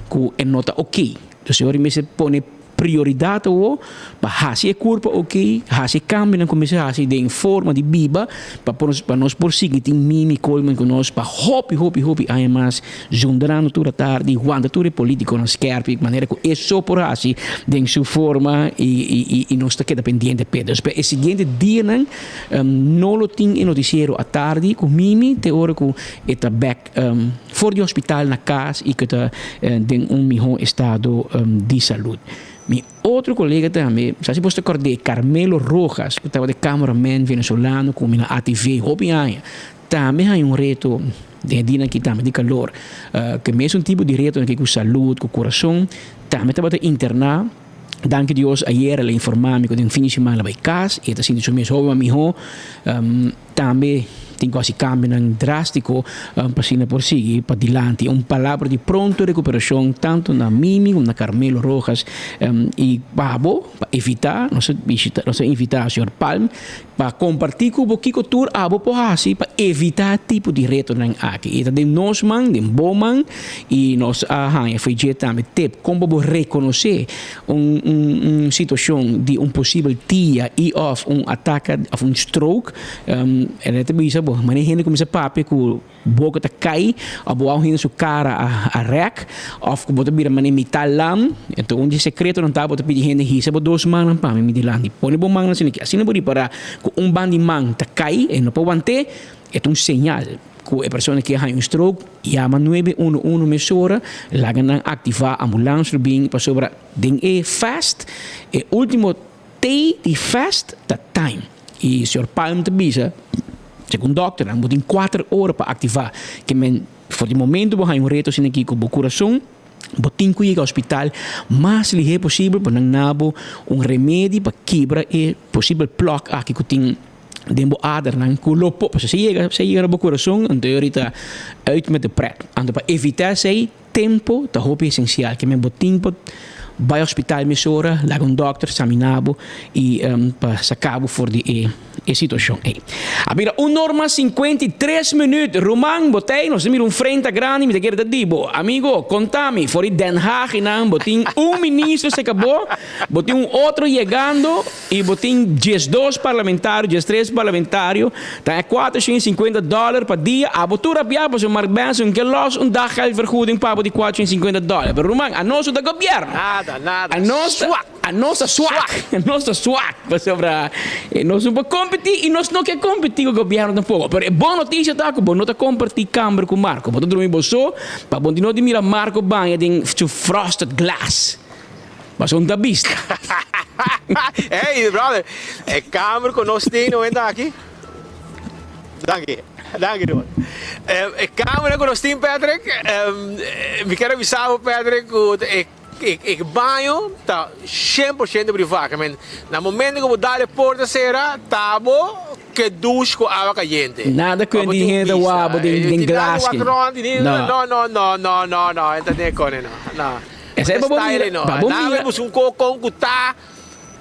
cu e no ta ok. Dus e ora mester pone Prioridat awo pa hasi e kurpa oke, hasi e kambionan ku mester hasi den forma di biba pa por pa nos por sigui tin Mimi Koolman ku nos pa hopi hopi hopi aña mas zundrando tur atardi, wanta tur e politikonan skerpi manera ku e so por hasi den su forma i i i nos ta keda pendiente p'e. Dus pa e siguiente dianan no lo tin e notisiero atardi ku Mimi te ora ku e ta bèk. For di hospital na cas y cu ta den un miho estado di salud. Mi otro colega tambe, sa si bos ta cord'é, Carmelo Rojas, cu tabata e cameraman venezolano cu mi na ATV hopi aña, tambe haña un reto den e dianan aki tambe di calor. Cu e mesun tipo di retonan aki cu salud, cu curason, tambe tabata interna. Danki Dios ayer el a informa mi cu den fin di siman el a bay cas y e ta sinti su mes hopi mas miho. Tambe tin ku hasi kambionan drástiko pa asina por sigui padilanti. Un palabra di pronto rekuperashon tantu na Mimi komo na Carmelo Rojas i pa bo pa evitá nos a bishita nos a invitá señor Palm pa kompartí ku bo kiko tur abo por hasi pa evitá tipo di retonan aki. E ta den nos man, den bo man i nos a haña for dje tambe tip kon pa bo rekonosé Un un situacion di un posibel tia y of un ataka of un stroke, e ta bisa bo manera hende cuminsa papia cu boca ta cay of bo wou hende su cara a rek of cu bo ta bira manera mitad lam, enton un di e secretonan ta bo ta pidi hende hisa bo dos mannan pa mi mi dilanti, pone bo mannan asina aki, asina bo ripara cu un band di man ta cay e no por want'e, e ta un señal. Ku e persona ke haña un stroke, yama nuebe uno uno mesora, laga nan aktivá ambulans lo bin pasobra den e fast, e último T di fast ta time. I señor Palm ta bisa, segun dòkternan, bo tin kuater ora pa aktivá. Ke men for di momento bo haña un reto asina aki ku bo kurason. Bo tin ku yega hospital mas lihé posibel pa nan na bo un remedi pa kibra e posibel plòk aki ku tin den bo adernan ku lo por, pasobra si yega si yega na bo kurason anto e orita uit met de pret. Anto pa evitá esei tempo ta hopi esensial ke men bo tin pa bai hospital mesora laga un dòkter saminá bo i pa saka bo for di e e situacion ey. A bira un or mas 53 minuut. Ruman, bo ta ey? Nos ta mira un frenta grandi, mi ta kere ta di bo. Amigo, conta mi, for di Den Haag eynan bo tin un ministro seca bo, bo tin un otro yegando y bo tin 12 parlamentario, 13 parlamentario, ta e 450 dollar pa dia. Abo tur a bia pasobra Mark Benson ke los un daggeldvergoeding pa bo di 450 dollar. Pero ruman, anos no ta gobierno.
Nada, nada.
Anos ta.
Swak.
Anos ta swak, anos ta swak pasobra nos no por kompetí i nos no ke kompetí ku gobièrnu tampoko. Pero e bon notisia ta ku bo no ta kompartí kamber ku Marco. Bo ta drumi bo so pa bo no di mira Marco baña den su frosted glass. Pasobra un ta bista.
Hey brother, e kamber ku nos tin no enta aki. Danki, danki Ruben. E kamber ku nos tin Patrick, mi kier a bisa bo Patrick ku e. E baño ta 100% privá, ke men na momento ku bo dal e porta sera ta bo ke dush ku awa kayente.
Nada ku di hende wak bo den glas ke.
No no no no no no no e ta den e kone no no.
Esei pa bo mira pa bo mira.
Nada un kokon ku ta.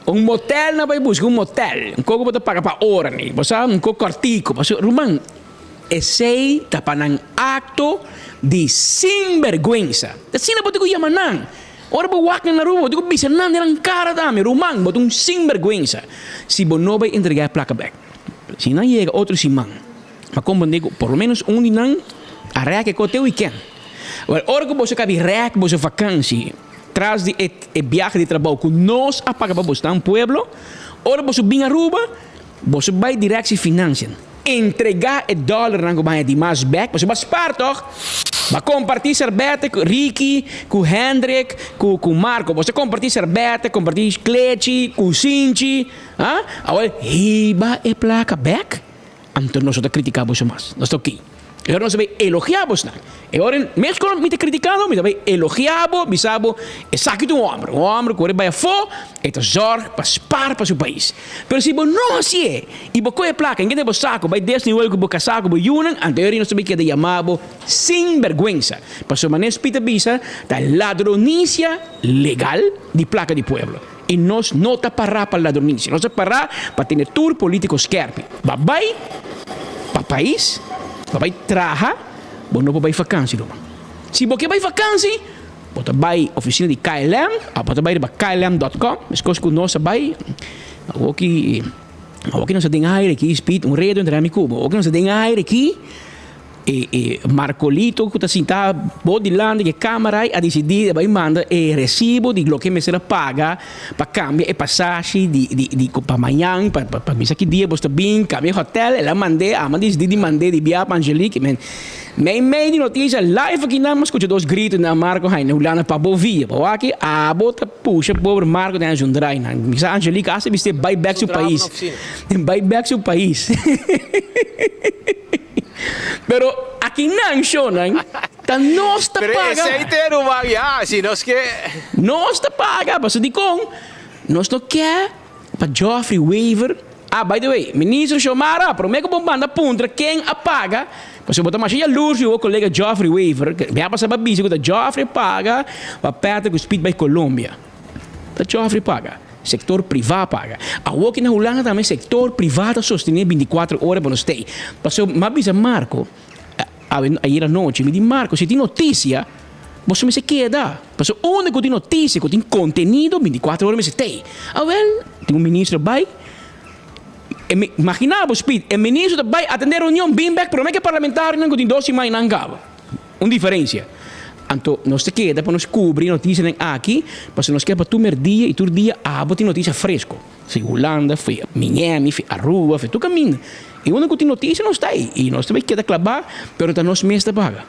Un motel nan bai buska un motel un koko bo ta paga pa ora ni bo sa un koko kòrtiku pasobra ruman. Esei ta pa nan akto di sinbergwensa. Asina bo tin ku yama nan. Ora bo wak nan na Aruba, bo tin ku bisa nan den nan kara tambe, Ruman, bo ta un sinbergwensa si bo no bai entregá e plaka bèk. Si nan yega otro siman, bo a komprendé ku por lo ménos un di nan a rèk e kote wikènt. Wèl, ora ku boso kabi rèk boso vakansi tras di e biahe di trabou ku nos a paga pa boso nan pueblo, ora boso bin Aruba, Boso bai Directie Financiën, entregá e dòlernan ku baña di mas bèk, pasobra bo a spar tòg? Bo a kompartí sèrbètè ku Ricky, ku Hendrik, ku ku Marco. Boso a kompartí sèrbètè, kompartí klechi, kusinchi, ha? Awor hiba e plaka bèk, anto nos no ta kritiká boso mas. Nos ta oké. E ora nos ta bai elogiá bosnan. E ora mes ku mi ta kritiká bo, mi ta bai elogiá bo, bisa bo, esaki ta un hòmber, un hòmber ku ora e bai afó, e ta zòrg pa spar pa su pais. Pero si bo no hasié i bo kohe plaka i keda bo saku bai Disney World ku bo kasá ku bo yunan, anto e ora nos ta bai keda yamá bo sinbèrgwensa. Pasobra manera Speed a bisa, ta ladronisia legal di plaka di pueblo. I nos no ta pará pa ladronisia, nos ta pará pa tene tur polítiko skèrpi. Ba bai pa pais, ba bai traha, bo no por bai fakansi ruman. Si bo ke bai fakansi, bo ta bai ofisina di KLM òf bo ta bai riba klm dòt kòm, meskos ku nos a bai. Awoki, awoki nos ta den aire aki, Speed, un redo entre ami ku bo. Awoki nos ta den aire aki. E e Marcolito ku ta sintá bo dilanti ku e kámara ei a disidí di bai manda e resibo di loke mester a paga pa kambia e pasashi di di di pa mañan pa pa bisa ki dia bos ta bin kambia e hotèl el a mand'é amo a disidí di mand'é di bia pa Angelique men mei mei di notisia live aki nan mi a skucha dos grito na Marco Heine Hulanda pa bo via bo aki abo ta pusha pober Marco den a zundrai nan mi sa Angelique asta bist'é bai bèk su pais bai bèk su pais. Pero aki nan shownan ta nos ta
Pero
paga.
esei te ruman ya, si nos ke.
Nos ta paga, pasobra dikon? Nos no ke pa Geoffrey Wever, ah by the way, Ministro Xiomara, prome ku bo manda puntra ken a paga, pasobra bo ta masha yalurs di bo kolega Geoffrey Wever, mi a pasa pa bisa ku ta Geoffrey a paga pa Patrick ku Speed bai Colombia. Ta Geoffrey paga. Sektor privá paga. Awor ki na Hulanda tambe sektor privá ta sostené bintikuater ora pa nos stay. Pasobra mi a bisa Marco awe ayer anochi, mi di Marco si tin notisia boso mester keda. Pasobra unda ku tin notisia ku tin kontenido bintikuater ora mester stay. Awel tin un ministro bai e mi imaginá bo Speed e ministro ta bai atendé reunion bin bèk promé ku e parlamentarionan ku tin dos siman nan kaba. Un diferencia. Anto nos ta keda pa nos cubri noticianan aki, pasobra nos ke pa tur merdia y tur dia abo tin noticia fresco. Fi Hulanda, fi Miami, fi Aruba, fi tur caminda. Y unda cu tin noticia nos ta ey y nos ta bay keda claba, pero ta nos mes ta paga.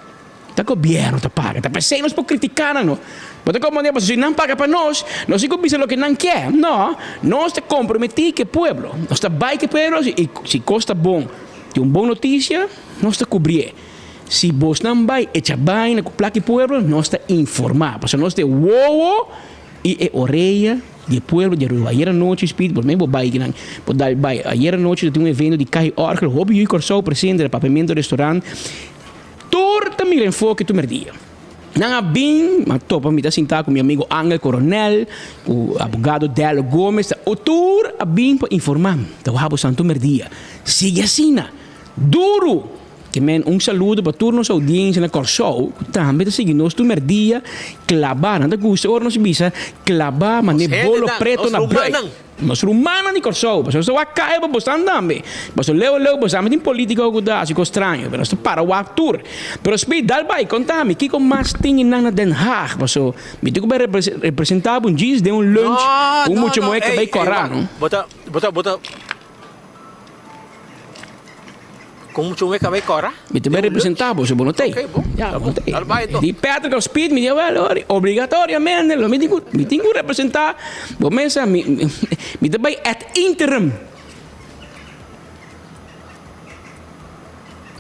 Ta gobierno ta paga. Ta pesey nos por critica nan no. Bo ta comprende? Pasobra si nan paga pa nos, nos tin cu bisa loke nan ke. No, nos ta comprometi cu e pueblo. Nos ta bay cu e pueblo y si cos ta bon, tin un bon noticia, nos ta cubrié. Si bosnan bai echa baina ku plaki pueblo, nos ta informá. Pasobra nos ta e wowo i e orea di e pueblo di Aruba. Ayera nochi, Speed, por mei bo bai kinan, bo dal bai. Ayera nochi ta tin un evento di Kahi Orgel, hopi yu di Kòrsou presente na Papiamento Restaurant. Tur ta mira Enfoke tur merdia. Nan a bin, m'a topa, mi ta sintá ku mi amigo Angel Coronel, ku abogado Dello Gomez, ta tur a bin pa informá. Ta wak bo santu merdia. Sigui asina. Duru! Ke men un saludo pa tur nos audiencia na Kòrsou ku tambe ta sigui nos tur merdia klabá. Nan ta gusta ora nos bisa klabá mane bolo preto na brui. Nos rumannan di Kòrsou, pasobra nos ta wak kai pa bosnan tambe. Pasobra leu leu bosnan tambe tin polítiko ku ta hasi kos straño, pero nos ta para wak tur. Pero Speed, dal bai, konta mi kiko mas tin e nan na Den Haag, pasobra mi tin ku bai representá bo un djis den un lunch ku un mucha muhé ke bai kòrá, no?
Con mucho un cabey cora.
Mi te bai representa bo, so bo no tey.
Ok, bon.
Ya, bo no tey.
Al bai enton.
Di Patrick of Speed, mi di wel hoor, obligatoriamente, lo mi tin cu, mi tin cu representa bo mesa, mi, mi ta bai ad interim.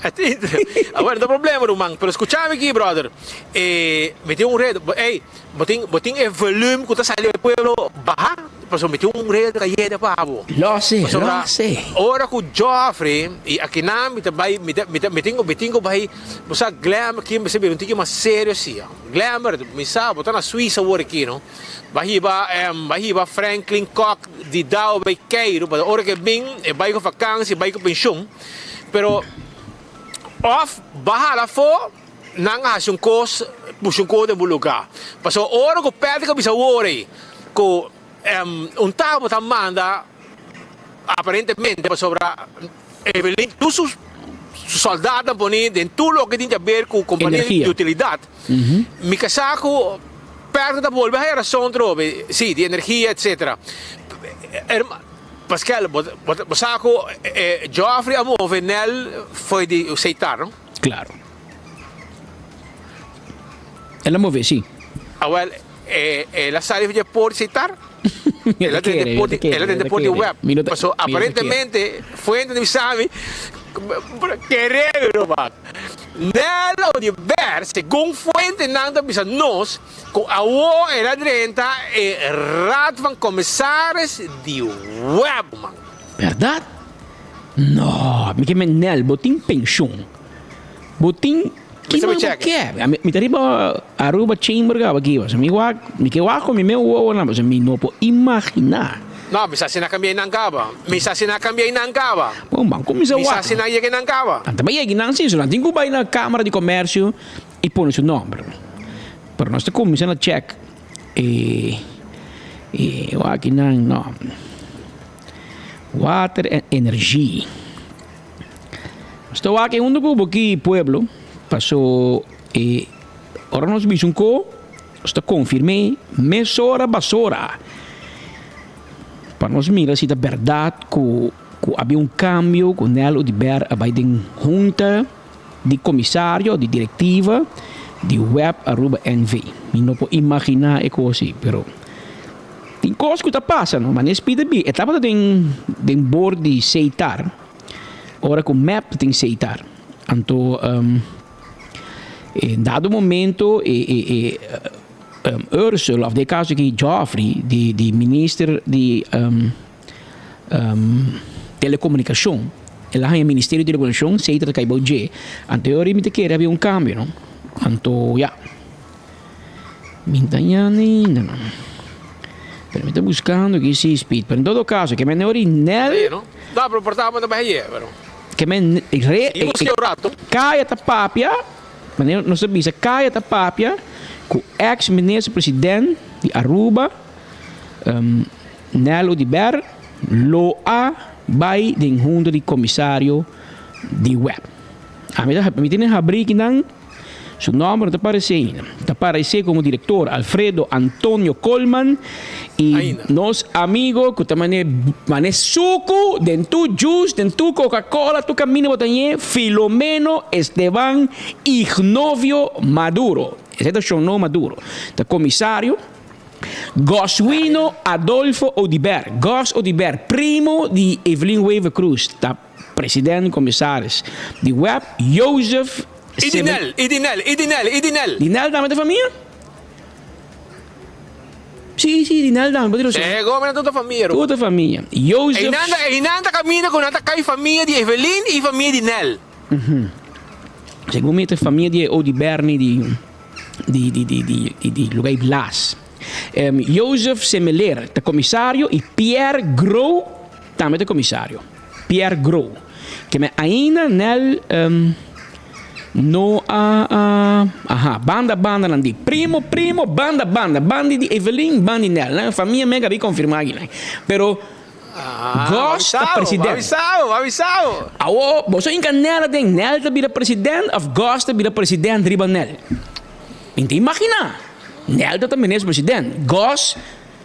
Ad interim. Awor, no ta problema ruman, pero scuchami aki brother, eh, mi tin un reto, ey, bo tin, bo tin e volume cu ta sali e pueblo baha? Pasobra mi tin un reto kayente pa bo.
Lo si, lo
Pasobra
si.
ora ku Joffrey i akinan mi ta bai, mi ta, mi ta, mi tin ku, mi tin ku bai, bo sa Glamour aki mester bira un tiki mas serio si. Glamour, mi sa bo ta na Suisa awor aki no. Bo a hiba, bo a hiba Franklin Kock di Dao bai Cairo, pasobra ora ku e bin e bai ku vakansi, e bai ku penshun. Pero òf bo a hala afó. Nan a hasi un kos, pusha un kos den bo lugá. Pasobra ora ku Patrick a bisa awor ei ku un tabo ta manda aparentemente pasobra Evelyn tur su sòldatnan poni den tur loke tin di aber ku kompania di utilidat. Mi ka sa ku Patrick ta bolbe haya rason atrobe, si, di energia etcetera. Pascal, bo sa ku Geoffrey a move Nel fo'i di Seitar, no?
Claro. El a move, sí.
Awel, el a sali for dje por di Seitar? El a tende por di, el a tende por di web. Paso aparentemente fuente di sami kere mi ruman. Nel Oduber, segun fuentenan ta bisa nos, ku awo el a drenta e Raad van Commissaris di web, man.
Berdad? No, mi ke men Nel, bo tin penshon. Bo tin ki
Mester
mas bo
check.
ke? Mi, mi ta riba Aruba Chamber kaba aki, pasobra mi wak, mi ke wak ku mi mes wowonan, pasobra mi no por imaginá.
No, mi sa si nan kambia nan kaba. Mi sa si nan kambia nan kaba.
Bon, ban kuminsá
Mi sa
wak.
si nan yega nan kaba.
Nan ta bai yega nan si, so nan tin ku bai na Kamara di Komersio i pone su nòmber. Pero nos ta kuminsá na check e, e wak nan, no. Water en energie. Nos ta wak e hunto ku bo ki pueblo, paso e ora nos bisa un ko, nos ta konfirm'é mesora basora pa nos mira si ta bèrdat ku ku a bin un kambio ku Nel Oduber a bai den hunta di komisario di direktiva di web Aruba NV. Mi no por imaginá e kos ei, pero. Tin kos ku ta pasa no, manera Speed a bi, e tabata den den bord di Seitar, ora ku mep tin Seitar. Anto en dado momento e e e Ursel of den e kaso aki Geoffrey di di minister di telekomunikashon, el a haña ministerio di telekomunikashon, Seitar ta kai bou dje. Anto e ora mi ta kere habia un kambio no. Anto ya. Mi ta ña ainda no. Pero mi ta buscando aquí si speed. Pero en todo caso, ke men ori Nel.
Sí, no? No, pero por ta manda baje, pero.
Ke men re
Sí, busca un rato.
Kaya ta papia, manera nos ta bisa Kaya ta papia ku ex minister president di Aruba, um, Nel Oduber lo a bai den hunta di comisario di web. Ami ta mi tene habri kinan. Su nomber no ta parece ainda. Ta parece como director Alfredo Antonio Colman y nos amigo cu ta mane mane sucu den tu juice, den tu Coca-Cola, tu camina bo ta ñe Filomeno Esteban Ignovio Maduro. Esey ta Shonó Maduro. Ta comisario. Goswino Adolfo Oduber, Gos Oduber, primo di Evelyn Wever-Croes, ta president commissaris di web. Joseph.
I di Nel, i di Nel, i di Nel, i di Nel.
Di Nel tambe ta famia? Sí, sí, di Nel tambe, bo tin razon.
E gobernan tur ta famia, Ruben.
Tur ta famia. Jozef.
Einan ta, einan ta kaminda ku nan ta kai famia di Evelyn i famia di Nel.
Segun mi ta famia di e Odi Berni di di di di di di di luga i Blas. Jozef Semeleer ta komisario i Pierre Gro tambe ta komisario. Pierre Gro. Ke men ainda Nel no a a aha banda banda nan di primo primo banda banda bandi di Evelyn bandi Nel nan famia mega bi konfirma aki nan pero Gos ta president. Awo boso hinka Nel aden Nel ta bira president of Gos ta bira president riba Nel mi ta imagina Nel ta ta minister president Gos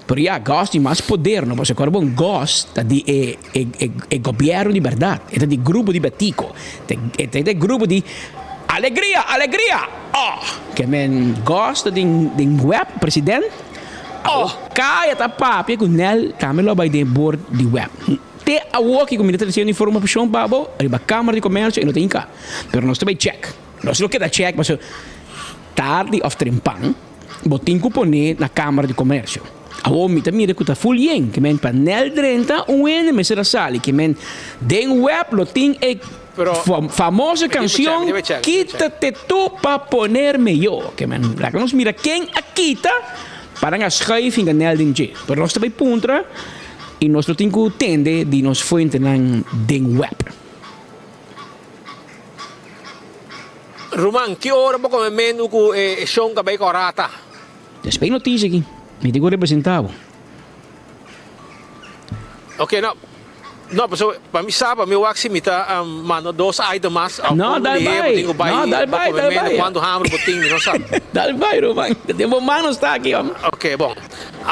Pero ya, Gos tin mas poder, no? Pasobra kòrda bon, Gos ta di e e e e gobièrnu di bèrdat. E ta di grupo di Betico. E ta di e grupo di Alegria! Alegria! Oh! Ke men Gos ta den den web, president. Oh! Kaya ta papia ku Nel tambe lo bai den e board di web. Te awoki ku mi ta tresiendo informashon pa bo riba Kamara di Komersio e no ta hinka. Pero nos ta bai chèk. Nos lo keda chèk pasobra tardi òf trempan. Bo tin ku pone na Kamara di Komersio. Awor mi ta mira ku ta ful yen, ke men pa nel drenta un hende mester a sali, ke men den web lo tin e famoso kansion Quítate tú pa ponerme yo, ke men laga nos mira ken a kita pa nan a schuif hinka nel den dje. Pero nos ta bai puntra i nos lo tin ku tende di nos fuentenan den web.
Ruman, ki ora bo come menu cu e shon cabey corata?
Despues noticia aki, mi tin cu representa bo.
Ok, no. No, pasobra pa mi sa, pa mi wak si mi ta manda dos item mas.
No, dal bai. No, dal bai, dal bai.
Cuanto hamber bo tin, mi no sa.
Dal bai, ruman. Den bo mano sta aki, homber.
Ok, bon.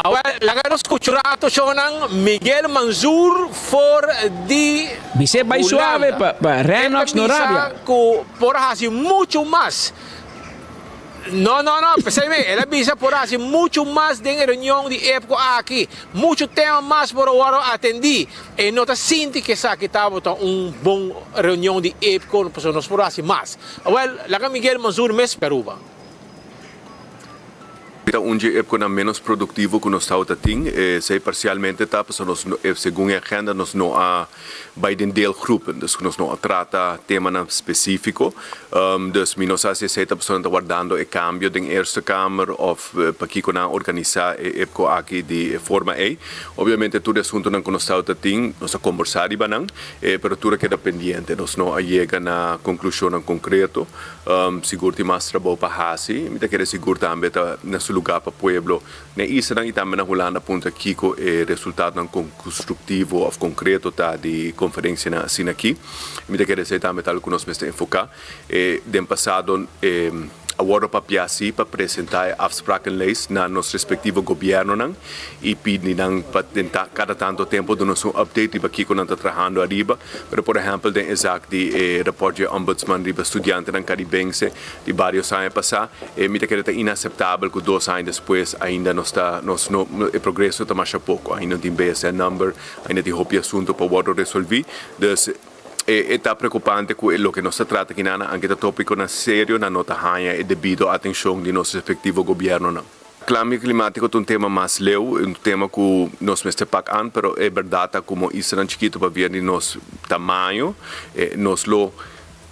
Awel, laga nos scucha un rato, shonnan. Miguel Manzur for di
Bis'é bai suave
Hulanda.
pa pa Rennox no
E ta bisa
rabia.
cu por a haci mucho mas. No, no, no, p'esei mi, el a bisa por a haci mucho mas den e reunion di EPCO aki. Mucho tema mas por a worde atendi. E no ta sinti cu esaki tabata un bon reunion di EPCO, pasobra nos por a haci mas. Awel, laga Miguel Manzur mes pa Aruba.
Ta un dje epconan menos productivo cu nos tawata tin. Esey parcialmente ta pasobra nos no, segun e agenda nos no a bay den deelgroepen, dus nos no a trata temanan specifico. Dus mi no sa si esey ta pasobra nan ta wardando e cambio den Eerste Kamer of pakico nan a organisa e epco aki di e forma ey. Obviamente tur e asuntonan cu nos tawata tin, nos a combersa riba nan, pero tur a keda pendiente. Nos no a yega na conclusionnan concreto. Sigur tin mas trabou pa hasi. Mi ta kere sigur tambe ta na su lugá pa pueblo na e islanan i tambe na Hulanda puntra kiko e resultadonan konstruktivo òf konkreto ta di konferensianan asina aki. Mi ta kere esei tambe ta algu ku nos mester enfoká. Den pasado a wòrdu papiá si pa presentá e afsprakenlijst na nos respektivo gobièrnunan i pidi nan pa den kada tanto tempu duna nos un update riba kiko nan ta trahando ariba. Pero por ehèmpel den e zak di e rapòrt dje Ombudsman riba studiantenan karibense di barios aña pasá, e mi ta kere ta inaseptabel ku dos aña despues ainda nos ta nos no e progreso ta masha poko. Ainda no tin BSN number, ainda tin hopi asuntu pa wòrdu resolví. Dus e e ta preokupante ku e loke nos ta trata kinan anke ta tópikonan serio nan no ta haña e debido atenshon di nos respektivo gobièrnunan. Cambio climatico ta un tema mas leu, un tema cu nos mester pak an, pero e berdad ta como islanan chikito pabia di nos tamaño, nos lo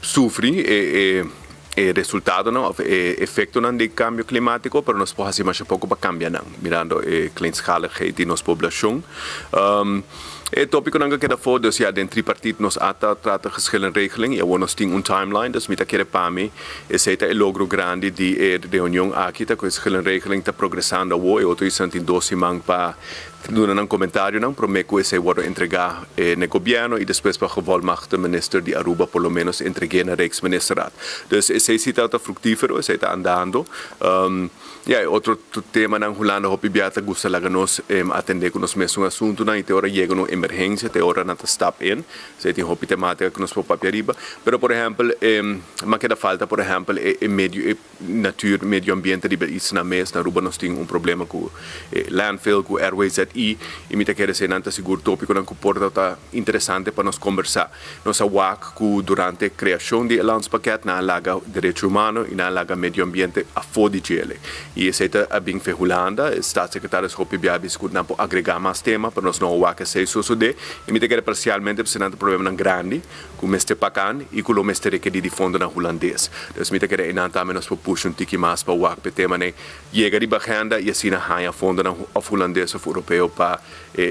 sufri e e resultadonan of e efectonan di cambio climatico, pero nos por haci masha poco pa cambia nan, mirando e kleinschaligheid di nos poblacion. E topiconan cu a keda afo, dus ya den tripartiet nos a ta trata geschillenregeling y awor nos tin un timeline, dus mi ta kere pa mi Esei ta e logro grandi di e reunion aki, ta ku e schillenregeling ta progresando awo. E otro isnan tin dos siman pa duna nan komentarionan promé ku esei wòrdu entregá na e gobièrnu i despues pa Gevolmagte Minister di Aruba por lo ménos entreg'é na Rijksministerraad. Dus esei si ta fruktífero, esei ta andando. Ya, e otro temanan Hulanda hopi bia ta gusta laga nos atendé ku nos mesun asuntunan i te ora yega un emergensia, te ora nan ta stap in. Esei tin hopi temátika ku nos por papia riba. Pero por ehèmpel e ma keda falta por ehèmpel e e medio e natuur, medio ambiente riba e isla mes. Na Aruba nos tin un problema ku e landfill, ku RWZI. I i mi ta kere eseinan ta sigur tópikonan ku por ta interesante pa nos kombersá. Nos a wak ku durante kreashon di e landspakket nan a laga derecho humano i nan a laga medio ambiente afó di djele. I esei ta a bin fe Hulanda. E staatssecretaris hopi bia a bisa ku nan por agregá mas tema, pero nos no a wak esei sosodé. I mi ta kere parsialmente pasobra nan ta problemanan grandi ku mester pakan i ku lo mester rekerí di fondonan hulandes. Dus mi ta kere einan tambe nos por pusha un tiki mas pa wak p'e temanan yega riba agenda i asina haña fondonan òf hulandes òf europeo pa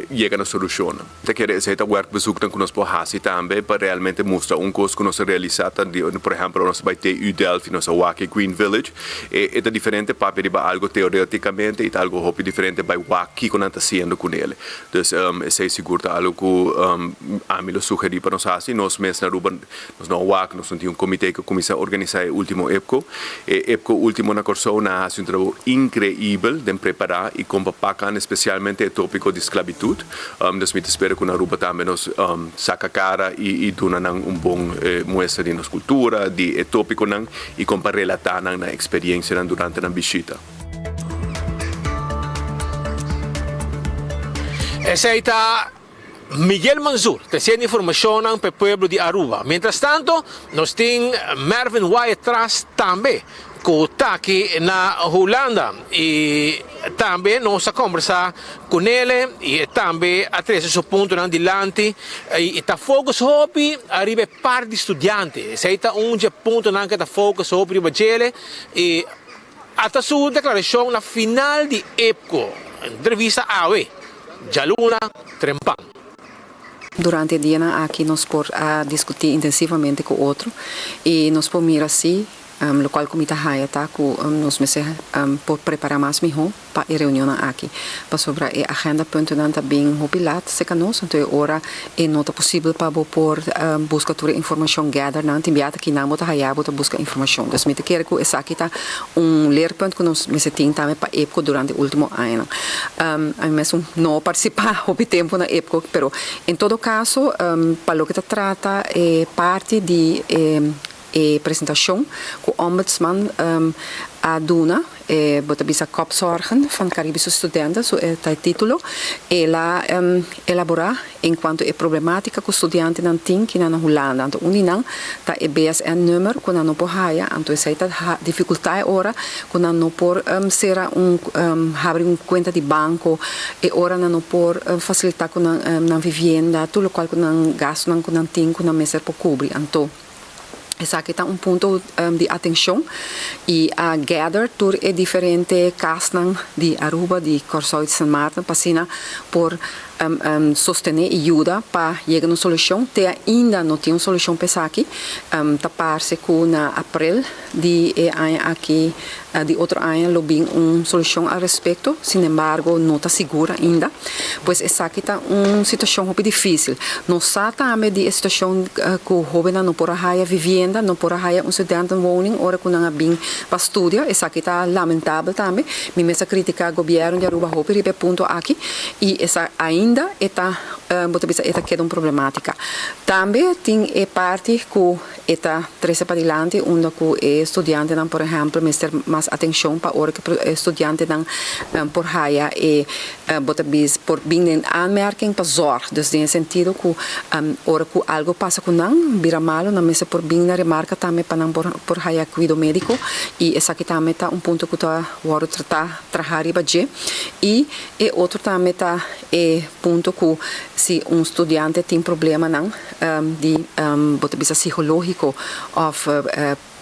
yega na solushonnan. Ta kere esei ta werkbezoeknan ku nos por hasi tambe pa realmente mustra un kos ku nos a realisá ta di por ehèmpel ora nos a bai TU Delft i nos a wak e Green Village e ta diferente papia riba algu teoretikamente i ta algu hopi diferente bai wak kiko nan ta hasiendo kunele. Dus esei sigur ta algu ku ami lo sugerí pa nos hasi. Nos mes na Aruba nos no a wak, nos no tin un komité ku kuminsá organisá e último EPCO. E EPCO último na Kòrsou nan a hasi un trabou inkreibel den prepará i kon pa pak an espesialmente e tópiko di sklabitut. Dus mi ta spera ku na Aruba tambe nos saka kara i duna nan un bon muestra di nos kultura, di e tópikonan i kon pa relatá nan na eksperiensianan durante nan bishita.
Esei ta Miguel Mansur treciendo informacionnan pa e pueblo di Aruba. Mientras tanto nos tin Mervin Wyatt tras tambe cu ta aki na Hulanda y tambe nos a conversa cu nele y e tambe a trece su puntonan dilanti y ta focus hopi ariba e parti di studiante. Esey ta un dje puntonan cu ta focus hopi riba djele y Ata su deklarashon na final di EPCO entrevista awe, djaluna trempan.
Durante e dianan aki nos por a diskutí intensivamente ku otro i nos por mira si lokual ku mi ta haya ta ku nos mester por prepará mas mihó pa e reunionnan aki pasobra e agenda puntonan ta bin hopi lat serka nos anto e ora e no ta posibel pa bo por buska tur e informashon gather nan tin bia ta kinan bo ta haya bo ta buska informashon. Dus mi ta kere ku esaki ta un leerpunt ku nos mester tin tambe pa EPCO durante ultimo añanan. Ami mes no a partisipá hopi tempu na EPCO pero en todo kaso pa loke ta trata e parti di e E presentashon ku Ombudsman a duna, e bo ta bisa Kopzorgen van Caribische Studenten, su e ta e título, el a elaborá en kuanto e problemátika ku studiantenan tin kinan na Hulanda. Anto un di nan ta e BSN-nummer ku nan no por haya, anto esei ta difikultá e ora ku nan no por sera un habri un kuenta di banko, e ora nan no por fasilitá ku nan nan vivienda, tur lokual ku nan gastunan ku nan tin ku nan mester por kubri. Anto. Esaki ta un punto di atencion y a gather tur e diferente casnan di Aruba, di Corsou y di San Maarten pa asina por sostene y yuda pa yega na un solucion. Te ainda no tin un solucion pa esaki. Ta parce cu na april di e aña aki, di otro aña lo bin un solucion al respecto, sin embargo no ta sigur ainda. Pues esaki ta un situacion hopi dificil. Nos sa tambe di e situacion cu hobennan no por a haya vivienda, no por a haya un studentenwoning ora cu nan a bin pa studia. Esaki ta lamentabel tambe. Mi mes a critica gobierno di Aruba hopi riba e punto aki y esa ainda e ta, bo ta bisa e ta keda un problematica. Tambe tin e parti cu. E ta trese padilanti unda ku e studiantenan por ehèmpel mester mas atenshon pa ora ku e studiantenan por haya e bo ta bis por bin den aanmerking pa zòrg. Dus den e sentido ku ora ku algu pasa ku nan bira malu nan mester por bin na remarka tambe pa nan por por haya kuido médiko i esaki tambe ta un punto ku ta wòrdu tratá traha riba dje. I e otro tambe ta e punto ku si un studiante tin problemanan di bo ta bisa psicológico of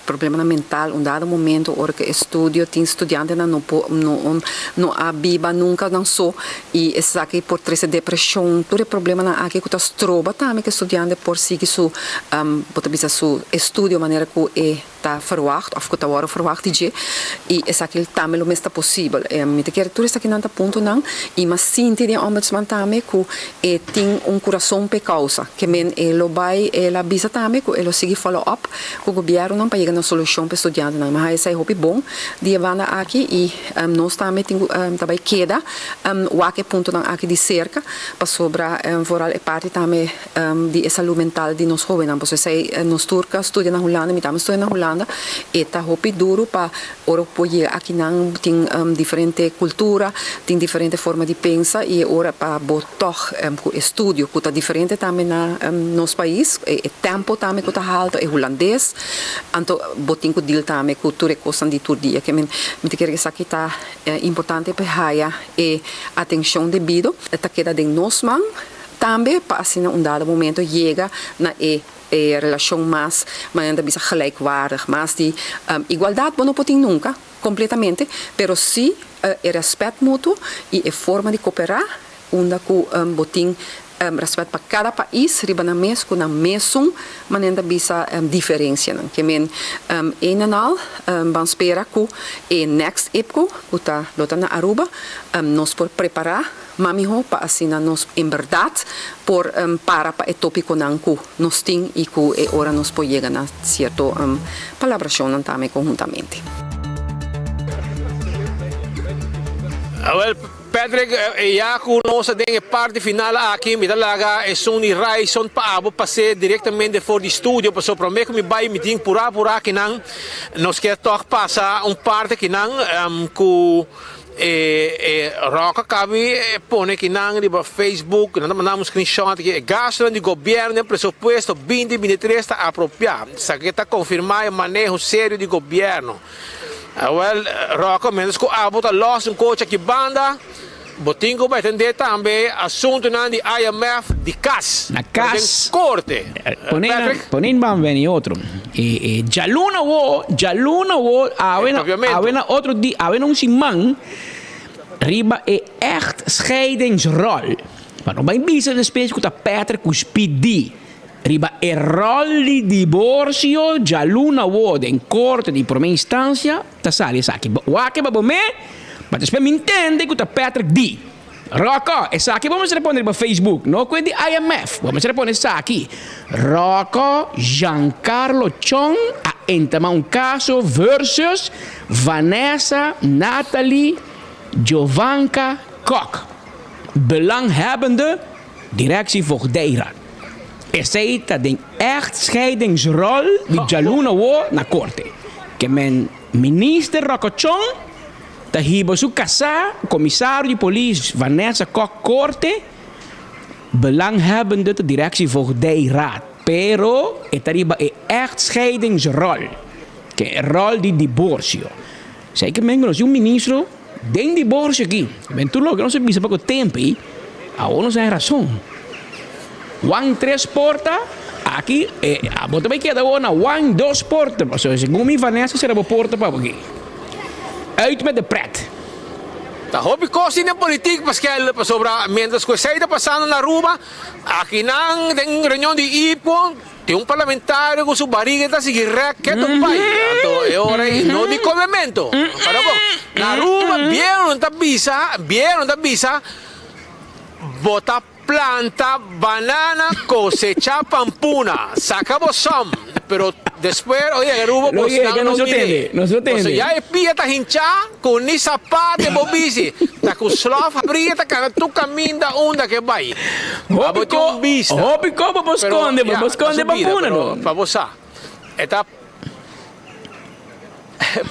problemanan mental un dado momento ora cu e studio tin studiantenan no por no no a biba nunca nan so y esaki por trece depresion tur e problemanan aki cu ta stroba tambe cu e studiante por sigui su bo ta bisa su estudio manera cu e ta verwacht of cu ta worde verwacht di dje y esaki tambe lo mes ta posibel. Mi ta kere tur esakinan ta puntonan y mas sinti den Ombudsman tambe cu e tin un curason p'e causa. Ke men e lo bay el a bisa tambe cu e lo sigui follow up cu gobiernonan pa yega na. na solushon pa e studiantenan. Mi a haña esei hopi bon di e banda aki i nos tambe tin ku ta bai keda wak e puntonan aki di serka pasobra vooral e parti tambe di e salú mental di nos hóbennan. Pasobra esei nos tur ku a studia na Hulanda, mi tambe a studia na Hulanda, e ta hopi duru pa ora ku por yega akinan tin diferente kultura, tin diferente forma di pensa i e ora pa bo tòg ku e studio ku ta diferente tambe na nos pais, e tempo tambe ku ta halto, e hulandes, anto bo tin ku deal tambe ku tur e kosnan di tur dia. Ke men mi ta kere esaki ta importante pa e haya e atenshon debido. E ta keda den nos man tambe pa asina un dado momento yega na e e relashon mas, manera nan ta bisa gelijkwaardig, mas di igualdat bo no por tin nunka kompletamente, pero si e rèspèt mutuo i e forma di koperá unda ku bo tin rèspèt pa kada pais riba nan mes ku nan mesun manera nan ta bisa diferensianan. Ke men een en al ban spera ku e next IPCO ku ta lo ta na Aruba nos por prepará mas mihó pa asina nos en bèrdat por para pa e tópikonan ku nos tin i ku e ora nos por yega na sierto palabrashonnan tambe konhuntamente.
Awel, Patrick, ya ku nos ta den e parti final aki, mi ta laga esun di Ryson pa abo pas'é direktamente for di studio, pasobra promé ku mi bai mi tin purá purá kinan nos kier tòg pasa un parti kinan ku E e Rock a kabi pone kinan riba Facebook, nan ta manda un screenshot ki e gastonan di gobierno den presupuesto binti bintitres ta apropiá. Esaki ta konfirmá e maneho serio di gobierno. Awel, Rocco, mientras ku abo ta lòs un kochi aki banda, bo tin ku bai tendé tambe asuntunan di IMF di kas.
Na kas.
Den korte.
Pone nan,
Patrick?
pone nan ban beni otro. E e djaluna awo, djaluna awo, awe na, awe na otro di, awe na un siman riba e echtscheidingsrol. Pa no bai bisa despues ku ta Patrick ku spidi. Riba e ròl di diborsio djaluna awo den korte di prome instansia ta sali esaki. Wak e pa bo me, ma despues mi ntende ku ta Patrick di. Rocco, esaki bo mester pone riba Facebook, no cu e di IMF. Bo mester pone esaki, Rocco Giancarlo Chong a entama un caso versus Vanessa Natalie Jovanka Kok, belanghebbende Directie Voogdijraad. Esey ta den echtscheidingsrol di djaluna awo na corte. Ke men Minister Rocco Chong Ta hiba su kasá, komisario di polis Vanessa Kok korte, belanghebbende ta Directie Voogdijraad, pero e ta riba e echtscheidingsrol, ke e rol di diborsio. Esei ke men ku nos tin un ministro den diborsio aki. Men tur loke nos a bisa pa ku tempu ei, awor nos a haña rason. Wan tres porta, aki e abo ta bai keda awor na wan dos porta, pasobra segun mi Vanessa sera bo porta pa bo aki. Uit met de pret.
Ta hopi kos tin den politik Paskel, pasobra mientras ku esei ta pasando na Aruba, akinan den reunion di IPO tin un parlamentario ku su bariga ta sigui rèk ketu bai. Anto e ora ei no di komemento. Para bo, na Aruba bieu nan ta bisa, bieu nan ta bisa bo ta Planta banana cosecha pampuna saca bo som pero despues oye Aruba
Lo
bo
yega,
nan no
nos lo
mire
tende, nos lo
pasobra
tende.
ya e pia ta hincha cu ni sapat den bo bici ta cu slof habri ta cana tur caminda unda ke bay
Hopi
abo tin
ko,
un bista
hopi ko bo por
pero
sconde, bo
ya
por
ta
sconde
su bida
pampuna
pero
no.
pa bo sa e ta.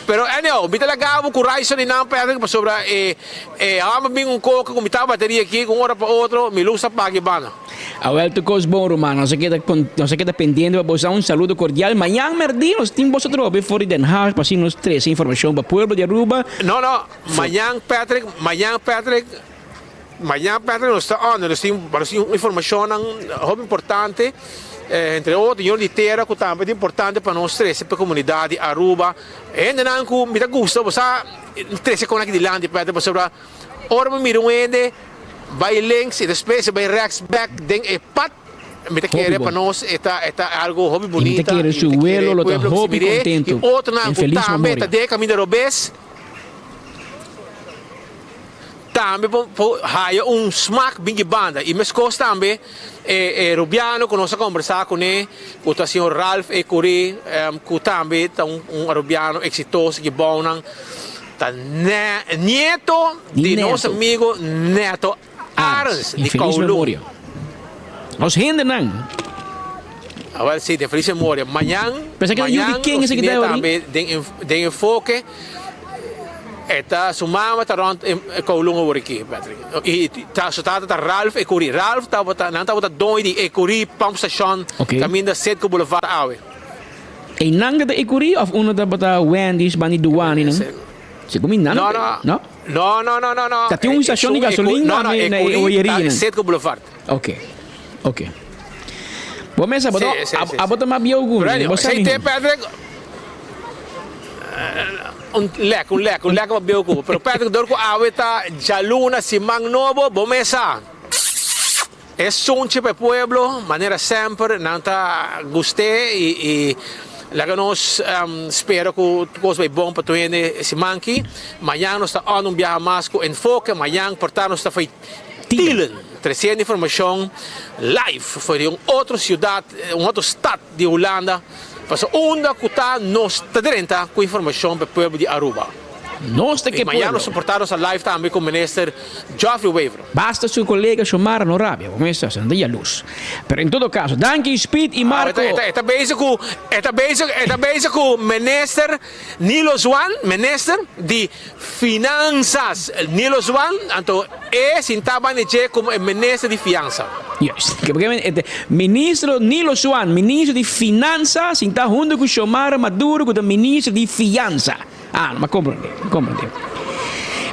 Pero anyhow, mi ta laga bo ku Ryson i nan Patrick pasobra e e hòmber bin un koka ku mi ta bateria aki ku un ora pa otro mi lus ta paga e banda.
Awel tur kos bon ruman, nos a keda nos a keda pendiente pa boso un saludo kordial. Mañan merdí nos tin boso atrobe for di Den Haag pa asina nos trese informashon pa pueblo di Aruba.
No no, mañan Patrick, mañan Patrick, mañan Patrick nos ta on, nos tin nos tin informashonnan hopi importante. Entre otro Union di Tera cu tambe ta importante pa nos trece pa e comunidad di Aruba. Hendenan cu mi ta gusta bo sa trece con aki dilanti Peter pasobra ora mi mira un hende bay links y despues e bay rechts bek den e pad mi ta kere pa nos e ta e ta algo hopi
Y mi ta
bunita
kere
y
su
mi ta kere
welo
e
lo ta
pueblo cu si
hopi
mir'é y
contento
otronan
en
cu
feliz
tambe ta
memoria.
den e caminda robes. Tambe por por haya un smak bin di banda y meskos tambe e e Rubiano ku nos a kombersá kuné ku ta señor Ralph Ecury ku tambe ta un un Arubiano eksitoso ki bounan ta ne nieto di nos amigo Neto Arends di Kowloon.
Nos hendenan.
Awel si, den feliz memoria. Mañan, mañan nos tine tambe den den enfoke. E ta su mama ta rond Kowloon awor aki, Patrick. Y ta su tata ta Ralph Ecury. Ralph tabata, nan tabata doño di Ecury Pump Station kaminda Citgo Boulevard awe.
Einan ta Ecury of uno tabata Wendy's bandi Douane nan? Segun mi nan
no ta,
no?
No, no, no, no, no.
Ta tin un station di gasolin
no, no,
na e oyeria nan?
Citgo Boulevard.
Ok, ok. Bo mesa, bo ta, abo ta mas bieu ku mi, bo sa miho.
Patrick, un lek, un lek, un lek mas bieu ku bo. Pero Patrick, dor ku awe ta djaluna, siman nobo, bo mesa. E sunchi pa e pueblo, manera semper nan ta gust'é i i laga nos spera ku tur kos bai bon pa tur hende e siman aki. Mañan nos ta on un biaha mas ku Enfoke, mañan por ta nos ta fai Tielen, tresiendo informashon live for di un otro siudat, un otro stat di Hulanda, pasobra unda ku ta nos ta drenta ku informashon pa e pueblo di Aruba.
Nos ta ke
I mañan
pueblo.
nos soporta nos a live tambe ku Minister Geoffrey Wever.
Basta su colega Xiomara no rabia, bo mester haci nan ta yaluz. Pero en todo caso, danki Speed y Marco.
E ta bezig ku e ta bezig e ta bezig ku Minister Nilo Zwaan, Minister di Finanzas Nilo Zwaan, anto e sinta banda dje komo e Minister di Fiansa.
Juist. Ministro Nilo Zwaan, Minister di Finanza, sinta hunto ku Xiomara Maduro ku ta Minister di Fiansa. Ah, no, m'a comprende, m'a comprende.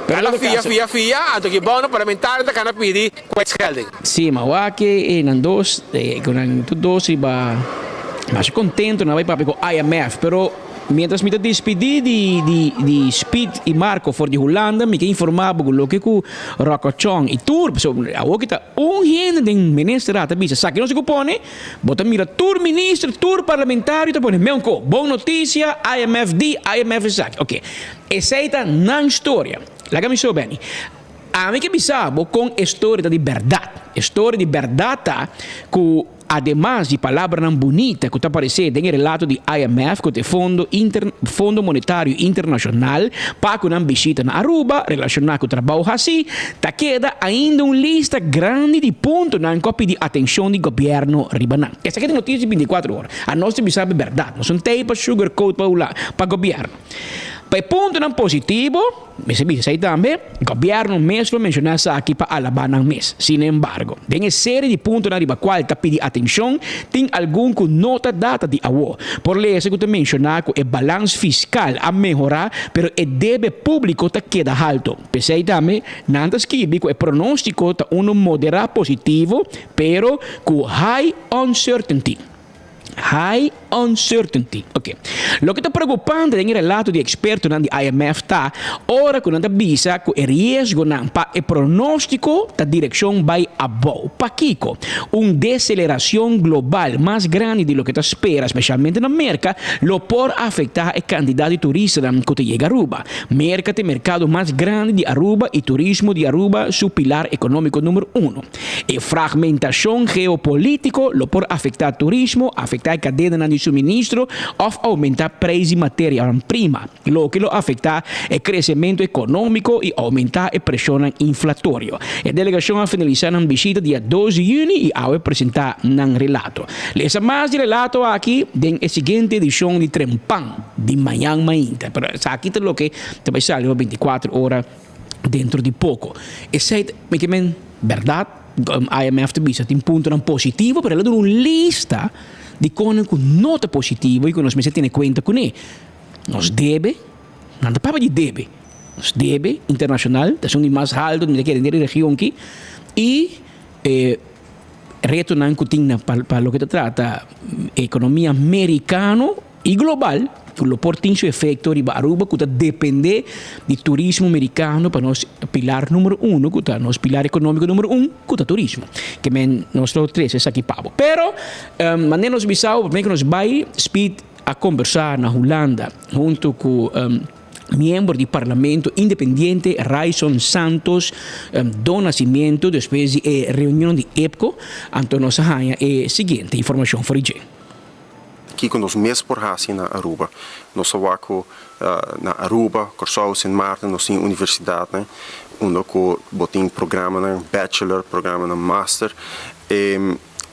Pero Cana fia, fia, fia, anto ki bono parlamentario ta cana pidi kwijtschelding.
Sí, ma wak e nan dos, ku nan tur dos riba masha contento nan bai papia ku IMF, pero mientras mi ta despidi di di di Speed i Marco for di Hulanda, mi ke informa bo ku loke ku Rocco Chong i tur, pasobra awor ki ta un hende den ministerat ta bisa esaki no se ku pone, Bo ta mira tur minister, tur parlamentario ta pone meunko, bon noticia, IMF di, IMF esaki. Ok, esey ta nan storia. Laga mi so, Benny. Ami ke bisa bo kon e storia ta di berdad. E storia di berdad ta ku ademas di palabranan bunita ku ta aparece den e relato di IMF ku ta e fondo inter Fondo Monetario Internacional pa ku nan bishita na Aruba relaciona ku trabou haci, Ta keda ainda un lista grandi di puntonan ku a pidi atenshon di gobièrnu riba nan. Esaki ta notisia di bintikuater ora. Anos ta bisa bo bèrdat. Nos no ta ei pa sugar coat pa hula pa gobièrnu. Pa e puntonan positivo, mester bisa esei tambe, gobièrnu mes lo menshoná esaki pa alabá nan mes. Sinembargo, den e serie di puntonan riba kual ta pidi atenshon, tin algun ku no ta data di awo. Por lesa ku ta menshoná ku e balans fiskal a mehorá, pero e debe públiko ta keda halto. P'esei tambe nan ta skibi ku e pronóstiko ta unu moderá positivo, pero ku high uncertainty. High uncertainty. Oke. Loke ta preokupante den e relato di ekspertonan di IMF ta ora ku nan ta bisa ku e riesgonan pa e pronóstiko ta direkshon bai abou. Pakiko? Un deselerashon global mas grandi di loke ta spera, spesialmente na Merka, lo por afektá e kantidat di turistanan ku ta yega Aruba. Merca ta e mercado mas grandi di Aruba y turismo di Aruba su pilar economico numero uno. E fragmentacion geopolitico lo por afecta turismo, afecta e cadenanan di suministro of aumenta prijs di materianan prima, loke lo afecta e crecemento economico y aumenta e presionnan inflatorio. E delegacion a finalisa nan bishita dia dos di juni y awe presenta nan relato. Lesa mas di relato aki den e siguiente edicion di Trempan. Di mañan mainta. Pero esaki ta loke ta bai sali pa binticuatro ora dentro di poco. Esei ta, mi ke men, berdad, IMF ta bisa tin puntonan positivo, pero el a duna un lista di konan ku no ta positivo i ku nos mester tene kuenta kuné. Nos debe, nan ta papia di debe, nos debe internashonal ta esun di mas halto mi ta kere den e region aki i e retonan ku tin na pa loke ta trata ekonomia merikano. I global, ku lo por tin su efekto riba Aruba ku ta dependé di turismo merikano pa nos pilar numero uno ku ta nos pilar ekonómiko numero un ku ta turismo. Ke men nos lo trese esaki pa bo. Pero manera nos bisa bo promé ku nos bai Speed a kombersá na Hulanda huntu ku. Miembro di Parlamento Independiente Ryçond Santos do Nascimento despues di e reunion di EPCO, anto nos a haña e siguiente informacion for di dje.
Kiko nos mes por hasi na Aruba? Nos a wak ku na Aruba, Kòrsou, Sint Maarten nos tin universidatnan unda ku bo tin programanan bachelor, programanan master.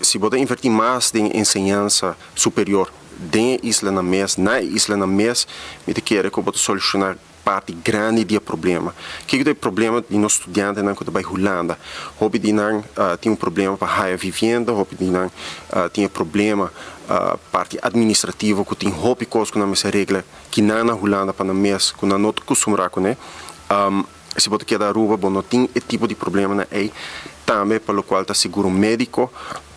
Si bo ta invertí mas den enseñansa superior den e islanan mes, na e islanan mes, mi ta kere ku bo ta solushoná parti grandi di e problema. Kiko ta e problema di nos studiantenan ku ta bai Hulanda? Hopi di nan tin un problema pa haya vivienda, hopi di nan tin e problema parti administrativo ku tin hopi kos ku nan mester regla kinan na Hulanda pa nan mes ku nan no ta kustumbrá kuné. Si bo ta keda Aruba bo no tin e tipo di problemanan ei, tambe pa lokual ta seguro médiko.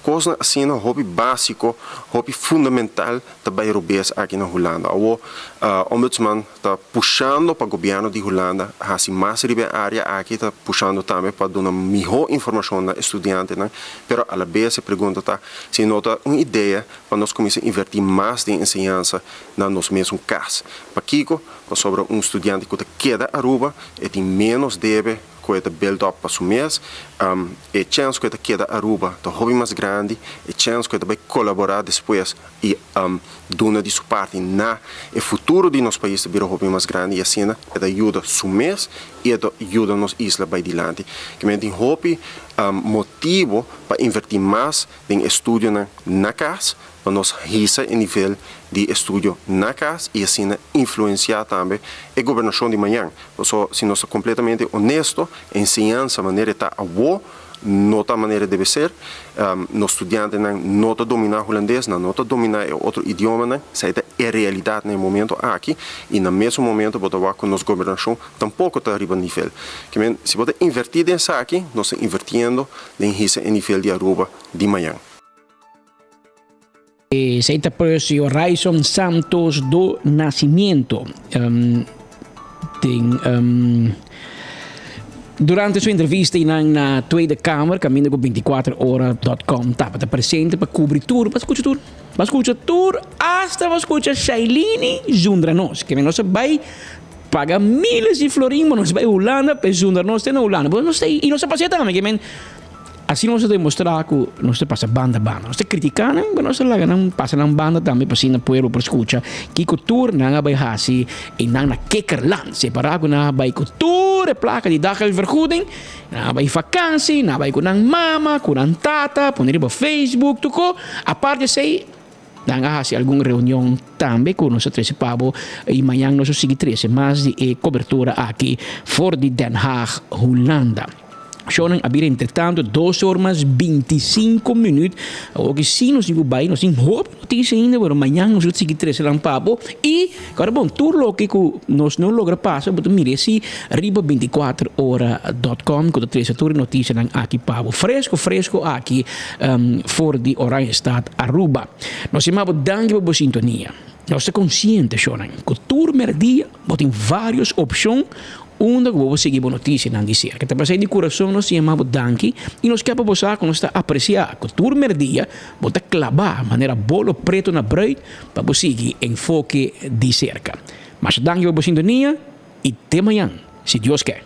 Kosnan asina hopi básiko, hopi fundamental ta bai robes aki na Hulanda. Awor Ombudsman ta pushando pa gobièrnu di Hulanda hasi mas riba e área aki, ta pushando tambe pa duna mihó informashon na e studiantenan, pero alabes e pregunta ta si no ta un idea pa nos kuminsá invertí mas den enseñansa na nos mesun kas. Pakiko? Pasobra un studiante ku ta keda Aruba e tin ménos debe ku e ta build up pa su mes, e chèns ku e ta keda Aruba ta hopi mas grandi, e chèns ku e ta bai kolaborá despues i duna di su parti na e futuro di nos pais ta bira hopi mas grandi i asina e ta yuda su mes i e ta yuda nos isla bai dilanti. Kimen tin hopi motibu pa invertí mas den estudionan na kas pa nos hisa e nivel di estudio na kas i asina influensiá tambe e gobernashon di mañan. Pasobra si nos ta kompletamente honesto, enseñansa manera e ta awo no ta manera e debe ser. Nos studiantenan no ta dominá hulandes, nan no ta dominá e otro idiomanan. Esei ta e realidat na e momento aki i na mesun momento bo ta wak ku nos gobernashon tampoko ta riba nivel. Kimen si bo ta invertí den esaki, nos ta invertiendo den hisa e nivel di Aruba di mañan.
Esei ta Percio Ryçond Santos do Nascimento. Den durante su entrevista einan na Tweede Kamer kaminda ku 24ora.com tabata presente pa kubri tur, pa skucha tur, pa skucha tur hasta pa skucha Shailene zundra nos. Keme nos a bai paga miles di florin pa nos bai Hulanda pa e zundra nos te na Hulanda. Bo nos ta i nos a pas'é tambe ke men. Asina nos ta demostrá ku nos ta pasa banda banda. Nos ta kritiká nan, pero nos ta laga nan pasa nan banda tambe pa asina pueblo por skucha kiko tur nan a bai hasi i nan na kikkerland. Separá ku nan a bai ku tur e plaka di daggeldvergoeding, nan a bai vakansi, nan a bai ku nan mama, ku nan tata, pone riba Facebook, tur ko. Aparte esei, nan a hasi algun reunion tambe ku nos a trese pa bo i mañan nos lo sigui trese mas di e kobertura aki for di Den Haag, Hulanda. Shownan a bira entretanto dos or mas bintisinco minuut. Awor ki si nos tin cu bay, nos tin hopi noticia ainda, pero mañan nos lo sigui trece nan pa bo. Y, kòrda bon, tur loke cu nos no logra pasa, bo ta mira esi riba binticuater ora dot com cu ta trece tur e noticianan aki pa bo. Fresco, fresco aki for di Oranjestad, Aruba. Nos yama bo danki pa bo sintonia. Nos ta consciente, shownan, cu tur merdia bo tin varios opcion Unda ku bo por sigui bo notisianan di serka. Ta pasai di kurason nos yama bo danki i nos ke pa bo sa ku nos ta apresiá ku tur merdia bo ta klabá manera bolo pretu na bruid pa bo sigui Enfoke di Serka. Masha danki pa bo sintonia i te mañan si Dios ke.